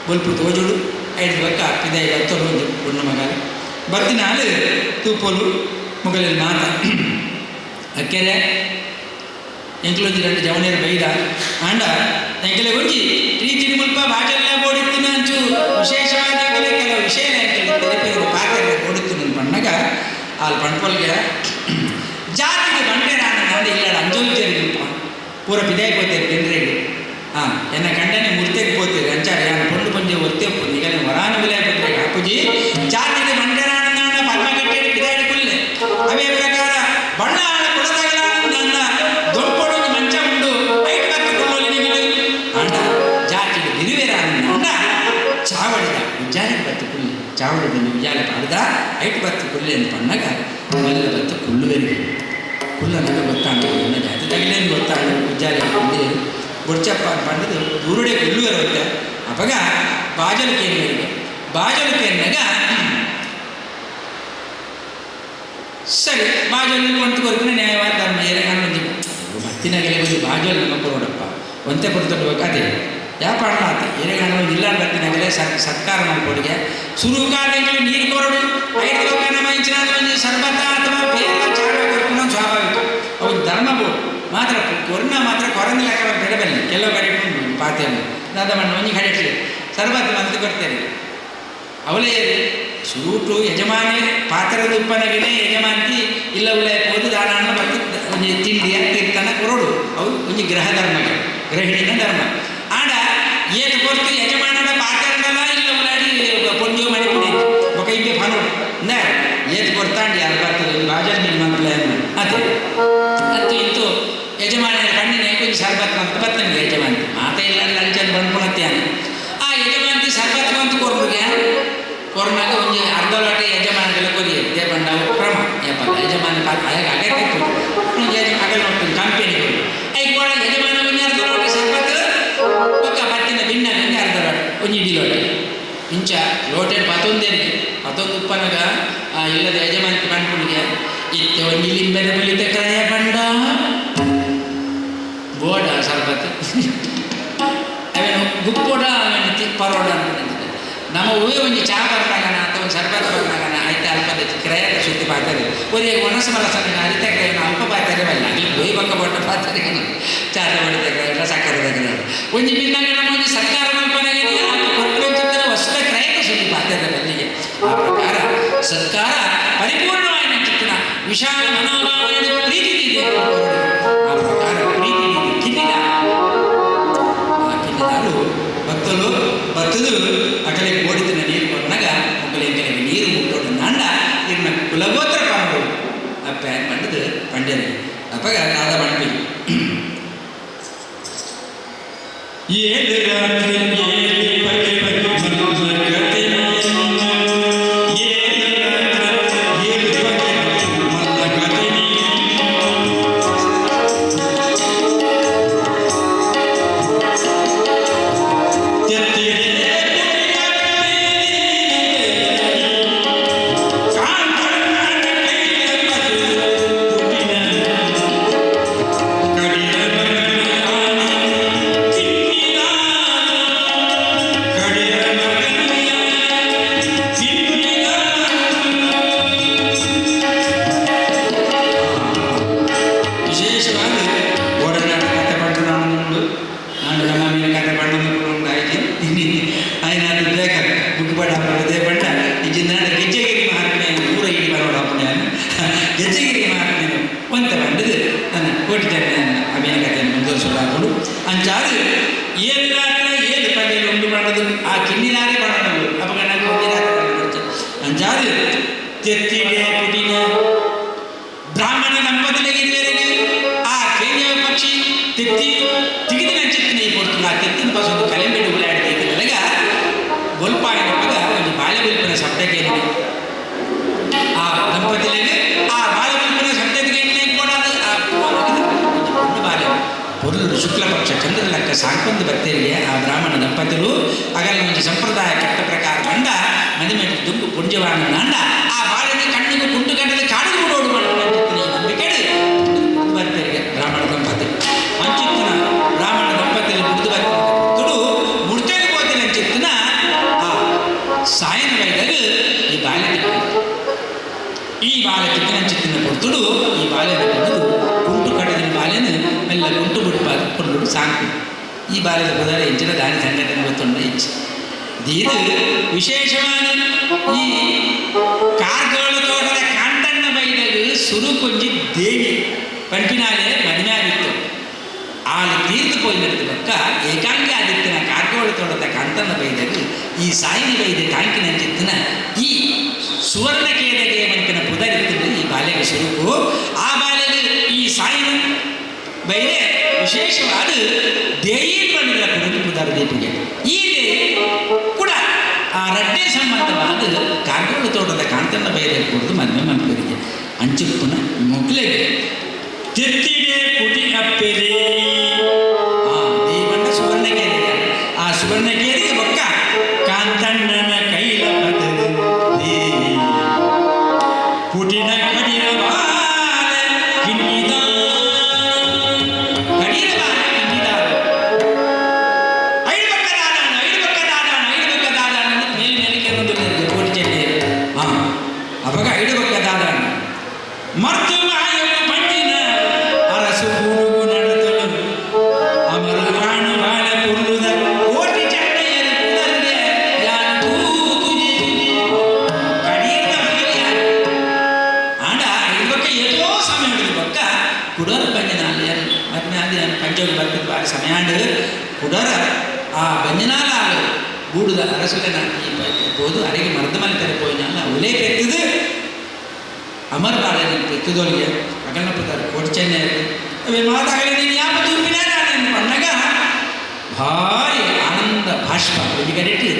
ಬೊಲ್ಪು ತೋಜುಡು ಐದು ಬಕ್ಕ ಪಿದಾಯಿ ಬತ್ತಲು ಒಂದು ಪುಣ್ಣ ಮಗ ಬತ್ತಿನಾಲು ತೂಪೊಲು ಮೊಗಲಲ್ಲಿ ಮಾತ ಅಕ್ಕೆರೆ ಎಂಕ್ಲೊಂಜಿ రెండు ಜವನೇರು ಬೈದ ಆಂಡ ಎಂಕಲೆ ಒಂಜಿ ಪ್ರೀತಿನ ಮುಲ್ಪ ಬಾಜಲ್ಲ ಬೋಡಿತ್ತಿನ ಅಂಚು ವಿಶೇಷವಾದ ಎಂಕಲೆ ಕೆಲವು ವಿಷಯ ಎಂಕಲೆ ತೆರಿಪೇರು ಪಾತ್ರೆ ಬೋಡಿತ್ತಿನ ಪಣ್ಣಗ ಆಲ್ ಪಣ್ಪೊಲ್ಗೆ ಜಾತಿಗೆ ಬಂಡೆ ನಾನು ನಾಡು ಇಲ್ಲಡ ಅಂಜೋಲ್ ಮುಲ್ಪ ಪೂರ ಪಿದಾಯಿ ಪೋತೇರು ಬೆನ್ರೇಗು ಹಾಂ ಎನ್ನ ಕಂಡನೆ ಮುರ್ತೆಗೆ ಪೋತೇರು ಅಂಚಾರ ಯಾನು ಪೊಂಡು ಪಂಜೆ ಒತ್ತೆ ನಿಗಲೆ ವರಾನ ವಿಲಯ ಪತ್ರಿಕೆ ಅಪ್ಪುಜಿ ಜಾತಿಗೆ ಬಂಡೆರಾಣ ನಾಡ ಪದ್ಮಕಟ್ಟೆ ಪಿದಾಯಿ ಕುಲ್ಲೆ ಅವೇ ಪ್ರಕಾರ ಬಣ್ಣ ಕುಲದಗಲ ನನ್ನ ದೊಡ್ಡ ಮಂಚ ಉಂಡು ಐಟ್ ಬತ್ತು ಕುಲ್ಲೋಲಿ ನಿಗಲು ಅಂಡ ಜಾತಿಗೆ ಬಿರುವೆರಾನ ಅಂಡ ಚಾವಡಿದ ಉಜ್ಜಾಲಿಗೆ ಬತ್ತು ಕುಲ್ಲೆ ಚಾವಡಿದ ಉಜ್ಜಾಲೆ ಪಾಡ್ದ ಐಟ್ ಬತ್ತು ಕುಲ್ಲೆ ಅಂತ ಪಣ್ಣಗ ಮೆಲ್ಲ ಬತ್ತು ಕುಲ್ಲುವೆರಿಗೆ ಕುಲ್ಲನಾಗ ಗೊತ್ತಾಂಡ ಎನ್ನ ಜಾತಿ ತಗಲೇನು ಗೊತ್ತಾಂಡ ಉಜ್ಜಾಲೆ ಕುಲ್ಲೆ ಬೊಡ್ಚಪ್ಪ ಪಂಡದು ದೂರುಡೆ ಕುಲ್ಲುವೆರು ಅಪಗ ಬಾಜಲು ಕೇನ್ವರಿಗೆ ಬಾಜಲು ಕೇನ್ನಾಗ ಸರಿ ಬಾಜಲು ಕೊಂತು ಕೊರ್ಪಿನ ನ್ಯಾಯವಾದ ಧರ್ಮ ಏರಗಾನ ಒಂಜಿ ಬತ್ತಿನಾಗೆಲ್ಲ ಒಂಜಿ ಬಾಜಲು ನಮ್ಮ ಕೊರೋಡಪ್ಪ ಒಂತೆ ಕೊಡ್ತೊಡ್ಬೇಕು ಅದೇ ಯಾಪಾಡ ಆತ ಏರಗಾನ ಒಂಜಿ ಇಲ್ಲ ಬತ್ತಿನಾಗಲೇ ಸತ್ಕಾರ ಮಾಡ್ಕೊಡಿಗೆ ಸುರುಕಾದಂಗೆ ನೀರು ಕೊರಡು ಐದು ಬಕ್ಕ ನಮ್ಮ ಇಂಚಿನ ಒಂಜಿ ಸರ್ಬತ ಅಥವಾ ಬೇರೆ ಚಾಡ ಕೊರ್ಪಿನ ಸ್ವಾಭಾವಿಕ ಅವು ಧರ್ಮ ಬೋಡು ಮಾತ್ರ ಕೊರ್ನ ಮಾತ್ರ ಕೊರಂದ ಲೆಕ್ಕ ಬೆಡಬಲ್ಲಿ ಕೆಲವು ಕಡೆ ಉಂಟು ಪಾತೆಯನ್ನು ದಾದ ಮಣ್ಣು ಒಂಜಿ ಕಡೆ ಸರ್ಬತ್ ಮಂತ್ ಕೊಡ್ತೇನೆ ಅವಳೇ ಸುರುಟು ಯಜಮಾನಿ ಪಾತ್ರದ ಉಪ್ಪನಗನೇ ಯಜಮಾಂತಿ ಇಲ್ಲ ಉಳ್ಳೆ ಪೋದು ದಾನ ಮತ್ತು ಒಂಜಿ ತಿಂಡಿ ತೀರ್ಥನ ಕೊರಡು ಅವು ಒಂಜಿ ಗ್ರಹ ಧರ್ಮಗೆ ಗೃಹಿಣಿನ ಧರ್ಮ ಆಂಡ ಏತು ಕೊರ್ತು ಯಜಮಾನನ ಪಾತ್ರದಲ್ಲ ಇಲ್ಲ ಉಲಾಡಿ ಪೊಂಜು ಮಣಿ ಪುಡಿ ಬೊಕ ಇಂಬೆ ಫಾನು ಅಂದ ಏತು ಕೊರ್ತಾಂಡಿ ಯಾರು ಬರ್ತದೆ ಬಾಜಲ್ ಮೀನು ಮಕ್ಕಳ ಅದೇ ಯಜಮಾನರ ಕಣ್ಣಿನ ಕೊಂಚ ಸರ್ಬತ್ ಅಂತ ಬತ್ತನಿಗೆ ಯಜಮಾನಿ ಮಾತ ಇಲ್ಲ ಲಂಚನ ಬಂದ್ಕೊಳತ್ತೇನೆ ಆ ಯಜಮಾನ್ತಿ ಸರ್ಬತ್ ಅಂತ ಕೊರ್ನುಗೆ ಕೊರ್ನಾಗ ಒಂಜಿ ಅರ್ಧ ಲೋಟ ಯಜಮಾನಗಳ ಕೊರಿ ದೇಪಂಡ ಕ್ರಮ ಯಪ್ಪ ಯಜಮಾನ ಅಯ್ಯಾಗ ಅಗತ್ಯ ಅಗಲ್ ನೋಡ್ತೀನಿ ಕಂಪೆನಿ I ಕೋಡ ಯಜಮಾನ ಒಂಜಿ ಅರ್ಧ ಲೋಟ ಸರ್ಬತ್ ಪಕ್ಕ ಬತ್ತಿನ ಭಿನ್ನ ಒಂಜಿ ಅರ್ಧ ಲೋಟ ಒಂಜಿ ಇಡೀ ಲೋಟ ಇಂಚ ಲೋಟೆ ಪತ್ತೊಂದೇನೆ ಪತ್ತೊಂದು ಉಪ್ಪನಗ ಇಲ್ಲದ ಯಜಮಾನ್ತಿ ಪಂಡ್ಪುಣಿಗೆ ಇತ್ತೆ ಒಂಜಿ ಲಿಂಬೆದ ಪುಲಿತ ಕ್ರಯ ಪಂಡ ಬೋಡ ಸರ್ಬತ್ ಅವೇನು ಗುಪ್ಪೋಡ ಅವೇನು ಪರೋಡ ಅಂತ ನಮ್ಮ ಹೂವೆ ಒಂಜಿ ಚಾ ಬರ್ನಾಗಣ ಅಥವಾ ಒಂದು ಸರ್ಬತ್ ಬರ್ನಾಗಣ ಆಯ್ತು ಅಲ್ಪದ ಕ್ರಯದ ಶುದ್ಧಿ ಪಾತಾರೆ ಒರೇ ಒಣಸು ಮಲಸನ ಅರಿತ ಕ್ರಯನ ಅಲ್ಪ ಪಾತಾರೆ ಬಲ್ಲ ಅಲ್ಲಿ ಗೋಯ್ ಪಕ್ಕ ಬೊಟ್ಟ ಪಾತಾರೆ ಚಾತ ಬಡಿತ ಕ್ರಯ ಸಕ್ಕರೆ ಕ್ರಯ ಒಂಜಿ ಬಿನ್ನಾಗ ನಮ್ಮ ಒಂಜಿ ಸತ್ಕಾರ ಮಲ್ಪನಾಗೆ ಕೊಟ್ಟರೆ ವಸ್ತು ಕ್ರಯದ ಶುದ್ಧಿ ಪಾತಾರೆ ಬಲ್ಲಿಗೆ ಆ ಪ್ರಕಾರ ಸತ್ಕಾರ ಪರಿಪೂರ್ಣವಾಗಿ ಚಿತ್ತನ ವಿಶಾಲ ಮನೋಭಾವನೆ ಪ್ರೀತಿ ಇದೆ ಆ ಪ್ರಕಾರ ಪ್ರೀತಿ ಕಿನ್ನಿದ ಆ ಕಿನ್ನಿದಾರು ಭಕ್ತರು ಭಕ್ತರು ಅಕಲೆ ಕೋಡಿತಿನ ನೀರು ಕೊಟ್ಟಾಗ ಮೊಕ್ಕಲೆ ಇಂಕಲೆಗೆ ನೀರು ಮುಟ್ಟೋಡು ನಾಂಡ ಇನ್ನ ಕುಲಗೋತ್ರ ಪಂಡು ಅಪ್ಪ ಪಂಡದು ಪಂಡ್ಯನೆ ಅಪ್ಪಗ ದಾದ ಪಂಪಿ ಏಳು ರಾತ್ರಿ ಏಳು ಬಗೆ ಬಗೆ ಮಲ್ಲ ಕತೆ ಏಳು ರಾತ್ರಿ ಏಳು ಬಗೆ ಮಲ್ಲ ಕತೆ ವಿಶೇಷವಾಗಿ ಓಡನಾಟ ಕತೆ ಪಂಡು ನಾನು ನಾನು ನಮ್ಮ ಮೇಲೆ ಕತೆ ಪಂಡು ಉಂಟು ಆಯ್ತು ఆయన ಬೇಕ ಬುಕ್ ಪಡ ದೇಪಂಡ ಇಜ್ಜಿಂದ ಗೆಜ್ಜೆಗಿರಿ ಮಹಾತ್ಮೆಯನ್ನು ಪೂರ ಇಡಿ ಬರೋಣ ನಾನು ಗೆಜ್ಜೆಗಿರಿ ಮಹಾತ್ಮೆಯನ್ನು ಒಂತ ಬಂಡದು ನನ್ನ ಕೋಟಿ ಜನ ಅಭಿನ ಕಥೆಯನ್ನು ಮುಂದುವರಿಸೋದಾಕೊಂಡು ಅಂಚಾದು ಏಳು ರಾತ್ರಿ ಏಳು ಪಲ್ಲೆಯಲ್ಲಿ ಉಂಡು ಮಾಡೋದು ಆ ಕಿನ್ನಿಲಾರೆ ಮಾಡೋದು ಅವಾಗ ನನಗೆ ಒಂದು ರಾತ್ರಿ ಬರ್ತದೆ ಅಂಚಾದು ತೆತ್ತಿಗೆ ಪುಟಿನ ಬ್ರಾಹ್ಮಣ ದಂಪತಿಗಳಿಗೆ ಇದುವರೆಗೆ ಆ ಕೇಂದ್ರ ಪಕ್ಷಿ ತೆತ್ತಿ ತಿಗಿದಿನ ಚಿತ್ತನೆ ಕೊಡ್ತು ಆ ತೆತ್ತಿನ ಬಸ್ ಒಂದು ಕಲೆಂಬೆಡು ಉಲಾಡಿದ ಬೊಲ್ಪಾಯಿನ ಪದ ಒಂದು ಬಾಳೆ ಬೊಲ್ಪಿನ ಶಬ್ದಕ್ಕೆ ಆ ದಂಪತಿಗಳಿಗೆ ಆ ಬಾಳೆ ಬೊಲ್ಪಿನ ಶಬ್ದಕ್ಕೆ ಆ ಪೊಣ್ಣು ಬಾಳೆ ಪೊರ್ಲು ಶುಕ್ಲಪಕ್ಷ ಚಂದ್ರಲಕ್ಕ ಸಾಕೊಂದು ಬತ್ತೇರಿಗೆ ಆ ಬ್ರಾಹ್ಮಣ ದಂಪತಿಗಳು ಆಗಲ್ಲ ಒಂದು ಸಂಪ್ರದಾಯ ಕಟ್ಟ ಪ್ರಕಾರ ಬಂಡ ಮದುವೆ ದುಂಬು ಪುಂಜವಾನ ನಾಂಡ ಆ ಬಾಳೆನ ಕಣ್ಣಿಗೆ ಕುಂಟು ಕಟ್ಟದ ಕಾಡಿಗೆ ಓಡೋಡು ಮಾಡುವ ನಂಬಿಕೆ ಬರ್ತೇರಿಗೆ ಬ್ರಾಹ್ಮಣ ದಂಪತಿ ಅಂಚಿತ್ತನ ಬ್ರಾಹ್ಮಣ ದಂಪತಿಯಲ್ಲಿ ಮುಡಿದು ಬರ್ತಾರೆ ತುಡು ಮುಡ್ತೇನೆ ಹೋತಿನ ಅಂಚಿತ್ತನ ಆ ಸಾಯನ ಬೈದಾಗ ಈ ಬಾಳೆ ಈ ಬಾಳೆ ಚಿಕ್ಕನ ಕೊಡ್ತುಡು ಈ ಬಾಳೆನ ಕೊಡದು ಕುಂಟು ಕಡದಿನ ಬಾಳೆನ ಮೆಲ್ಲ ಕುಂಟು ಬಿಟ್ಪ ಕೊಡ್ಲು ಸಾಕು ಈ ಬಾಳೆದ ಪದಾರ ಎಂಚಿನ ದಾನಿ ಸಂಘಟನೆ ಗೊತ್ತುಂಡ ಇಂಚು ಇದು ವಿಶೇಷವಾಗಿ ಈ ಕಾರ್ಗೋಳ ತೋಟದ ಕಾಂತಣ್ಣ ಬೈದಾಗ ಸುರು ಕೊಂಜಿ ದೇವಿ ಪಂಪಿನಾಲೆ ಮದುವೆ ಆಗಿತ್ತು ಆಳು ತೀರ್ದು ಪೋಯಿನದ್ದು ಪಕ್ಕ ಏಕಾಂಗಿ ಆದಿತ್ಯನ ಕಾರ್ಗೋಳ ತೋಟದ ಕಾಂತಣ್ಣ ಬೈದಾಗ ಈ ಸಾಯಿನಿ ಬೈದ ತಾಂಕಿನ ಚಿತ್ತನ ಈ ಸುವರ್ಣ ಕೇದಗೆ ಮಂಕಿನ ಪುದರಿತ್ತು ಈ ಬಾಲೆಗೆ ಸುರುಕು ಆ ಬಾಲೆಗೆ ಈ ಸಾಯಿನ ಬೈದೆ ವಿಶೇಷವಾದ ದೇಯಿ ಬಂದ ಕುಡುಕು ಪುದರ ದೀಪಿಗೆ ಈ ದೇವಿ ಕೂಡ ಆ ರಡ್ಡೆ ಸಂಬಂಧವಾದ ಕಾರ್ಗೋಳ ತೋಟದ ಕಾಂತಣ್ಣ ಬೈದೆ ಕುಡಿದು ಮದುವೆ ಮನ್ಪರಿಗೆ ಅಂಚುಪ್ಪನ ಮೊಗ್ಲೆಗೆ ತೆತ್ತಿಗೆ ಪುಟಿ ಅಪ್ಪೆರೆ ಆ ದೇವಣ್ಣ ಸುವರ್ಣಕೇರಿಗೆ ಆ ಸುವರ್ಣಕೇರಿಗೆ ಬೊಕ್ಕ ಕಾಂತಣ್ಣನ ಕೈಲ ಪದದು ದೇವಿ ಪುಟಿನ ಕಡಿರ ಬಾಲೆ ಕಿನ್ನಿದ ಕಡೀರ ಬಾಲೆ ಕಿನ್ನಿದ ಐದು ಪಕ್ಕ ದಾದಾನ ಐದು ಪಕ್ಕ ದಾದಾನ ಐದು ಪಕ್ಕ ದಾದಾನ ಅಂತ ಮೇಲೆ ಮೇಲೆ ಕೆಲವೊಂದು ಕೋಟಿ ಚೆನ್ನಿಯರು ಹಾ ಅವಾಗ ಐದು ಪಕ್ಕ ದಾದಾನ ಮರ್ತು ಮಾಯವು ಪಂಜಿನ ಅರಸು ಕೂಡುಗು ನಡೆತಳು ಅಮರ ಕಾಣು ಬಾಳ ಕುರುಳುದ ಕೋಟಿ ಚೆನ್ನಯ್ಯರು ಕುದರಿಗೆ ಯಾನು ತೂತು ಕಡೀರ್ದ ಮಗಲಿ ಯಾರು ಆಂಡ ಐದು ಪಕ್ಕ ಏತೋ ಸಮಯ ಹಿಡಿದು ಪಕ್ಕ ಕುಡೋರ ಬಂಜಿನಾಲ ಮದ್ನಾದಿ ಪಂಚೋಗಿ ಬರ್ತಿದ್ದ ಬಾರಿ ಸಮಯ ಆಂಡು ಕುಡೋರ ಆ ಬಂಜಿನಾಲ ಗೂಡುದ ಅರಸುಲೆನ ಈ போது ಅರೆಗೆ ಮರ್ದ ಮಲ್ತಾರೆ ಪೋಯಿನಾಲ ಅವಲೇ ಪೆತ್ತದು ಅಮರ್ ಬಾಳೆ ಪೆತ್ತದೊಲಿಗೆ ಅಗಲ್ನ ಪದಾರ ಕೋಟಿ ಚೆನ್ನೈ ಮಾತಾಗಲಿ ನೀನು ಯಾಪ ತೂಪಿನ ಪಣ್ಣಗ ಭಾರಿ ಆನಂದ ಭಾಷ್ಪ ಒಂಜಿ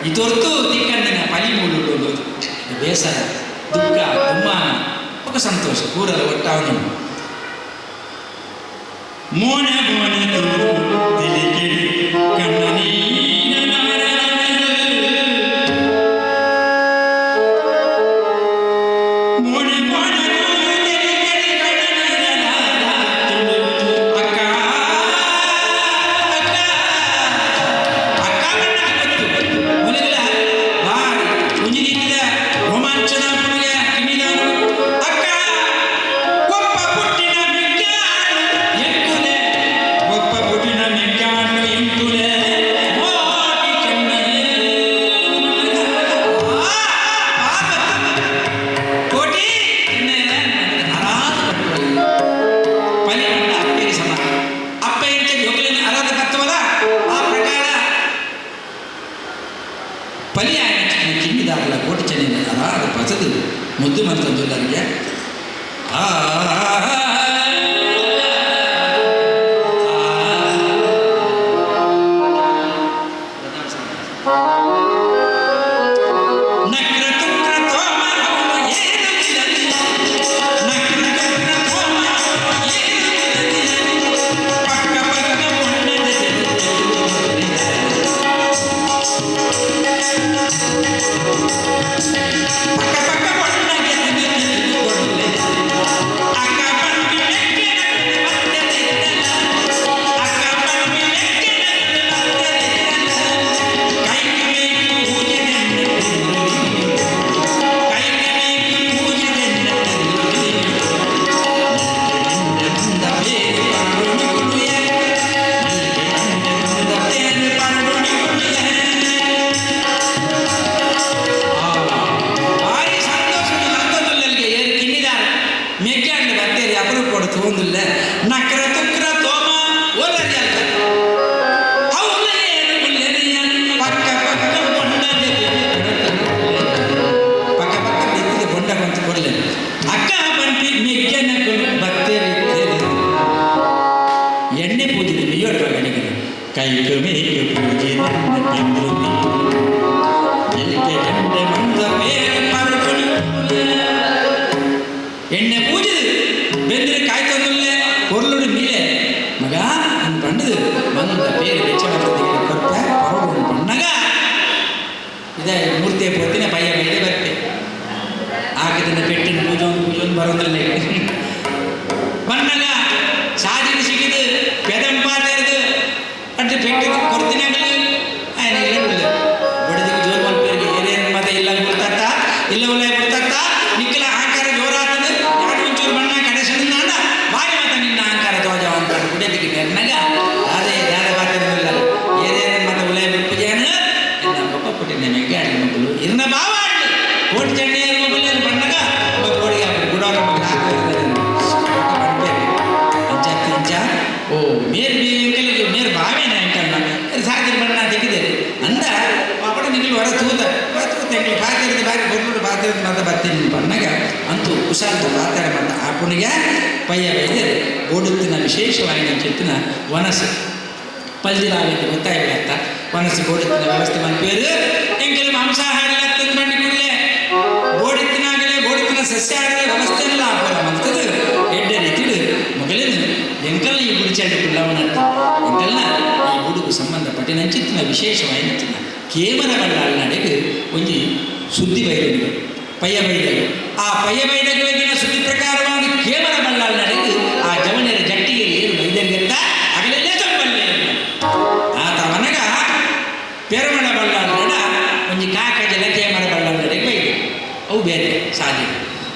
ಇದೊರ್ತು ತಿಕ್ಕಂದಿನ ಪಲಿ ಮೂಡು ಬೇಸರ ದುಃಖ ದುಮ್ಮಾನ ఒక ಸಂತೋಷ ಪೂರಲ ಒಟ್ಟಾವನು ಮೋನೆ ಮೋನೆ ತಿಳಿಕಿಡಿ ಕಣ್ಣನೀನ ಮೋನೆ ಮೋನೆ ತಿಳಿಕಿಡಿ ಕಣ್ಣನೀನ ಅಕ್ಕ ಅಕ್ಕ ಅಕ್ಕ ಗೊತ್ತು ಮೊದಲ ಭಾರಿ ಒಂಜಿ ರೀತಿಯ ರೋಮಾಂಚನ ಪುನಗೆ ಕಿಮಿದಾನು ಅಕ್ಕ ಒಪ್ಪ ಪುಟ್ಟಿನ ಮೆಗ್ಗಾನು ಎಂಕುಲೆ ಒಪ್ಪ ಪುಟ್ಟಿನ ಮೆಗ್ಗಾನು ಎಂಕುಲೆ ಮೋಟಿ ಕಣ್ಣೆ ಕೋಟಿ ಕಣ್ಣೆ ಅರಾಧ ಪಟ್ಟುವಲ್ಲ ಪಲಿ ಕಂಡ ಅಪ್ಪೆಗೆ ಸಮ ಅಪ್ಪ ಎಂಚ ಜೋಕುಲೆನ್ ಅರಾಧ ಪತ್ತುವಲ್ಲ ಆ ಪ್ರಕಾರ ಪಲಿ ಆಯನ ಕಿನ್ನಿದಾರಲ ಕೋಟಿ ಚೆನ್ನಿನ ಅರಾಧ ಪಸದು ಮುದ್ದು ಮಂತಂದುಲ್ಲರಿಗೆ ಆ ಭಾರಿ ಸಂತೋಷ ನಂತದುಲ್ಲಲ್ಲಿಗೆ ಏರು ಕಿನ್ನಿದಾರ ಮೆಗ್ಗಾಂಡು ಬತ್ತೇರಿ ಅಪರೂಪ ಕೊಡು ತೋಂದುಲ್ಲ ನಕ್ರ ತುಕ್ರ ತೋಮ ಓಲರಿ ಅಲ್ಪ ಹೌಲ ಏರು ಮುಲ್ಲೆರಿಯ ಪಕ್ಕ ಪಕ್ಕ ಬೊಂಡದೆ ಪಕ್ಕ ಪಕ್ಕ ಬಿದ್ದಿದೆ ಬೊಂಡ ಬಂತು ಕೊಡ್ಲೆ ಅಕ್ಕ ಬಂಟಿ ಮೆಗ್ಗನ ಬತ್ತೇರಿ ಎಣ್ಣೆ ಪೂಜೆ ಮಿಯೋಟ ಗಣಿಗೆ ಕೈಕು ಮೇಕು ಪೂಜೆ ಬೆಂದ್ರು ಗಂಡೆ ಮಂದ ಬೇರೆ ಪರಡುನಿ ಎಣ್ಣೆ ಪೂಜೆ ಬೆಂದ್ರೆ ಕಾಯಿ ತಂದುಲ್ಲೆ ಕೊರ್ಲುಡು ಮೀಲೆ ಮಗ ಅನ್ ಪಂಡದು ಬಂದ ಬೇರೆ ಬೆಚ್ಚ ಬರ್ತದೆ ಕೊರ್ಪ ಪರಡು ಪಣ್ಣಗ ಇದೇ ಮೂರ್ತಿಯ ಪೋತಿನ ಪಯ್ಯ ಮೇಲೆ ಬರ್ತೆ ಆಕದಿನ ಪೆಟ್ಟಿನ ಪೂಜೆ ಒಂದು ಪೂಜೆ ಒಂದು ಬರೋದಿಲ್ಲ ಬಣ್ಣಗ ಸಾಜಿನ ಸಿಗಿದು ಪೆದಂಪಾತೆರ್ದು ಅಟ್ಟು ಪೆಟ್ಟಿನ ಕೊರ್ತಿನಗಳು ఆయన ಇಲ್ಲ ಬಡದಿಗೆ ಜೋರು ಮಲ್ಪೇರಿಗೆ ಏನೇನು ಮತ್ತೆ ಇಲ್ಲ ಗುರ್ತಾತ ಇಲ್ಲ ಉಲ್ಲ ಗುರ್ತಾತ ನಿಕ್ಕಲ ಆಕಾರ ಜೋರಾತದ ಯಾರು ಒಂಚೂರು ಬಣ್ಣ ಕಡೆಸಣ್ಣ ಬಾರಿ ಮಾತ ನಿನ್ನ ಅಹಂಕಾರ ತೋಜ ಅಂತ ಕುಡಿಯದಿಗೆ ನೆನ್ನಗ ಅದೇ ದಾದ ಬಾತಿರಲಿಲ್ಲ ಏನೇನು ಮತ್ತೆ ಉಲಯ ಬಿಪ್ಪುಜಾನ ಎನ್ನ ಪಪ್ಪ ಪುಟ್ಟಿನ ಮೆಗ್ಗಾಡಿ ಮಕ್ಕಳು ಇರ್ನ ಬಾವ ಆಡ್ಲಿ ಕೋಟಿ ಚಂಡಿಯರ ಮಕ್ಕಳು ಬಣ್ಣಗ ಒಬ್ಬ ಕೋಡಿಗೆ ಗುಡೋರ ಮಕ್ಕಳು ಹಾಕೋದು ಅಂಚ ತಿಂಚ ಓ ಮೇರ್ ಬಿ ಎಂಕಲಿಗೆ ಮೇರ್ ಬಾವೇನ ಎಂಕಲ್ನ ಸಾಕಿರ ಬಣ್ಣ ತೆಗೆದೇರಿ ಅಂದ ಅಪ್ಪಡ ನಿಗಲು ಹೊರ ತೂತ ಹೊರ ತೂತ ಎಂಕಲು ಪಾತಿರದ ಬಾರಿ ಬೊರ್ಲುಡು ಪಾತಿರದ ಮತ ಬತ್ತೀನಿ ಬಣ್ಣಗ ಅಂತೂ ಕುಶಾಲ್ತು ಪಾತಾರ ಮತ ಆ ಪುಣಿಗೆ ಪಯ್ಯ ಬೈದರೆ ಓಡುತ್ತಿನ ವಿಶೇಷವಾಗಿ ಚಿತ್ತಿನ ವನಸು ಪಲ್ಜಿರಾವಿದ್ದು ಗೊತ್ತಾಯಿಲ್ಲ ಅಂತ ವನಸು ಬೋಡುತ್ತಿನ ವ್ಯವಸ್ಥೆ ಮನ್ಪೇರು ಎಂಕಲು ಮಾಂಸಾಹಾರ ತಂದು ಬಣ್ಣಿ ಕೂಡಲೇ ಬೋಡಿತ್ತಿನಾಗಲೇ ಬೋಡಿತ್ತಿನ ಸಸ್ಯಾಹಾರ ವ್ಯವಸ್ಥೆ ಎಲ್ಲ ಆಪುರ ಮಂತದು ಎಡ್ಡೆ ರೀತಿಡು ಮೊಗಲಿನ ಎಂಕಲ್ನ ಈ ಗುಡಿ ಚೆಂಡು ಕುಳ್ಳವನಂತ ಎಂಕಲ್ನ ಈ ಗುಡುಗು ಸಂಬಂಧಪಟ್ಟಿನಂಚಿತ್ತಿನ ವಿಶೇಷವಾಯಿನಂಚಿನ ಕೇವಲ ಬಲ್ಲಾಳ್ನಾಡೆಗೆ ಒಂಜಿ ಸುದ್ದಿ ಬೈದನು ಪಯ್ಯ ಬೈದನು ಆ ಪಯ್ಯ ಬೈದಗ ಬೈದಿನ ಸುದ್ದಿ ಪ್ರಕಾರವಾದ ಕೇವಲ ಬಲ್ಲಾಳ್ನಾಡೆಗೆ ಆ ಜವನರ ಜಟ್ಟಿಗೆ ಏರು ಬೈದರಿಗಂತ ಅಗಲೆಲ್ಲೇ ತಪ್ಪಲ್ಲೆ ಆತ ಅವನಗ ಪೆರಮಣ ಬಲ್ಲಾಳ್ನಡ ಒಂಜಿ ಕಾಕಜಲ ಕೇಮರ ಬಲ್ಲಾಳ್ನಡೆಗೆ ಬೈದು ಅವು ಬೇತೆ ಸಾಧಿ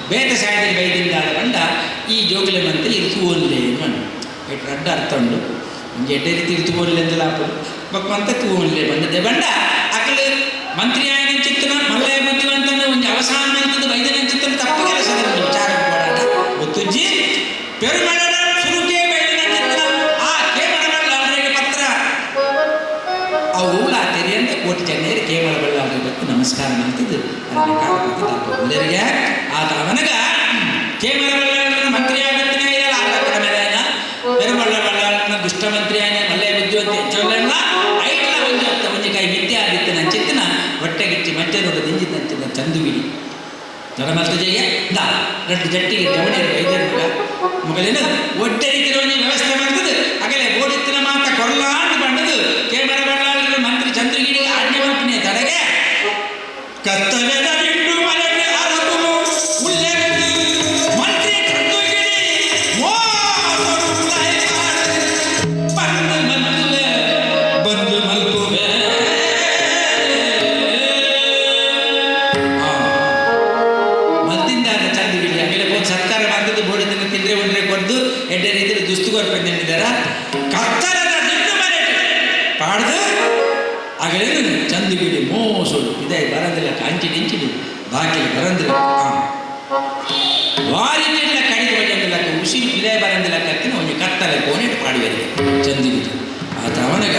ಬೇತೆ ಸಾಧಿ ಬೈದಿಂದ ಬಂಡ ಈ ಜೋಗುಲೆ ಮಂತ್ರಿ ಇರ್ತುವೋಲ್ಲೆ ಮಣ್ಣು ಎಟ್ ರಡ್ಡ ಅರ್ಥ ಉಂಡು ಒಂಜಿ ಎಡ್ಡೆ ರೀತಿ ಇರ್ತುವೋಲ್ಲೆ ಅಂತಲ ಬಕ್ವಂತ ತೂವೋಲ್ಲೆ ಬಂದದ್ದೆ ಬಂಡ ಅಕಲು ಮಂತ್ರಿ ಆಯನ ಚಿತ್ತನ ಮಲ್ಲಯ ಬುದ್ಧಿವಂತನ ಒಂಜಿ ಅವಸಾನ ಮಂತದ ಬೈದನ ಚಿತ್ತನ ತಪ್ಪು ಕೆಲಸದ ಒಂದು ವಿಚಾರ ಹೋರಾಟ ಗೊತ್ತುಜ್ಜಿ ಪೆರುಮಳನ ಸುರುಕೆ ಬೈದನ ಚಿತ್ತನ ಆ ಕೇಮರ ಬಲ್ಲಾಳರಿಗೆ ಪತ್ರ ಅವು ತೆರೆ ಅಂತ ಕೋಟಿ ಚೆನ್ನೆಯರು ಕೇವಲ ಬಳ್ಳಾರಿ ಗೊತ್ತು ನಮಸ್ಕಾರ ಮಾಡ್ತಿದ್ದು ಅದನ್ನ ಕಾಲಕ್ಕೆ ಎಲ್ಲರಿಗೆ ಆತ ಅವನಗ ಕೇವಲ ಬಳ್ಳಾರನ ಮಂತ್ರಿ ಆಗುತ್ತಿನ ಇಲ್ಲ ಆತ ಮೇಲೆ ರಡ್ಡು ಜಟ್ಟಿಗೆ ಜವಣಿಯರು ವೈದ್ಯರು ಮಗ ಮಗಲೇನು ಒಡ್ಡೆ ರೀತಿಯ ಒಂಜಿ ವ್ಯವಸ್ಥೆ ಮಾಡ್ತದೆ ಅಗಲೆ ಬೋಡಿತ್ತಿನ ಮಾತ ಕೊರ್ಲಾಂಡ್ ಬಂಡದು ಕೇಮರ ಬಳ್ಳಾಳ ಮಂತ್ರಿ ಚಂದ್ರಗಿರಿ ಆಜ್ಞೆ ಮಲ್ಪಿನ ತಡೆಗೆ ಕತ್ತಲೆದ ದಿಂಡು ಮಲನೆ ಅರಪು ಉಲ್ಲೆರೆದು ಮಂತ್ರಿ ಚಂದ್ರಗಿರಿ ಬಂದು ಮಲ್ಪುವೆ ಬಂದು ಮಲ್ಪುವೆ ಮಲ್ತಿಂದ ಚಂದ್ರಗಿರಿ ಆಮೇಲೆ ಬೋದು ಸರ್ಕಾರ ಬಂದದ್ದು ಬೋಡಿದ್ದನ್ನು ತಿಂದ್ರೆ ಉಂಡ್ರೆ ಕೊದ್ದು ಎಡ್ಡೆ ರೀತಿಯಲ್ಲಿ ದುಸ್ತು ಕೊರ್ಪೆಂದಿದ್ದಾರೆ ಕತ್ತಲದ ದಿಂಡು ಮನೆ ಪಾಡ್ದು ಆಗಲೇನು ಚಂದುಗಿಡಿ ಮೋಸೋಡು ಇದೇ ಬರಂದಿಲ್ಲ ಕಾಂಚಿಡಿ ಇಂಚಿಡಿ ಬಾಕಿಲಿ ಬರಂದಿಲ್ಲ ವಾರಿನೆಲ್ಲ ಕಡಿದು ಬಜಂದಿಲ್ಲ ಉಸಿರು ಪಿಲೆ ಬರಂದಿಲ್ಲ ಕತ್ತಿನ ಒಂದು ಕತ್ತಲೆ ಕೋನೆಟ್ಟು ಪಾಡುವರಿಗೆ ಚಂದುಗಿಡಿ ಆತ ಅವನಗ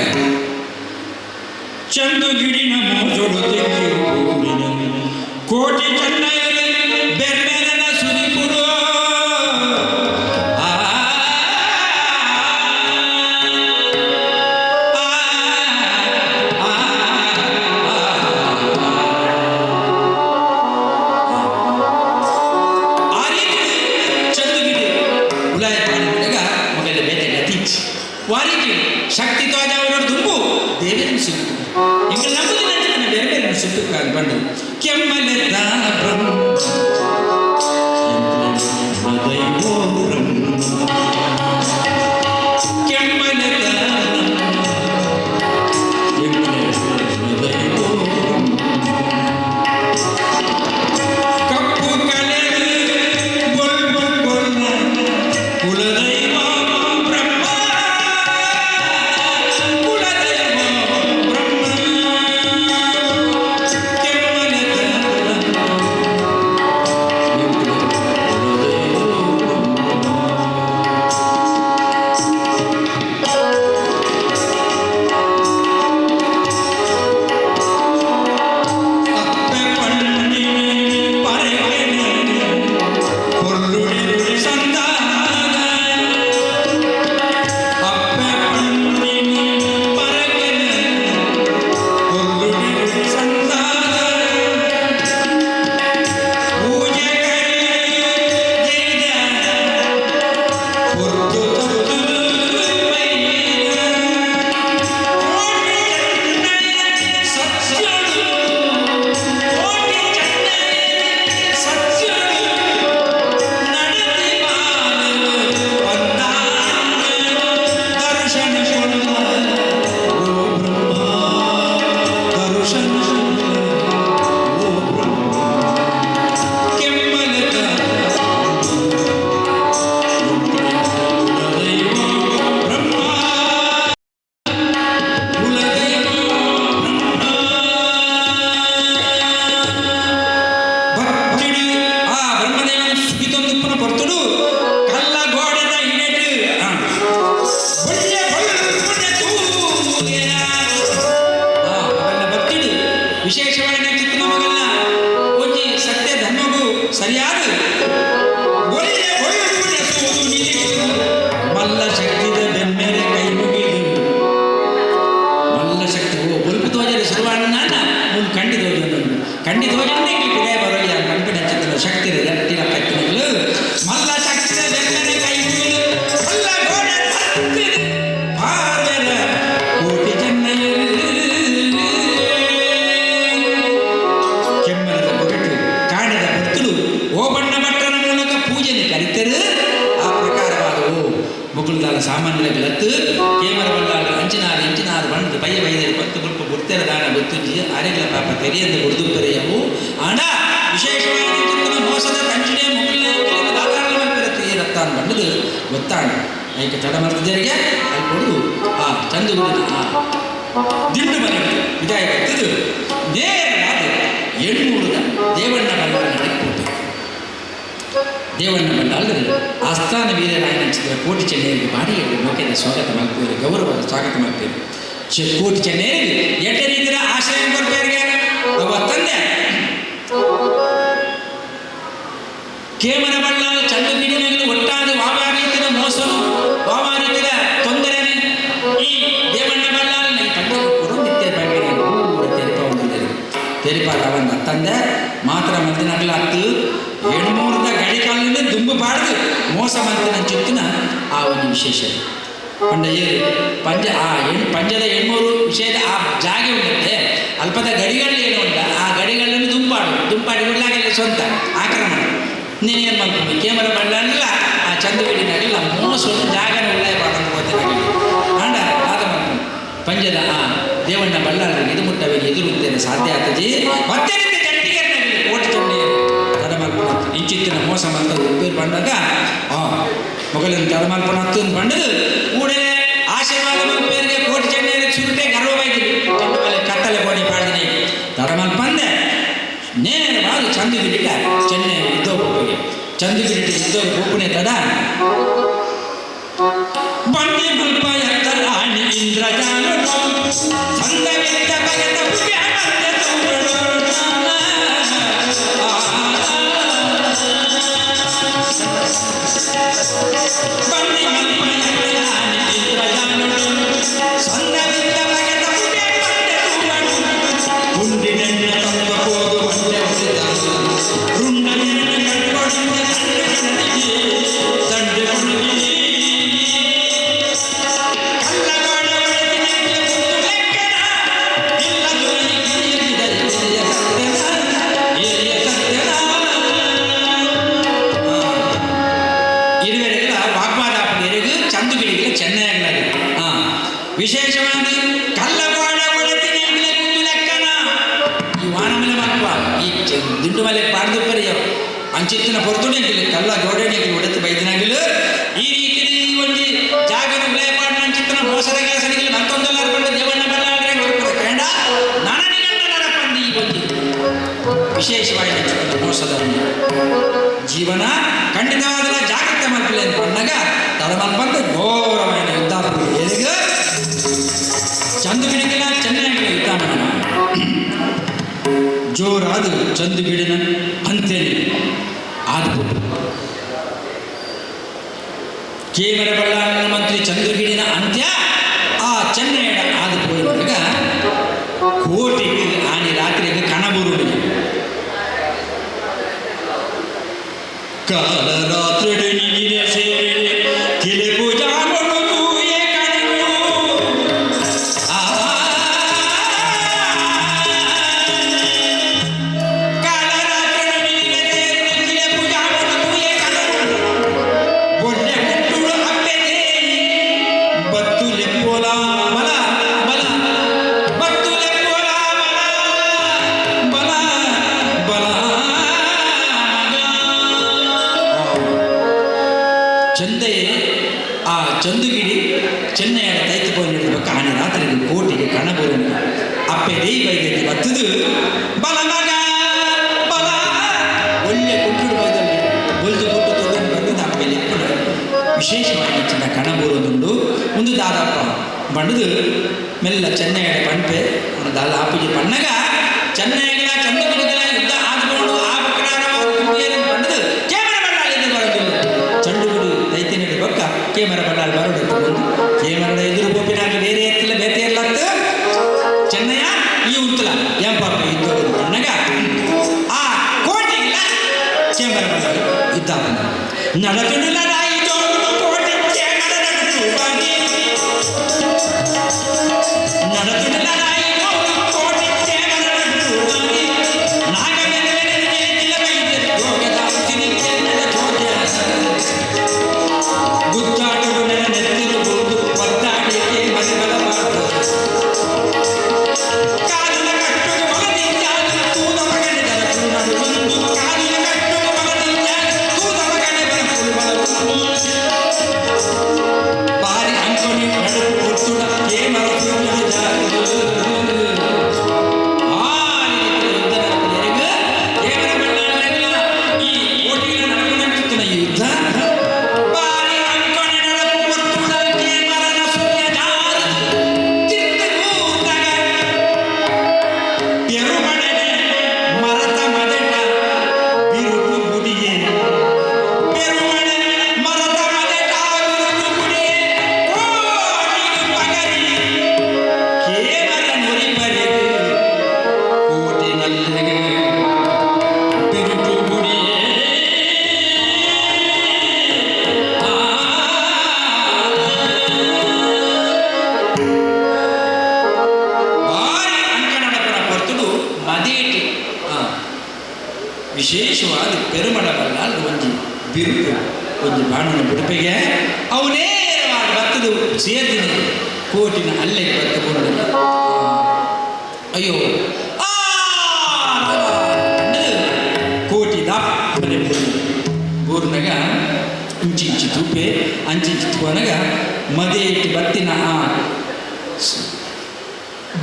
ಚಂದುಗಿಡಿನ ಮೋಸೋಡು ತೆಕ್ಕಿರು ಕೋಟಿ ಚೆನ್ನೈಯಲ್ಲಿ ಬೆರ್ಮೆರನ ಸುದಿಪುರು ಆ ಆ ರೀತಿ ಚಂದುಗಿಡಿ ಉಲಾಯ ಪಾಡಿದಾಗ ಮಗಲ ಬೇತೆ ಗತೀಚ್ ವಾರೀತಿ ಶಕ್ತಿ ತೋಜಾವರ ದುಂಬು ದೇವರನ್ನು ಸುತ್ತು ಎಂಗಳ ನಂಬುದು ನಡೀತಾನೆ ಬೇರೆ ಬೇರೆ ಸುತ್ತು ಬಂದು ಕೆಮ್ಮಲೆತ್ತ ಬ್ರಹ್ಮ ದೈವೋ ಬ್ರಹ್ಮ ಕೆಮ್ಮಲೆತ್ತ ದೈವೋ ಬ್ರಹ್ಮ ಕಪ್ಪು ಕಲೆದು ಬೊಲ್ಬು ಕೊಲ್ಲ ಕುಲದೈವ ಬ್ರಹ್ಮ ಕುಲದೈವ ಬ್ರಹ್ಮ ಕೆಮ್ಮಲೆತ್ತ ಕುಲದೈವ ಬ್ರಹ್ಮ. ಅಪ್ಪೆ ಪಣ್ಣಿನ ಪರಗೆನ ಪೊರ್ಲುಡೆ ಸಂದಾನ. ಅಪ್ಪೆ ಪಣ್ಣಿನ ಪರಗೆನ ಪೊರ್ಲುಡೆ ಸಂದಾನ. ಪೂಜೆ ಕೈದ ಪೊರ್ತು ತತ್ತು ಮೈನ. ಬ್ರಹ್ಮ ಕುಲದೈವ ಭಕ್ತಿಡು ಆ ಬ್ರಹ್ಮದೇವನ ಸುಗಿತೊಂದುಪ್ಪನ ಪೊರ್ತುಡು ಕಲ್ಲ ಗೋಡೆದ ಇನೆಟು ಒಳ್ಳೆ ಬೊಲ್ಪುನ ತೂಗೆನ. ಆ ಅವೆಲ್ಲ ಭಕ್ತಿಡು ವಿಶೇಷವಾಗಿ ಚಿತ್ರ ಮಗಲ್ಲ ಒಂಜಿ ಸತ್ಯ ಧರ್ಮಗೂ ಸರಿಯಾದ ಒಳ್ಳೆ ಬೊಲ್ಪುನ ತೂಗಿನ ಮಲ್ಲ ಶಕ್ತಿದ ಬೆಮ್ಮೆರೆ ಕೈ ಮುಗಿದು ಮಲ್ಲ ಶಕ್ತಿ ಓ ಬೊಲ್ಪು ತೋಜರೆ ಶುರುವಾಣ ಮುನ್ ಕಂಡಿ ತೋಜನು ಕಂಡಿ ತೋಜನೆ ಇಂಗ್ಲಿ ಪಿದಾಯ ಬರೋಲಿ ಆ ಕಣ್ಪಿನ ಚಿತ್ರ ಶಕ್ತಿ ಗಟ್ಟಿನ ಕತ್ತಿನಗಳು ಮಲ್ಲ ಶಕ್ತಿದ ಬೆಮ್ಮನೆ ಕೈ ಮುಗಿದು ಮಲ್ಲ ಗೋಡೆ ತತ್ತಿದ ಪಾರ್ವೆರ ಕೋಟಿ ಚೆನ್ನೈಯರು. ಕೆಮ್ಮಲದ ಒಗಟು ಕಾಣದ ಭಕ್ತರು ಓಬಣ್ಣ ಭಟ್ಟನ ಮೂಲಕ ಪೂಜೆಯನ್ನು ಕಲಿತರು. ಆ ಪ್ರಕಾರವಾದ ಓ ಮುಗುಳ್ದಾಲ ಸಾಮಾನ್ಯ ಲತ್ತು ಕೇಮರ ಬಲ್ಲಾಳ ಅಂಚಿನಾರು ಇಂಚಿನಾರು ಬಣ್ಣದ ಬಯ್ಯ ಬೈದರು ಪತ್ತು ಗುಲ್ಪ ಗುರ್ತೆರ ದಾನ ಗೊತ್ತುಂಜಿ ಆರೆಗಳ ಪಾಪ ತೆರೆಯಂದು ಗುಡ್ದುಪ್ಪರೆಯವು ಆಂಡ ವಿಶೇಷವಾಗಿ ಚಿತ್ತನ ಮೋಸದ ಕಂಚಿನೆ ಮುಗುಳ್ನ ದಾದಾರಣ ರತ್ತಾನ್ ಬಣ್ಣದು ಗೊತ್ತಾಂಡ ಐಕೆ ತಡ ಮರ್ತಿದ್ದರಿಗೆ ಅಲ್ಲಿ ಕೊಡು ಆ ಚಂದುಗುಡಿನ ಆ ದಿಂಡು ಮನೆ ವಿದಾಯ ಬರ್ತದು ನೇರವಾದ ಎಣ್ಣೂರದ ದೇವಣ್ಣ ಬಲ್ಲಾಳ ನಡೆಕೊಟ್ಟು ದೇವಣ್ಣ ಬಲ್ಲಾಳರು ಆಸ್ಥಾನ ವೀರರಾಯನ ಚಿತ್ರ ಕೋಟಿ ಚೆನ್ನೆಯರಿಗೆ ಭಾರಿ ಮೋಕೆದ ಸ್ವಾಗತ ಮಾಡ್ತೀರಿ ಗೌರವದ ಸ್ವಾಗತ ಮಾಡ್ತೀರಿ ಕೋಟಿ ಚೆನ್ನೆಯರಿಗೆ ಎಡ್ಡ ರೀತಿಯ ಆಶ್ರಯ ಕೊಡ್ಬೇರಿಗೆ ಅವ ತಂದೆ ಕೇಮನ ಬಳ್ಳಾಳ ಚಂಡುಗಿಡಿನಲ್ಲಿ ಒಟ್ಟಾದ ವಾವಾ ರೀತಿಯ ಮೋಸನು ವಾವಾ ರೀತಿಯ ತೊಂದರೆ ಈ ದೇವಣ್ಣ ಬಲ್ಲಾಳ ತಂದೆ ಕೊಡು ನಿತ್ಯ ಬಂಡಿನ ಪೂರ ತೆರಿಪ ಹೊಂದಿದ್ದಾರೆ ತೆರಿಪಾದ ಅವನ ತಂದೆ ಮಾತ್ರ ಮದ್ದಿನಗ್ಲ ಹತ್ತು ಎಣ್ಮೂರದ ಗಡಿಕಾಲಿನ ದುಂಬು ಪಾಡ್ದು ಮೋಸ ಮಂತಿನ ಚಿತ್ತಿನ ಆ ಒಂದು ವಿಶೇಷ. ಪಂಡ ಏರು ಪಂಜ ಆ ಹೆಣ್ ಪಂಜದ ಎಣ್ಮೂರು ವಿಷಯದ ಆ ಜಾಗೆ ಉಂಟಂತೆ ಅಲ್ಪದ ಗಡಿಗಳು ಏನು ಉಂಟ ಆ ಗಡಿಗಳನ್ನು ದುಂಪಾಡು ದುಂಪಾಡಿ ಬಿಡ್ಲಾಗಲ್ಲ ಸ್ವಂತ ಆಕ್ರಮಣ. ನೀನೇನು ಮಾಡ್ಕೊಂಡು ಕೇಮರ ಬಳ್ಳಲ್ಲ ಆ ಚಂದಗಿಡಿನಾಗಲ್ಲ ಮೋಸ ಜಾಗನ ಉಳ್ಳಾಯ ಪಾಡಂದು ಗೊತ್ತಿನಾಗಲಿ ಆಂಡ ಆದ ಮಾಡ್ಕೊಂಡು ಪಂಜದ ಆ ದೇವಣ್ಣ ಬಳ್ಳಾರಿಗೆ ಇದು ಮುಟ್ಟವರಿಗೆ ಎದುರುತ್ತೇನೆ ಸಾಧ್ಯ ಆಗ್ತದೆ. ಮತ್ತೆ ರೀತಿ ಜಂಟಿಗರ್ನಾಗಲಿ ಕೋಟಿ ಚಂಡಿಯರು ತಡಮಲ್ಪನ ಇಂಚಿತ್ತಿನ ಮೋಸ ಮಂತ ಉಪ್ಪೇರು ಬಂದಾಗ ಆ ಮೊಗಲಿನ ತಡಮಲ್ಪನ ಹತ್ತು ಬಂಡದು ಕೂಡಲೇ ಆಶೀರ್ವಾದ ಮಲ್ಪೇರಿಗೆ ಕೋಟಿ ಚಂಡಿಯರಿಗೆ ಸುರುಟೆ ಗರ್ವವಾಗಿದೆ ಚೆಂಡು ಮೇಲೆ ಕತ್ತಲೆ ಕೋಣಿ ಪಾಡ್ದಿನಿ ತಡಮಲ್ಪಂದೆ ನೇರವಾಗಿ ಚಂದುಗಿಡಿಟ ಚೆನ್ನೈ ಯುದ್ಧ ಒಪ್ಪಿಗೆ ಚಂದುಗಿಡಿಟ ಯುದ್ಧ ಒಪ್ಪುನೆ ತಡ ಬಂದಿ ಮಲ್ಪ ಎತ್ತರಾಣಿ ಇಂದ್ರಜಾಲನು ಸಂದವಿತ್ತ ಬಗೆದ ಉಗ್ಯ ಬಂದಿ ಮಲ್ಪ ಎತ್ತರಾಣಿ ಇಂದ್ರಜಾಲನು ಸಂದವಿತ್ತ ಬಗೆದ ಉಗ್ಯ ಗುಂಡಿನೆಣ್ಣ ತಂದ ಹೋದು ಬಂಡೆ ಹೊಡೆದ ರುಂಡನೆಣ್ಣ ಕಣ್ಕೊಡಿಂದ ಕಣ್ಣು ದಂಡೆ ಹುಡುಗಿ ಕಲ್ಲಗೋಡ ಒಡೆದಿನೆಂದು ಮುದ್ದು ಲೆಕ್ಕನ ಇಲ್ಲ ದೊರೆಯಿದ ಹಿರಿಯ ಸತ್ಯನ ಹಿರಿಯ ಸತ್ಯನ. ಇರುವೆರೆಗಳ ವಾಗ್ವಾದ ಎರೆಗು ಚಂದುಗಿಡಿಗಳ ಚೆನ್ನೈಗಳಾಗಿ ವಿಶೇಷವಾಗಿ ಕಲ್ಲಗೋಡ ಒಡೆದಿನೆಂದು ಮುದ್ದು ಲೆಕ್ಕನ ಈ ವಾನಮಲೆ ಮಲ್ಪ ಈ ದಿಂಡು ಮಲೆ ಪಾಡ್ದು ಪರಿಯ ಅಂಚಿತ್ತಿನ ಪೊರ್ತುನೆಗಿಲ್ಲ ಕಲ್ಲ ಗೋಡೆನೆಗಿಲ್ಲ ಒಡೆತು ಬೈದಿನಾಗಿಲ್ಲ ಈ ರೀತಿ ಒಂಜಿ ಜಾಗನ ಉಲಯ ಪಾಡಿನ ಅಂಚಿತ್ತಿನ ಮೋಸದ ಕೆಲಸನಿಗಿಲ್ಲ ಮತ್ತೊಂದಲ್ಲ ಅರ್ಪಂಡು ದೇವಣ್ಣ ಬಲ್ಲಾಳ್ರೆ ಕೇಂಡ ನನನಿಗಲ್ಲ ನಡಪಂದು ಈ ಒಂಜಿ ವಿಶೇಷವಾಗಿ ಅಂಚಿತ್ತಿನ ಮೋಸದ ಒಂದು ಜೀವನ ಖಂಡಿತವಾದ ಜಾಗ್ರತೆ ಮಲ್ಪಲೆ ಅಂತ ಪಣ್ಣಗ ತಡಮಲ್ಪಂತ ಘೋರమైన ಯುದ್ಧ ಎದುಗ ಚಂದುಗಿಡಿಗಿಲ್ಲ ಚೆನ್ನೈಗಿಲ್ಲ ಯುದ್ಧ ಮಾಡೋಣ ಜೋರಾದ ಚಂದುಗಿಡಿನ ಅಂತೇಳಿ ಆದ್ಬಿಟ್ಟು ಕೇಮರ ಬಳ್ಳಾರನ ಮಂತ್ರಿ ಚಂದ್ರಗಿಡಿನ ಅಂತ್ಯ ಆ ಚೆನ್ನೈಡ ಆದ ಪೋಯಿನಾಗ ಕೋಟಿಗೆ ಆನಿ ರಾತ್ರಿಗೆ ಕಣಬುರುಡಿಗೆ ಕಾಲ ರಾತ್ರಿ ನಿಗಿನ ಸೇರಿ ಕಿಲೆ ಪೂಜಾ ತೂಯೆ ಕಣವು ಆ ಚಂದೆಯೇ ಆ ಚಂದುಗಿಡಿ ಚೆನ್ನೈಯ ತೈತುಕೊಂಡು ಕಾಣಿ ರಾತ್ರಿಗೆ ಕೋಟಿಗೆ ಕಣಬುರುನಿ ಅಪ್ಪೆ ದೇಯಿ ಬೈದೈತಿ ಬತ್ತದು ಬಲ ಮಗ ಬಲ ಒಳ್ಳೆ ಕುಟ್ಟುಡು ಬೈದಲ್ಲಿ ಒಲ್ದು ಕುಟ್ಟು ತೊಗೊಂಡು ಬಂದದ್ದು ಅಪ್ಪೆ ಲೆಪ್ಪುಡು ವಿಶೇಷವಾಗಿ ಚಿನ್ನ ಕಣಬೂರುದುಂಡು ಒಂದು ದಾದಪ್ಪ ಬಂಡದು ಮೆಲ್ಲ ಚೆನ್ನೈಯ ಪಂಪೆ ಅವನ ದಾಲ ಆಪುಜಿ ಪಣ್ಣಗ ಚೆನ್ನೈಗಳ ಚಂದುಗಿಡಿಗಳ ಯುದ್ಧ ಆದ್ಕೊಂಡು ಆ ಬಂಡದು ಕೇಮರ ಬಳ್ಳಾಳಿ ಬರೋದು ಚಂಡುಗುಡು ದೈತ್ಯನಡಿ ಬೊಕ್ಕ ಕೇಮರ ಬಳ್ಳಾಳಿ ಬರೋಡು ಬಂದು ಕೇಮರದ ಎದುರು ಗೋಪಿನಾಗ ಬೇರೆ ಎತ್ತಿಲ್ಲ ಬೇತೆ ಇಲ್ಲತ್ತ ಚೆನ್ನಯ್ಯ ಈ ಉತ್ತಲ ಎಂಪಾಪ ಯುದ್ಧ ಬಣ್ಣಗ ಆ ಕೋಟಿಗಿಲ್ಲ ಕೇಮರ ಬಳ್ಳಾಳಿ ಯುದ್ಧ ನಡತುಡು ಲಡಾಯಿ ಜೋಡು ಕೋಟಿ ಕೇಮರ ನಡುಟು ಬಾಗಿ ನಡತುಡು ಲಡಾಯಿ ಜೋಡು ಕೋಟಿ ಕೇಮರ ನಡುಟು ಬಾಗಿ ನಾಗವೆಂದರೆ ನಿಲವೈದ್ಯ ಯೋಗದ ಸಿರಿಕೆನ್ನದ ಜೋಗ್ಯ ಗುದ್ದಾಟವು ನೆನೆತ್ತಿರಬಹುದು ಒದ್ದಾಡಿಕೆ ಮನೆಬಲವಾದ ಕಾಲಿನ ಕಟ್ಟುಗ ಬಲದಿಂದಾಗಿ ತೂದ ಮಗನೆ ದರಕು ನಡುವಂದು ಕಾಲಿನ ಕಟ್ಟುಗ ಬಲದಿಂದಾಗಿ ತೂದ ಮಗನೆ ಬರಕು ಬಲ ವಿಶೇಷವಾದ ಪೆರುಮಳ ಬಲ್ಲಾಲ್ ಒಂಜಿ ಬಿರುಕು ಒಂಜಿ ಬಾಣನ ಬುಡುಪಿಗೆ ಅವು ನೇರವಾದ ಬತ್ತದು ಸೇರ್ದಿನಿ ಕೋಟಿನ ಅಲ್ಲೇ ಬತ್ತಕೊಂಡು ಅಯ್ಯೋ ಆ ಕೋಟಿ ದಾಪನೆ ಊರಿನಾಗ ಇಂಚಿಂಚಿ ತೂಪೆ ಅಂಚಿಂಚಿ ತೂವನಾಗ ಮದೆ ಇಟ್ಟು ಬತ್ತಿನ ಆ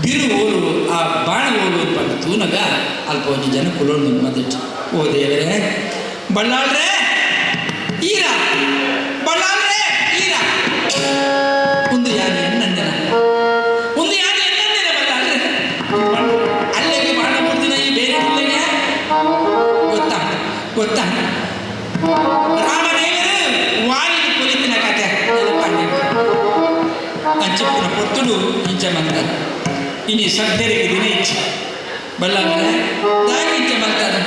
ಬಿರು ಓಲು ಆ ಬಾಣ ಓಲು ಅಂತ ತೂನಗ ಅಲ್ಪ ಒಂಜಿ ಜನ ಕುಲೊಂದು ಮದಿಟ್ಟು ಓ ದೇವರೇ ಬಳ್ಳಾಳ್ರೆ ಈರ ಬಳ್ಳಾಳ್ರೆ ಈರ ಒಂದು ಯಾರು ಎನ್ನಂದನ ಒಂದು ಯಾರು ಎನ್ನಂದಿನ ಬಳ್ಳಾಳ್ರೆ ಅಲ್ಲಿಗೆ ಬಾಣ ಬರ್ದಿನ ಈ ಬೇರೆ ಅಲ್ಲಿಗೆ ಗೊತ್ತಾ ಗೊತ್ತಾ ರಾಮದೇವರು ವಾಲಿ ಕೊಲಿತಿನ ಕತೆ ಅಂಚಿಪ್ಪುನ ಪೊತ್ತುಡು ಇಂಚ ಮಂತಾರೆ ಇನಿ ಸದ್ಯರಿಗೆ ದಿನ ಇಚ್ಛೆ ಬಲ್ಲಾಂದ್ರೆ ದಾಗಿಂಚೆ ಮಂತಾರೆ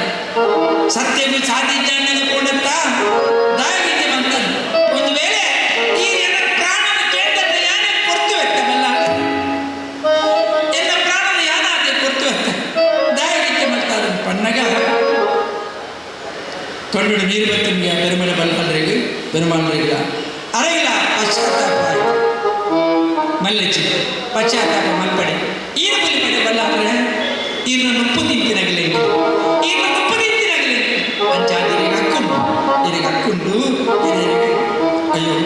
ಸತ್ಯಗೂ ಸಾಧಿಂಚಾಂಡನ ಪೋಡತ್ತ ದಾಗಿಂಚೆ ಮಂತಾರೆ ಒಂದು ವೇಳೆ ಈ ಎನ್ನ ಪ್ರಾಣನ ಕೇಂದ್ರದ ಯಾನೆ ಕೊರ್ತು ಎತ್ತ ಬಲ್ಲಾಂದ್ರೆ ಎನ್ನ ಪ್ರಾಣನ ಯಾನಾದೆ ಕೊರ್ತು ಎತ್ತ ದಾಗಿಂಚೆ ಮಂತಾರೆ ಪಣ್ಣಗ ಕಣ್ಣು ನೀರು ಬತ್ತಿನ ಪೆರುಮಳೆ ಬಲ್ಲಾಳ್ರಿಗೆ ಪೆರುಮಾಳ್ರಿಗಿಲ್ಲ ಅರೆಗಿಲ್ಲ ಪಶ್ಚಾತ್ತಾಪ ಆಯಿತು ಮಲ್ಲೆಚ್ಚಿ ಪಶ್ಚಾತ್ತಾಪ ಮಲ್ಪಡೆ ಈರ ಬಲಿಪಡೆ ಬಲ್ಲಾಳ್ರೆ ಈರ್ನ ನುಪ್ಪು ತಿಂತಿನಗಲೇ ಈರ್ನ ನುಪ್ಪು ತಿಂತಿನಗಲೇ ಅಂಚಾದಿರಿಗೆ ಅಕ್ಕುಂಡು ಇರಿಗೆ ಅಕ್ಕುಂಡು ಹಿರಿಯರಿಗೆ ಅಯ್ಯೋ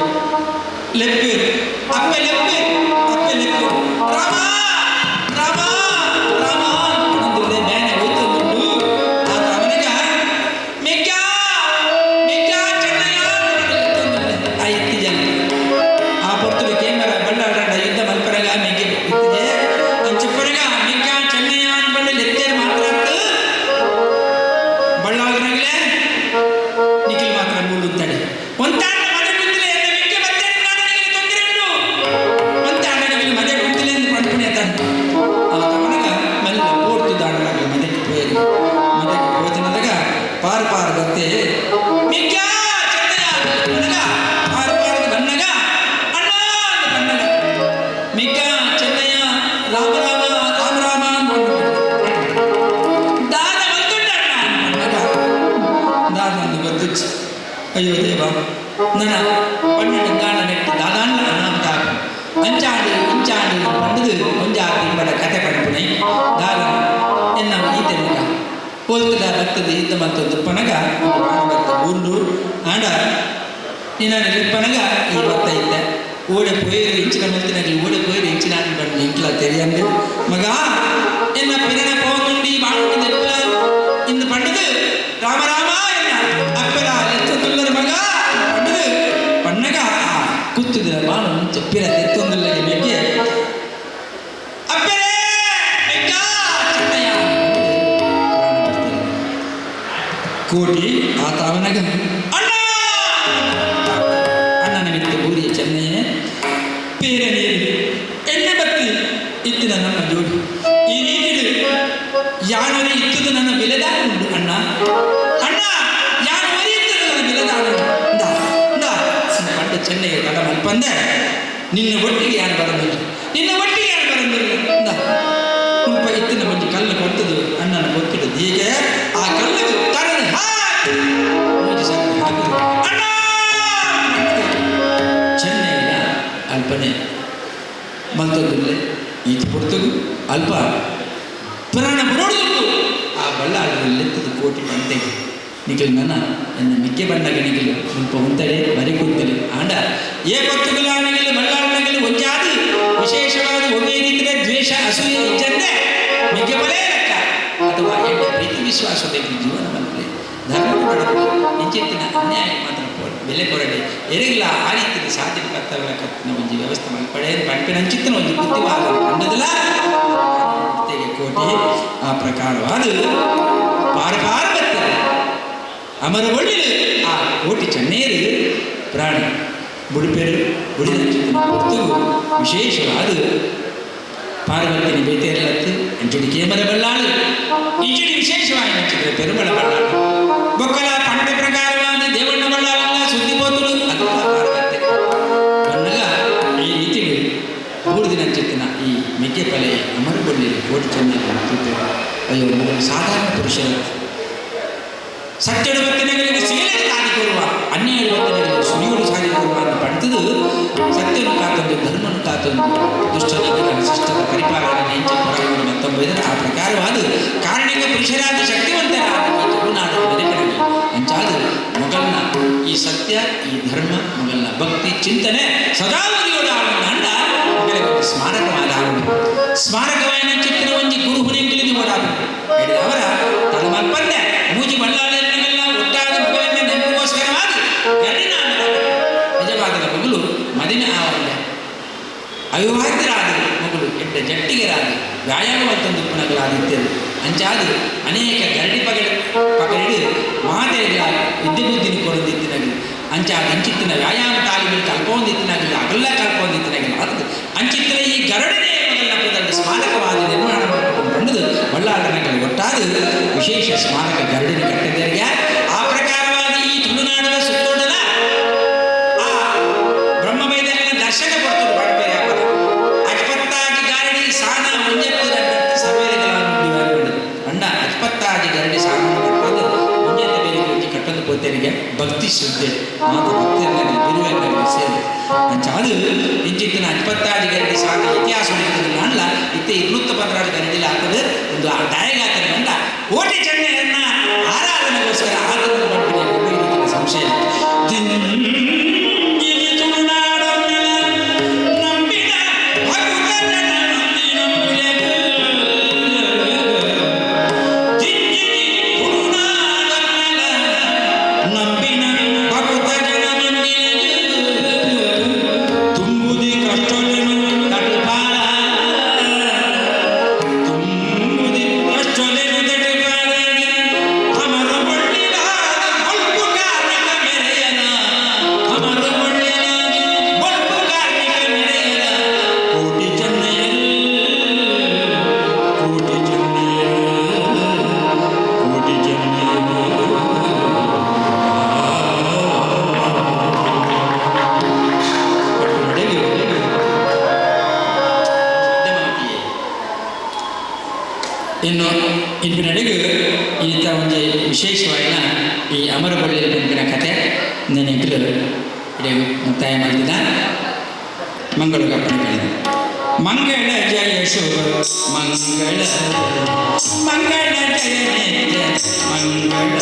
ಲೆಪ್ಪೇರು ಅಪ್ಪೆ ಲೆಪ್ಪೇರು ಅಪ್ಪೆ ಲೆಪ್ಪೇರು ರಾಮ ರಾಮ ರಾಮ ಅಂದುಳ್ಳೆ ಬೇನೆ ಹೋಯ್ತಂದುಂಡು ಆತ ಅವನಿಗ ಮೆಗ್ಗ ಮೆಗ್ಗ ಚೆನ್ನಯ್ಯ ಆ ಎತ್ತಿ ಜನ ಆ ಪೊರ್ತುಡು ಕೇಮರ ಬಳ್ಳಾಡ ಯುದ್ಧ ಮಲ್ಪರಗ ಮೆಗ್ಗೆ ಇತ್ತಿದೆ ಅಂಚಿಪ್ಪರಗ ಮೆಗ್ಗ ಚೆನ್ನಯ್ಯ ಅನ್ಬಂಡು ಲೆತ್ತೇರು ಮಾತ್ರ ಬಳ್ಳಾಳನಾಗಲೇ ನಿಖಿಲ್ ಮಾತ್ರ ಮೂಡುತ್ತಾಳೆ ಒಂತಾಣ ಮದೆ ಕುಂತಿಲೆ ಎನ್ನ ಮೆಗ್ಗೆ ಬತ್ತೇನೆ ನಾನು ನಿನಗೆ ತೊಂದರೆ ಉಂಟು ಒಂತಾಣ ನಿಖಿಲ್ ಮದೆ ಕುಂತಿಲೆ ಎಂದು ಪಡ್ಕೊಣೆ ತಾನೆ ಆ ತವನಗ ಮೆಲ್ಲ ಪೋರ್ತು ದಾಡಲಾಗಲಿ ಮದಕ್ಕೆ ಪೋಯರಿ ಮದಕ್ಕೆ ಪೋತಿನದಾಗ ಪಾರ್ ಪಾರ್ ಬತ್ತೆ ಮಿಗ್ಗ ಚೆನ್ನಯ್ಯ ಬನ್ನಗ ಪಾರ್ ಪಾರದ ಬನ್ನಗ ಅಣ್ಣ ಅಂದ ಬನ್ನಗ ಮಿಗ್ಗ ಚೆನ್ನಯ್ಯ ರಾಮ ರಾಮ ರಾಮ ರಾಮ ಅಂದ್ಕೊಂಡು ದಾದ ಬಂದುಂಡ ಅಣ್ಣ ಬನ್ನಗ ದಾದ ಅಂದು ಗೊತ್ತುಚ್ಚು ಅಯ್ಯೋ ದೇವ ನನ್ನ ಪಣ್ಣು ದಾಣ ನೆಟ್ಟು ದಾದಾಣ್ಣ ಅನಾಹುತ ಅಂಚಾಡಿ ಇಂಚಾಡಿ ಪಂಡದು ಒಂಜಾ ತಿಂಬಡ ಕತೆ ಪಡ್ಪುಣೈ ದಾದ ಎನ್ನ ಈತೆ ಮಗ ಪೋಲ್ತದ ಬತ್ತದ ಈತ ಮತ್ತು ದುಪ್ಪನಗ ಭತ್ತ ಊಂಡು ಆಂಡ ನಿನ್ನ ಲಿಪ್ಪನಗ ಈ ಭತ್ತ ಇದ್ದ ಓಡೆ ಪೋಯಿರು ಇಂಚಿನ ಮತ್ತಿನಲ್ಲಿ ಓಡೆ ಪೋಯಿರು ಇಂಚಿನ ಬಂದು ಇಂಟ್ಲ తెలియందు ಮಗ ಎನ್ನ ಪಿರನ ಪೋನುಂಡಿ ಬಾಣು ದೆಪ್ಪಲ ಇಂದು ಪಂಡದು ರಾಮ ರಾಮ ಎನ್ನ ಅಪ್ಪರ ಎತ್ತೊಂದುಲ್ಲರ ಮಗ ಪಂಡದು ಪಣ್ಣಗ ಕುತ್ತುದಿನ ಬಾಣು ಮುಂಚೆ ಪಿರ ಎತ್ತೊಂದುಲ್ಲಗೆ ಮೆಗ್ಗೆ ಅಪ್ಪರೇ ಮೆಗ್ಗ ಚೆನ್ನಯ್ಯ ಪ್ರಾಣ ಬರ್ತಾರೆ ಕೋಟಿ ಆತ ಅವನಗ ಅಣ್ಣ ಅಣ್ಣನ ಮಿತ್ತ ಬೂರಿಯ ಚೆನ್ನಯ್ಯನೇ ಪೇರೆ ನೀರು ಎಣ್ಣೆ ಬತ್ತಿ ಇತ್ತಿನ ನನ್ನ ಜೋಡಿ ಈ ರೀತಿ ಯಾನೊರಿ ಇತ್ತದು ನನ್ನ ಬೆಲೆದಾನ ಉಂಟು ಅಣ್ಣ ಅಣ್ಣ ಯಾನೊರಿ ಇತ್ತದು ನನ್ನ ಬೆಲೆದಾನ ಇಂದ ಇಂದ ಪಂಡ ಚೆನ್ನೈಗೆ ತಡ ಮಲ್ಪಂದೆ ನಿನ್ನ ಒಟ್ಟಿಗೆ ಯಾರು ಬರಂದಿಲ್ಲ ನಿನ್ನ ಒಟ್ಟಿಗೆ ಯಾರು ಬರಂದಿಲ್ಲ ಇಂದ ಉಲ್ಪ ಇತ್ತಿನ ಒಂಜಿ ಕಲ್ಲು ಕೊಟ್ಟದು ಅಣ್ಣನ ಗೊತ್ತಿಡದು ಹೀಗೆ ಆ ಕಲ್ಲು ತರದು ಹಾಕಿ ಮೂಜಿ ಸಾಕು ಹಾಕಿದ್ರು ಅಣ್ಣ ಚೆನ್ನೈನ ಅಲ್ಪನೆ ಮಲ್ತೊಂದುಲ್ಲೆ ಈತ ಪೊರ್ತುಗು ಅಲ್ಪ ಪ್ರಾಣ ಬರೋಡುಂಟು ಆ ಬಳ್ಳಾಳಲ್ಲಿ ಕೋಟಿ ಬಂತೆಗೆ ನಿಖಿಲ್ ನನ್ನ ಎನ್ನ ಮಿಕ್ಕೆ ಬಣ್ಣಗ ನಿಖಿಲ್ ಮುಲ್ಪ ಉಂತಡೆ ಬರಿ ಕುಂತಲೆ ಆಂಡ ಏ ಪತ್ತುಗುಲ ನಿಖಿಲ್ ಬಳ್ಳಾಳನಗಲು ಒಂಜಾದಿ ವಿಶೇಷವಾದ ಒಮ್ಮೆ ರೀತಿಯ ದ್ವೇಷ ಅಸೂಯೆ ಇಜ್ಜಂದೆ ಮಿಕ್ಕೆ ಬಲೇ ಲೆಕ್ಕ ಅಥವಾ ಎಡ್ಡ ಪ್ರೀತಿ ವಿಶ್ವಾಸದ ಜೀವನ ಬಂದರೆ ಧರ್ಮ ನಡಪು ಇಂಚಿತ್ತಿನ ಅನ್ಯಾಯ ಮಾತ್ರ ಬೆಲೆ ಕೊರಡೆ ಎರೆಗಿಲ್ಲ ಆ ರೀತಿಯ ಸಾಧ್ಯ ಕರ್ತವ್ಯ ಕತ್ತಿನ ಒಂಜಿ ವ್ಯವಸ್ಥೆ ಮಲ್ಪಡೆ ಪಂಪಿನ ಅಂಚಿತ್ತಿನ ಒಂಜಿ ಬುದ್ಧಿವಾದ ಕಂಡದಲ್ಲ ಕೋಟಿ ಆ ಪ್ರಕಾರವಾದ ಪಾರ ಪಾರ ಬರ್ತದೆ ಅಮರ ಒಳ್ಳಿಲು ಆ ಕೋಟಿ ಚೆನ್ನೇರು ಪ್ರಾಣ ಬುಡಿಪೇರು ಬುಡಿದಂಚಿತ್ತಿನ ಪೊರ್ತುಗು ವಿಶೇಷವಾದ ಪಾರ್ವತಿನಿ ಬೇತೇರಲತ್ತು ಅಂಚುಡಿ ಕೇಮರ ಬಲ್ಲಾಳು ಇಂಚುಡಿ ವಿಶೇಷವಾಗಿ ಅಂಚಿದ್ರೆ ಪೆರುಮಳ ಬಲ್ಲಾಳು ಬೊಕ್ಕಲ ಪಂಡ ಪ್ರಕಾರವಾದ ದೇವಣ್ಣ ಬಲ್ಲಾಳಲ್ಲ ಸುದ್ದಿ ಪೋತುಡು ಅದು ಪಾರ್ವತಿ ಬನ್ನಗ ಈ ರೀತಿ 3 ದಿನ ಅಂಚಿತ್ತಿನ ಈ ಮೆಕ್ಕೆ ಪಲೆ ಅಮರಬೊಳ್ಳಿ ಕೋಟಿ ಚೆನ್ನೈ ಅಯ್ಯೋ ಸಾಧಾರಣ ಪುರುಷರ ಸತ್ಯಡು ಬತ್ತನೆಗಳಿಗೆ ಸೇಲೆ ಸಾದಿ ಕೊರುವ, ಅನ್ಯಾಯ ಬತ್ತನೆಗಳಿಗೆ ಸುಳಿಯೋಡು ಸಾದಿ ಕೊರುವ ಅಂತ ಪಡೆದು ಸತ್ಯನು ಕಾತೊಂದು ಧರ್ಮನು ಕಾತೊಂದು ದುಷ್ಟನಿಗೆ ಶಿಷ್ಟದ ಪರಿಪಾಲನೆ ಎಂಚ ಪರವನ್ನು ಮತ್ತೊಂಬೈದರೆ ಆ ಪ್ರಕಾರವಾದ ಕಾರಣಿಕ ಪುರುಷರಾದ ಶಕ್ತಿವಂತರಾದ ಈ ತುಳುನಾಡು ಬದುಕಣಿ ಅಂಚಾದ ಮೊಗಲ್ನ ಈ ಸತ್ಯ, ಈ ಧರ್ಮ, ಮೊಗಲ್ನ ಭಕ್ತಿ ಚಿಂತನೆ ಸದಾ ಉರಿಯೋಡು ಅಂಡ ಮೊಗಲಿಗೆ ಒಂದು ಸ್ಮಾರಕವಾದ ಆಗುವುದು. ಸ್ಮಾರಕವಾದ ಚಿತ್ರ ಒಂಜಿ ಗುರುಹುನೆಂಗಿಳಿದು ಓಡಾಡು ಹೇಳಿದ ಅವರ ತಲಮಲ್ಪಂದೆ ಮೂಜಿ ಬಳ್ಳಾಳೆಲ್ಲ ಒಟ್ಟಾದ ಮಗಲನ್ನ ನೆನಪಿಗೋಸ್ಕರವಾಗಿ ಗರಡಿನ ನಿಜವಾದ ಮಗಳು ಮದಿಮೆ ಆವಲ್ಲ ಅವಿವಾಹಿತರಾದ ಮಗಳು ಎಡ್ಡ ಜಟ್ಟಿಗೆರಾದ ವ್ಯಾಯಾಮವಂತೊಂದು ಪುನಗಳಾದಿತ್ತೇವೆ ಅಂಚಾದ ಅನೇಕ ಗರಡಿ ಪಗಡಿ ಪಗಡಿಡು ಮಾತೆಗಳ ವಿದ್ಯೆ ಬುದ್ಧಿನ ಕೊಡದಿತ್ತಿನಾಗಲಿ ಅಂಚಾದ ಅಂಚಿತ್ತಿನ ವ್ಯಾಯಾಮ ತಾಲೀಮಿನ ಕಲ್ಪೊಂದಿತ್ತಿನಾಗಲಿ ಅಗಲ್ಲ ಕಲ್ಪೊಂದಿತ್ತಿನಾಗಲಿ ಅದು ಅಂಚಿತ್ತಿನ ಈ ಗರಡನೇ ಮೊದಲ ಪುದರ್ದ ಸ್ಮಾರಕವಾದ ನಿರ್ಮಾಣ ಮಾಡಿಕೊಂಡು ಬಳ್ಳಾರನಗಲ್ಲಿ ಒಟ್ಟಾದ ವಿಶೇಷ ಸ್ಮಾರಕ ಗರಡಿನ ಕಟ್ಟಿದ್ದರಿಗೆ ಆ ಪ್ರಕಾರವಾದ ಈ ತುಳುನಾಡಿನ ಸುತ್ತೋಡಲ ಆ ಬ್ರಹ್ಮವೇದನ ದರ್ಶನ ಕೊಡ್ತದೆ ಬಡಬೇರೆ ವ್ಯಾಪಾರ ಅಜ್ಪತ್ತಾಜಿ ಗಾರಡಿ ಸಾನ ಮುಂಜೆತ್ತು ಸರ್ವೇರಿಗಳ ಅಣ್ಣ ಅಜ್ಪತ್ತಾಜಿ ಗರಡಿ ಸಾನ ಕಟ್ಟೋದು ಮುಂಜೆತ್ತ ಬೇರೆ ಒಂಜಿ ಕಟ್ಟೊಂದು ಪೋತೆರಿಗೆ ಭಕ್ತಿ ಶ್ರದ್ಧೆ ಮಾತ ಭಕ್ತಿಯನ್ನ ಗುರುವನ್ನ ಸೇರಿ ಅಂಚಾದು ಇಂಚಿತ್ತಿನ ಅಜ್ಪತ್ತಾಜಿ ಗರಡಿ ಸಾನ ಇತಿಹಾಸ ಅಲ್ಲ ಇತ್ತೆ ಇನ್ನೂತ್ತ ಪಂದ್ರಾಡು ಗರಡಿಲ ಆಗ್ತದೆ ಒಂದು ಆ ದಾಯಗಾತನ ಬಂದ ಕೋಟಿ ಚೆನ್ನೆಯನ್ನ ಆರಾಧನೆಗೋಸ್ಕರ ಆತನ ಬಂದ ಸಂಶಯ ಇನ್ನು ಇನ್ಪಿನಡೆಗೆ ಈತ ಒಂದು ವಿಶೇಷವಾಗಿನ ಈ ಅಮರಬಳ್ಳಿ ಬಂದಿನ ಕತೆ ನೆನೆಗಳು ಮುಕ್ತಾಯ ಮಾಡಿದ ಮಂಗಳಗಪ್ಪಣೆಗಳಿದೆ. ಮಂಗಳ ಜಯ ಶುಭ ಮಂಗಳ ಮಂಗಳ ಜಯ ನಿತ್ಯ ಮಂಗಳ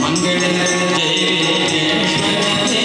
ಮಂಗಳ ಜಯ ವಿಘ್ನೇಶ್ವರ.